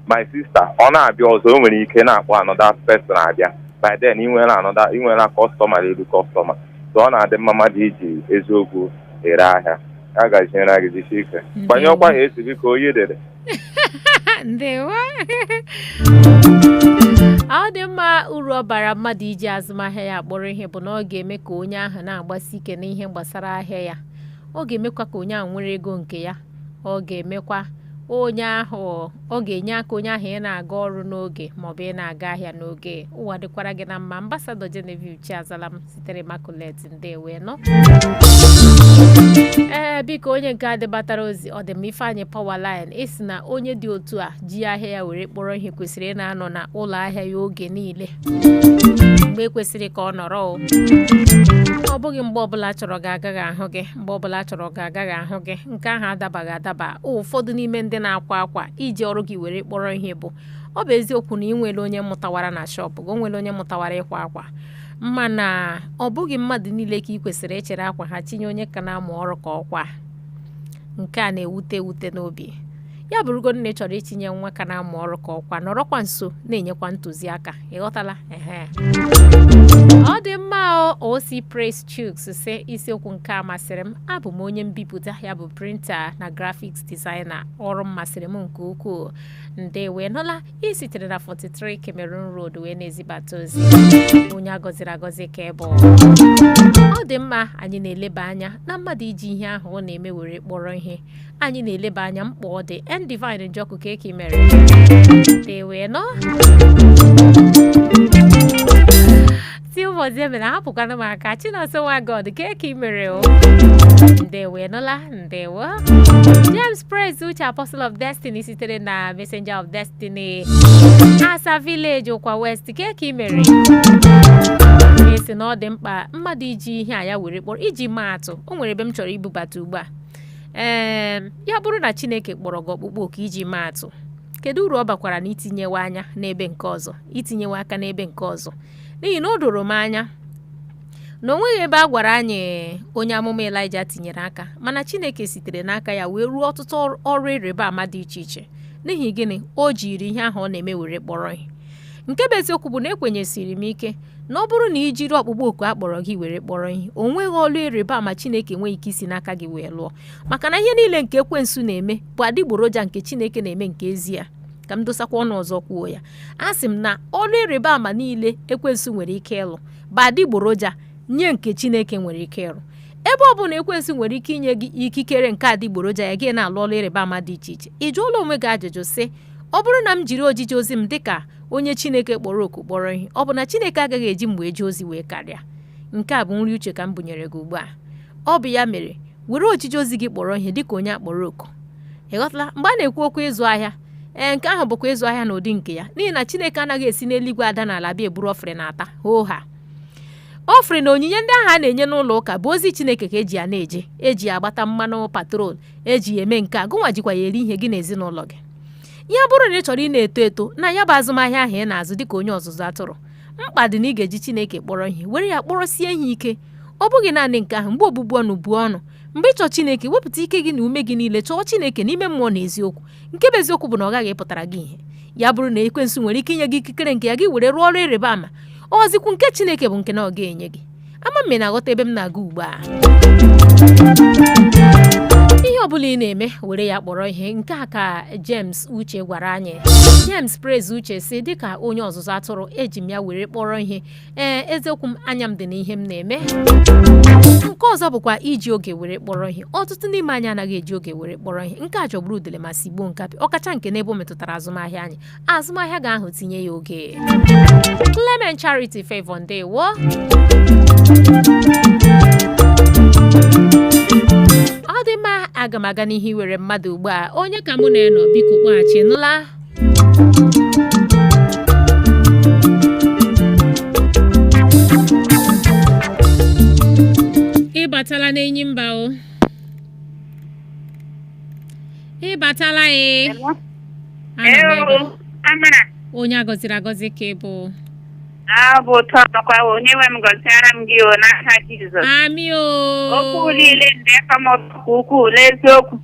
[SPEAKER 16] My sister, ọ na-abịa ọzọ, o nwere ike na-akpọ another person abịa. By then ị nwere another, ị nwere customer elu customer. So ọ na-adị mma mmadụ iji eziokwu ere ahịa. Ya gaziere gị, jisie ike. Gbanyekwa ha esi, biko, oyi dere.
[SPEAKER 1] Ndewo. Ọ dị mma. Uru ọ bara mmadụ iji azụmahịa ya akpọrọ ihe bụ na ọ ga-eme ka onye ahụ na-agbasi ike n'ihe gbasara ahịa ya. Ọ ga-emekwa ka onye ahụ nwere ego nke ya. Ọ ga-emekwa onye ahụ, ọ ga-enye aka onye ahụ ị na-aga ọrụ n'oge maọbụ ị na-aga ahịa n'oge. Ụwa dịkwara gị na mma. Ambassador Genevieve Chiazalam sitere Immaculate, ndewe nọ. Ee, biko, onye nke a debatara ozi, ọ dị m Ifeanyị Powerline, esi na onye dị otu a ji ahịa ya were kpọrọ ihe kwesịrị ị na-anọ na ụlọ ahịa ya oge niile mgbe ekwesịrị ka ọ nọrọ. O ọ bụghị mgbe ọbụla chọrọ gị agaghị ahụ gị, mgbe ọbụla chọrọ gị agaghị ahụ gị. Nke ahụ adabaghị adaba. Ụfọdụ n'ime ndị na-akwa akwa, iji ọrụ gị were kpọrọ ihe bụ, ọ bụ eziokwu na ị nwere onye mụtawara na shop gị, o nwere onye mụtawara ịkwa akwa, mana ọ bụghị mmadụ niile ka ị kwesịrị ichere akwa ha tinye onye ka na-amụ ọrụ ka ọkwa. Nke a na-ewute ewute n'obi. Ya bụrụgodu na ị chọrọ itinye nwa ka na-amụ ọrụ ka ọkwa, nọrọkwa nso na-enyekwa ntụziaka. Ịghọtala? Ehe, ọ dị mma. O oc Praise Chuks sị, isiokwu nke a masịrị m. Abụ m onye mbipụta, ya bụ printer na graphics designer. Ọrụ m masịrị m nke ukwuu. Ndewe nụla. Ị sitere na 43 Cameroon Road wee na-ezibata ozi. Onye agọziri agọzi ka ebe ọ dị mma. Anyị na-eleba anya na mmadụ iji ihe ahụ ọ na-eme were kpọrọ ihe. Anyị na-eleba anya mkpa ọ dị. N Divine Njọkụ, ka eke mere dewe nọ si ụbọchị emere hapụkwana m aka. Chinonso nwa God, ka eke mere o, ndewe nụla, ndewo. James Praise Uche, Apostle of Destiny, sitere na Messenger of Destiny, Asa Village, Ụkwa West, ka eke mere esi na ọ dị mkpa mmadụ iji ihe a ya were kpọrọ. Iji maa atụ, o nwere ebe m chọrọ ibubata ugbu a. Ee, ya bụrụ na Chineke kpọrọ gị ọkpụkpọ oku, iji maa atụ, kedu uru ọ bakwara na itinyewe anya n'ebe nke ọzọ, itinyewe aka n'ebe nke ọzọ? N'ihi na o doro m anya na o nweghị ebe a gwara anyị onye amụma Elaịja tinyere aka, mana Chineke sitere n'aka ya wee ruo ọtụtụ ọrụ ịrịba ama dị iche iche. N'ihi gịnị? O jiri ihe ahụ ọ na-eme were kpọrọ ihe. Nke bụ eziokwu bụ na ekwenyesiri m ike na ọ bụrụ na i jiri ọkpụkpọ oku a kpọrọ gị were kpọrọ ihe, o nweghị ọlụ ịrịba ama Chineke enweghị ike isi n'aka gị wee lụọ, maka na ihe niile nke ekwensu na-eme bụ adịgboroja nke Chineke na-eme nke ezi ya. Ka m dosakwa ọnụ ọzọ kwuo ya, a sị m na ọlụ ịrịba ama niile ekwensu nwere ike ịlụ bụ adịgboroja nye nke Chineke nwere ike ịrụ. Ebe ọ bụla ekwensu nwere ike inye gị ikikere nke adịgboroja ya, gị na-alụ ọlụ ịrịba ama dị iche iche, ị jụọla onwe gị ajụjụ sị, ọ bụrụ na m jiri ojije ozi m dịka onye Chineke kpọrọ oku kpọrọ ihe, ọ bụ na Chineke agaghị eji m wee jee ozi wee karịa? Nke a bụ nri uche ka m bunyere gị ugbu a. Ọ bụ ya mere, were ojije ozi gị kpọrọ ihe dịka onye akpọrọ oku. Ị ghọtala? Mgbe a na-ekwu okwu ịzụ ahịa, ee, nke ahụ bụkwa ịzụ ahịa n'ụdị nke ya, n'ihi na Chineke anaghị esi n'eluigwe ada n'ala bịa eburu offering na-ata hoo ha. Offering na onyinye ndị ahụ a na-enye n'ụlọ ụka bụ ozi Chineke ka eji ya na-eje, eji ya agbata mmanụ petrol, eji ya eme nke a. Gụnwa jikwa ya eri ihe gị na ezinụlọ gị. Ya bụrụ na ị chọrọ ị na-eto eto na ya bụ azụmahịa ahụ ị na-azụ dịka onye ọzụzụ atụrụ, mkpa dị na ị ga-eji Chineke kpọrọ ihe, were ya kpọrọsie ihe ike. Ọ bụghị naanị nke ahụ, mgbe ogbugbu ọnụ buo ọnụ, mgbe ịchọ Chineke, wepụta ike gị na ume gị niile chọọ Chineke n'ime mmụọ na eziokwu. Nke bụ eziokwu bụ na ọ gaghị ịpụtara gị ihe. Ya bụrụ na ekwensu nwere ike inye gị ikikere nke ya gị were rụọ ọrụ ịrịba ama, ọzikwu nke Chineke bụ nke na ọ ga-enye gị. Ama m na-aghọta ebe m na-aga ugbu a. Ihe Ọbụla ị na-eme, were ya kpọrọ ihe. Nke a ka James Uche gwara anyị. James Praise Uche si, dịka onye ọzụzụ atụrụ, eji m ya were kpọrọ ihe. Ee, eziokwu m, anya m dị n'ihe m na-eme. Nke ọzọ bụkwa iji oge were kpọrọ ihe. Ọtụtụ n'ime anyị anaghị eji oge were kpọrọ ihe. Nke a jọgburu udele ma sigbuo nkapị, ọkacha nke n'ebe o metụtara azụmahịa anyị. Azụmahịa ga-ahụ, tinye ya oge. Clement Charity Favor, ndewo. Ọ dị mma, aga m aga n'ihe iwere mmadụ ugbu a. Onye ka mụ na-enọ? Biko kpọghachi, nụla. Ịbatala n'Enyi Mba o, ịbatala. Ee, anọ m ebe a.
[SPEAKER 17] Amara.
[SPEAKER 1] Onye agọziri agọzi ka ị bụ.
[SPEAKER 17] Abụ ụtọ nọkwa, onye nwe m gọziara m gị o n'aha Jizọs.
[SPEAKER 1] Amị o.
[SPEAKER 17] Okwu niile ndị efamọtọ ka ukwuu n'eziokwu.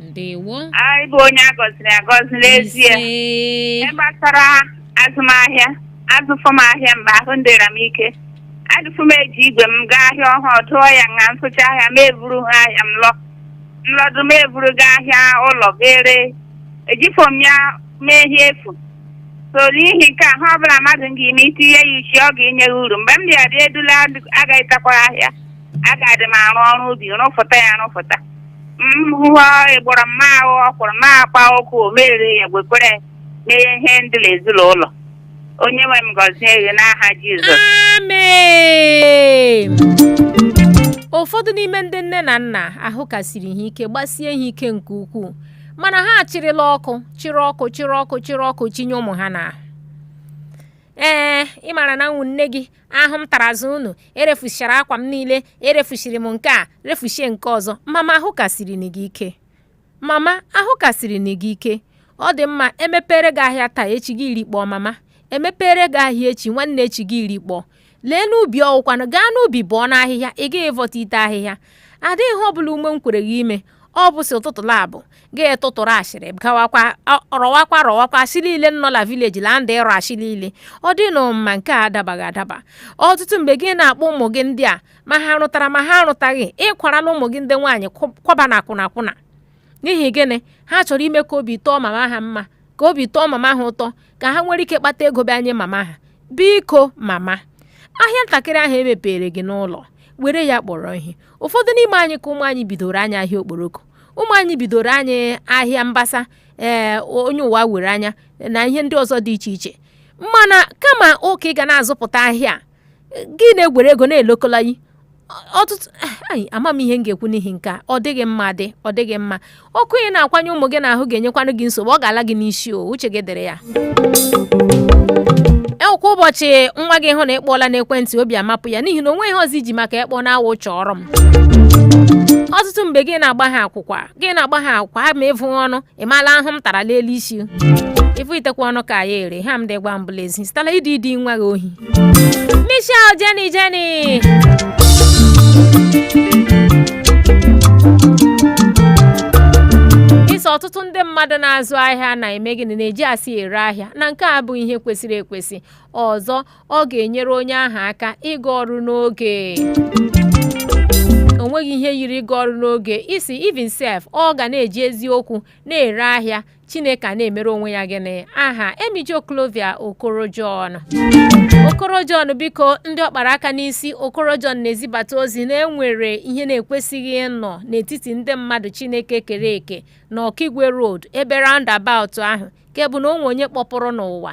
[SPEAKER 1] Ndewo.
[SPEAKER 17] Anyị bụ onye a gọziri agọzi n'ezie. Ihe gbasara azụmahịa, azụfọ m ahịa mgbe ahụ ndịra m ike. Adụfụ m eji igwe m gaa ahịa ọhụụ, tụọ ya nga nsụcha ahịa m, eburu ha ahịa m lọ. Nlọdụ m eburu gaa ahịa ụlọ ga ere. Ejifo m ya mee ihe efu. So n'ihi nke a, ha ọbụla mmadụ ga-eme, itinye ya uche, ọ ga-enye ya uru. Mgbe m bịara edula agaghị takwara ahịa, agadị m arụ ọrụ ubi, rụfụta ya rụfụta. M hụọ ịgbọrọ m ahụ ọkwụrụ m akpa ụkwụ meriri ya, gwekwere mee ihe ndị ezinụlọ. Onye nwe m gọzie gị n'aha Jizọs.
[SPEAKER 1] Amen. Ụfọdụ n'ime ndị nne na nna ahụ kasiri ha ike, gbasie ha ike nke ukwuu, mana ha achịrịla ọkụ, chịrị ọkụ, chịrị ọkụ, chịrị ọkụ chinye ụmụ ha n'ahụ. Ee, ị mara na nwụ nne gị ahụ m tara azụ unu, erefuchara akwa m niile, erefuchiri m nke a, refuchie nke ọzọ. Mama, ahụ kasiri gị ike. Mama, ahụ kasiri gị ike. Ọ dị mma, emepere gị ahịa taa, echi gị iri kpọọ. Mama, emepere gị ahịa echi, nwanne echi gị iri kpọọ. Lee n'ubi, ọwụkwanụ gaa n'ubi bọọ n'ahịhịa, ị gaghị ịvọta ite ahịhịa. Adịghị ihe ọbụla ume m kwere gị ime. Ọ bụ si ụtụtụ labụ gị tụtụrụ ashịrị, gawakwa rọwakwa rọwakwa ashị niile nọ na village la ndị ịrọ ashị niile. Ọ dị nụ mma, nke a adabaghị adaba. Ọtụtụ mgbe gị na-akpọ ụmụ gị ndị a, ma ha rụtara ma ha arụtaghị, ịkwarala ụmụ gị ndị nwaanyị kwaba na akwụna akwụna. N'ihi gịnị? Ha chọrọ ime ka obi tọọ mama ha mma, ka obi tọọ mama ha ụtọ, ka ha nwere ike kpata ego bịa nye mama ha. Biko mama, ahịa ntakịrị ahụ emepere gị n'ụlọ, were ya kpọrọ ihe. Ụfọdụ n'ime anyị ka ụmụ anyị bidoro anya ahịa okporoko, ụmụ anyị bidoro anyị ahịa mbasa, ee, onye ụwa were anya na ihe ndị ọzọ dị iche iche. Mana kama ụka ị ga na-azụpụta ahịa gị na-egwere ego na-elokọlayi ọtụtụ anyị, ama m ihe m ga-ekwu n'ihi nke a. Ọ dịghị mma dị, ọ dịghị mma. Ọkụ ị na-akwanye ụmụ gị n'ahụ ga-enyekwanụ gị nsogbu, ọ ga-ala gị n'isi o. Uche gị dịrị ya. Kwa ụbọchị nwa gị hụ na ịkpọọla n'ekwentị, obi amapụ ya, n'ihi na o nweghị ọzọ iji maka ịkpọ na-awụ chọrọ m. Ọtụtụ mgbe gị na-agba ha akwụkwa, gị na-agba ha akwụkwa ha ma ịvụ ọnụ. Ị maala ahụ m tara n'elu isi ịfụ itekwa ọnụ ka ya ere ha m dị gwa mbụlezi sitala ịdị ịdị nwa gị ohi. Michelle Jenny Jenny, ịsọ ọtụtụ ndị mmadụ na-azụ ahịa na-eme gịnị? Na-eji asị ere ahịa, na nke a abụghị ihe kwesịrị ekwesị. Ọzọ, ọ ga-enyere onye ahụ aka ịga ọrụ n'oge. O nweghị ihe yiri ịga ọrụ n'oge. Isi even sef, ọ ga na-eji eziokwu na-ere ahịa, Chineke a na-emere onwe ya gịnị aha. Emijo Clovia Okoro John, Okoro John, biko, ndị ọkpara aka n'isi Okoro John na-ezibata ozi na enwere ihe na-ekwesịghị ịnọ n'etiti ndị mmadụ Chineke kere eke na Ọkigwe Road, ebe roundabout ahụ, nke bụ na onwe onye kpọpụrụ n'ụwa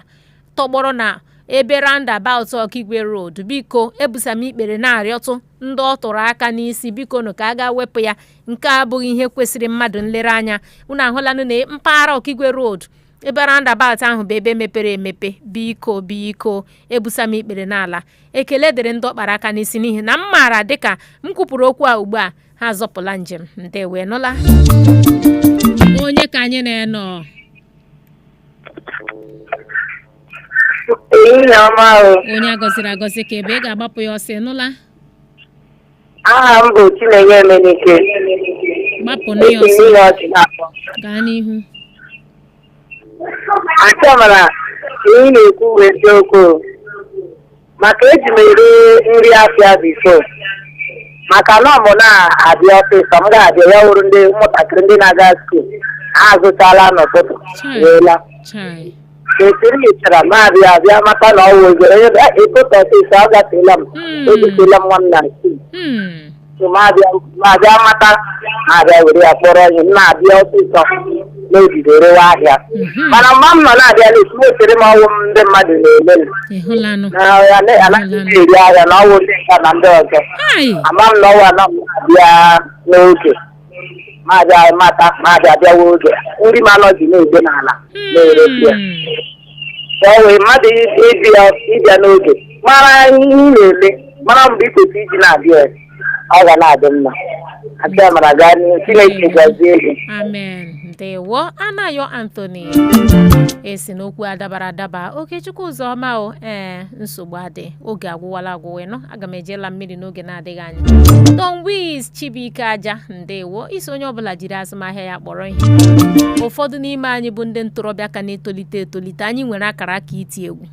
[SPEAKER 1] tọgbọrọ na ebe roundabout Ọkigwe Road. Biko, ebusa m ikpere na-arịọtụ ndị ọ tụrụ aka n'isi, biko nụ, ka a ga wepụ ya. Nke a abụghị ihe kwesịrị mmadụ nlereanya. Unu ahụlanụ na mpaghara Ọkigwe Road, ebe roundabout ahụ bụ ebe mepere emepe. Biko, biko, ebusa m ikpere n'ala. Ekele dịrị ndị ọkpara aka n'isi, n'ihi na m maara dịka m kwupụrụ okwu a ugbu a, ha azọpụla njem. Ndewe, nụla. Onye ka anyị na-enọ?
[SPEAKER 18] Ehihie ọma o.
[SPEAKER 1] Onye agọziri agọzi ka ebe ị ga-agbapụ ya ọsọ, nụla.
[SPEAKER 18] Aha m bụ Chinenye Emenike.
[SPEAKER 1] Gbapụnụ ya
[SPEAKER 18] Esi
[SPEAKER 1] ọsọ.
[SPEAKER 18] n'ụlọ ọchị na-akpọ.
[SPEAKER 1] Gaa n'ihu.
[SPEAKER 18] Achọmara ihe ị na-ekwu bụ eziokwu o. Maka eji m ere nri afịa before. Maka na ọ mụ na-abịa ọsịsọ, m ga-abịa ya wụrụ ndị ụmụntakịrị ndị na-aga school ha azụchala n'ụtụtụ weela.
[SPEAKER 1] Chai.
[SPEAKER 18] Etiri chara ma abịa abịa mata na ọwụ oge onye bịa ịtụtụ ọsịsọ ọ gafeela m, ebutela m nwa m na school. So ma abịa mata ma abịa were ya kpọrọ ihe m na-abịa ọsịsọ n'obido rewa ahịa. Mana mgbe m nọ na-abịa n'isi m echere m ọwụ m ndị mmadụ na-ele m.
[SPEAKER 1] Ịhụlanụ.
[SPEAKER 18] Na anaghị m eri ahịa na ọwụ ndị nka na ndị ọzọ. Ama m na ọwụ anọ m na-abịa n'oge. Ma abịa mata ma abịa bịawa oge. Nri m anọghị na-ede n'ala na-eresi ya. Ka ọ wee mmadụ ịbịa n'oge mara ihe ị na-eme, mara mgbe ị kwesịrị iji na-abịa ya, ọ ga na-adị mma. Aka mara gaa n'ihu. Chineke gọzie gị.
[SPEAKER 1] Amen. Ndewo. Anayo Anthony esi n'okwu adabara adaba. Okechukwu Ụzọma o, ee, nsogbu adị, oge agwụwala agwụwe nọ, aga m ejela mmiri n'oge na-adịghị anya. Don Wiz Chibuike Aja, ndewo. Isi onye ọbụla jiri azụmahịa ya kpọrọ ihe. Ụfọdụ n'ime anyị bụ ndị ntorobịa ka na-etolite etolite, anyị nwere akara aka iti egwu.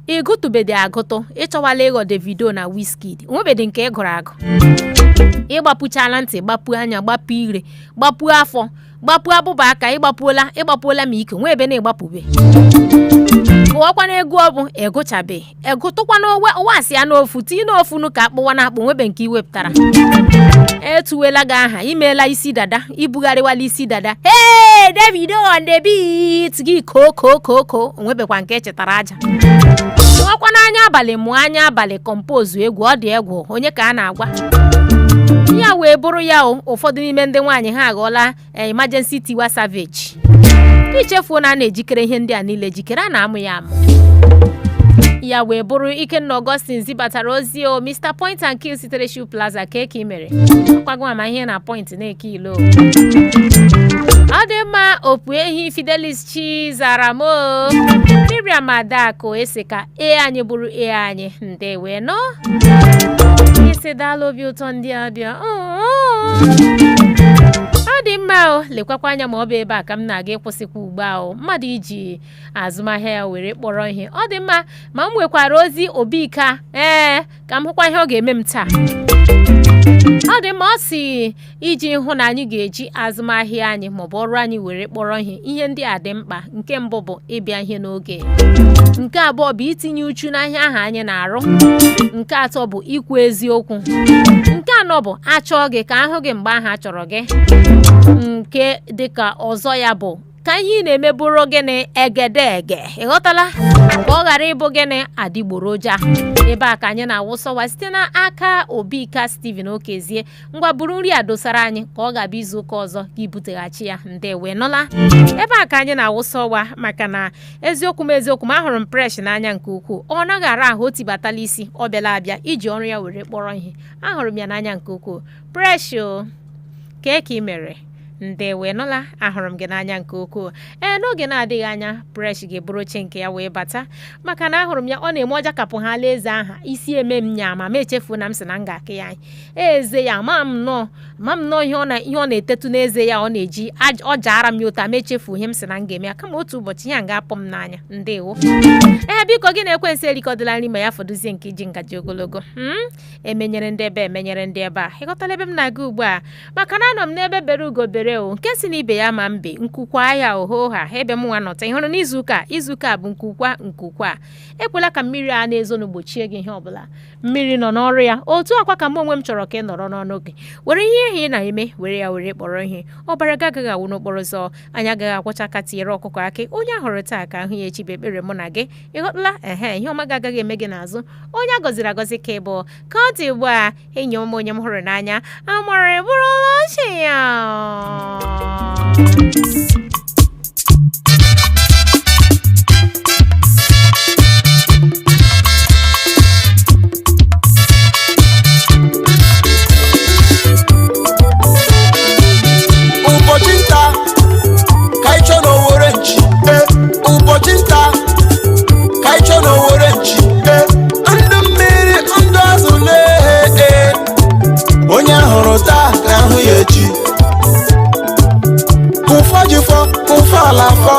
[SPEAKER 1] Ịgụtụbedị agụtụ, ịchọwala ịghọ Davido na Wizkid, onwebedị nke ị gụrụ agụ. Ịgbapụchala ntị, gbapụ anya, gbapụ ire, gbapụ afọ, gbapụ abụba aka, ịgbapụola ma ike nwee ebe na-ịgbapụbe. Gụọkwa n'egwu ọ bụ ịgụchabe, ịgụtụkwa n'ụwa asị ya n'ofu, tinye n'ofu nụ ka akpụwa na akpụ, nwebe nke iwepụtara. Etuwela gị aha, imeela isi dada, ibugharịwala isi dada. Hey, Davido on the beat gị ko ko ko ko, onwebekwa nke echetara aja. Mụọkwa n'anya abalị, mụọ anya abalị, kọmpozu egwu, ọ dị egwu, onye ka a na-agwa ya wee bụrụ ya o. Ụfọdụ n'ime ndị nwaanyị ha aghọọla emergency Tiwa Savage. Ichefuo na a na-ejikere ihe ndị a niile jikere, a na-amụ ya amụ. Ya wee bụrụ Ikenna Augustine zibatara ozi o. Mr Point and Kill sitere Shoe Plaza, ka eke mere ọkwago ama ihe na point na-eke ilo. Ọ dị mma. Opu ehi Fidelis Chizara mo Miriam Adakụ esi ka e anyị bụrụ e anyị, ndewe nọ isi daalụ obi ụtọ ndị abịa. Ọ dị mma o, lekwakwa anya ma ọ bụ ebe a ka m na-aga ịkwụsịkwa ugbu a o. Mmadụ iji azụmahịa ya were kpọrọ ihe, ọ dị mma. Ma m nwekwara ozi Obika, ee, ka m hụkwa ihe ọ ga-eme m taa. Ọ dị mma. Ọ si iji hụ na anyị ga-eji azụmahịa anyị maọbụ ọrụ anyị were kpọrọ ihe, ihe ndị a dị mkpa. Nke mbụ bụ ịbịa ihe n'oge. Nke abụọ bụ itinye uchu n'ahịa ahụ anyị na-arụ. Nke atọ bụ ikwu eziokwu. Nke anọ bụ achọọ gị ka ahụ gị mgbe ahụ a chọrọ gị. Nke dịka ọzọ ya bụ ka ihe ị na-eme bụrụ gịnị egedege, ịghọtala, ka ọ ghara ịbụ gịnị adịgboroja. Ebe a ka anyị na-awụsọwa site n'aka Obika Steven Okezie. Ngwa, buru nri a dosara anyị ka ọ ga-abịa izu ụka ọzọ ka ibuteghachi ya. Ndewe nọla. Ebe a ka anyị na-awụsọwa maka na eziokwu m eziokwu m, ahụrụ m Fresh n'anya nke ukwuu. Ọ naghị ara ahụ o tibatala isi, ọ bịala abịa iji ọrụ ya were kpọrọ ihe. Ahụrụ m ya n'anya nke ukwuu. Fresh o, kee ka ị mere, ndewe nụla, ahụrụ m gị n'anya nke ukwuu. Ee, n'oge na-adịghị anya Fresh ga-eburu oche nke ya wee bata, maka na ahụrụ m ya ọ na-eme ọja kapụ ha ala eze aha isi eme m nya ma m echefuo na m sị na m ga-akị ya eze ya ma m nnọọ ihe ọ na-etetu n'eze ya, ọ na-eji ọ jara m ya ụta, ma echefuo ihe m sị na m ga-eme ya, kama otu ụbọchị ya ga-apụ m n'anya. Ndewo. Ee, biko gị na ekwensu erikọdịla nri ma ya fọdụzie nke iji ngaji ogologo. Emenyere ndị ebe, emenyere ndị ebe a, ịghọtala ebe m na-aga ugbu a, maka na anọ m n'ebe bere ugo bere o, nke si n'ibe ya ma mbe nkukwa ya ohoha ebe m nwa nọta. Ị hụrụ n'izuụka izuụka bụ nkukwa nkukwa. Ekwela ka mmiri a na-ezo n'gbochie gị ihe ọbụla. Mmiri nọ n'ọrụ ya otu akwa ka m onwe m chọrọ ka ị nọrọ n'ọnụ gị were ihe ihe ị na-eme were ya were kpọrọ ihe. Ọbara gị agaghị awụ n'okporo ụzọ, anyị agaghị akwụcha aka tinyere ọkụkọ akị. Onye ahụrụ taa ka ahụ ya echi bụ ekpere mụ na gị. Ịghọtala? Ehe, ihe ọma gị agaghị eme gị n'azụ. Onye a gọziri agọzi ka ị bụ. Ka ọ dị ugbu a, enyi m onye m hụrụ n'anya, amara eburula oche ya.
[SPEAKER 9] Ụbọchị nta ka anyị chọọ n'Owere nchi, ụbọchị nta ka anyị chọọ n'Owere nchi, ndụ mmiri ndụ azụ lee, onye ahụrụ taa ka ahụ ya echi. Kụfọ ji fọ, kụfọ ala fọ.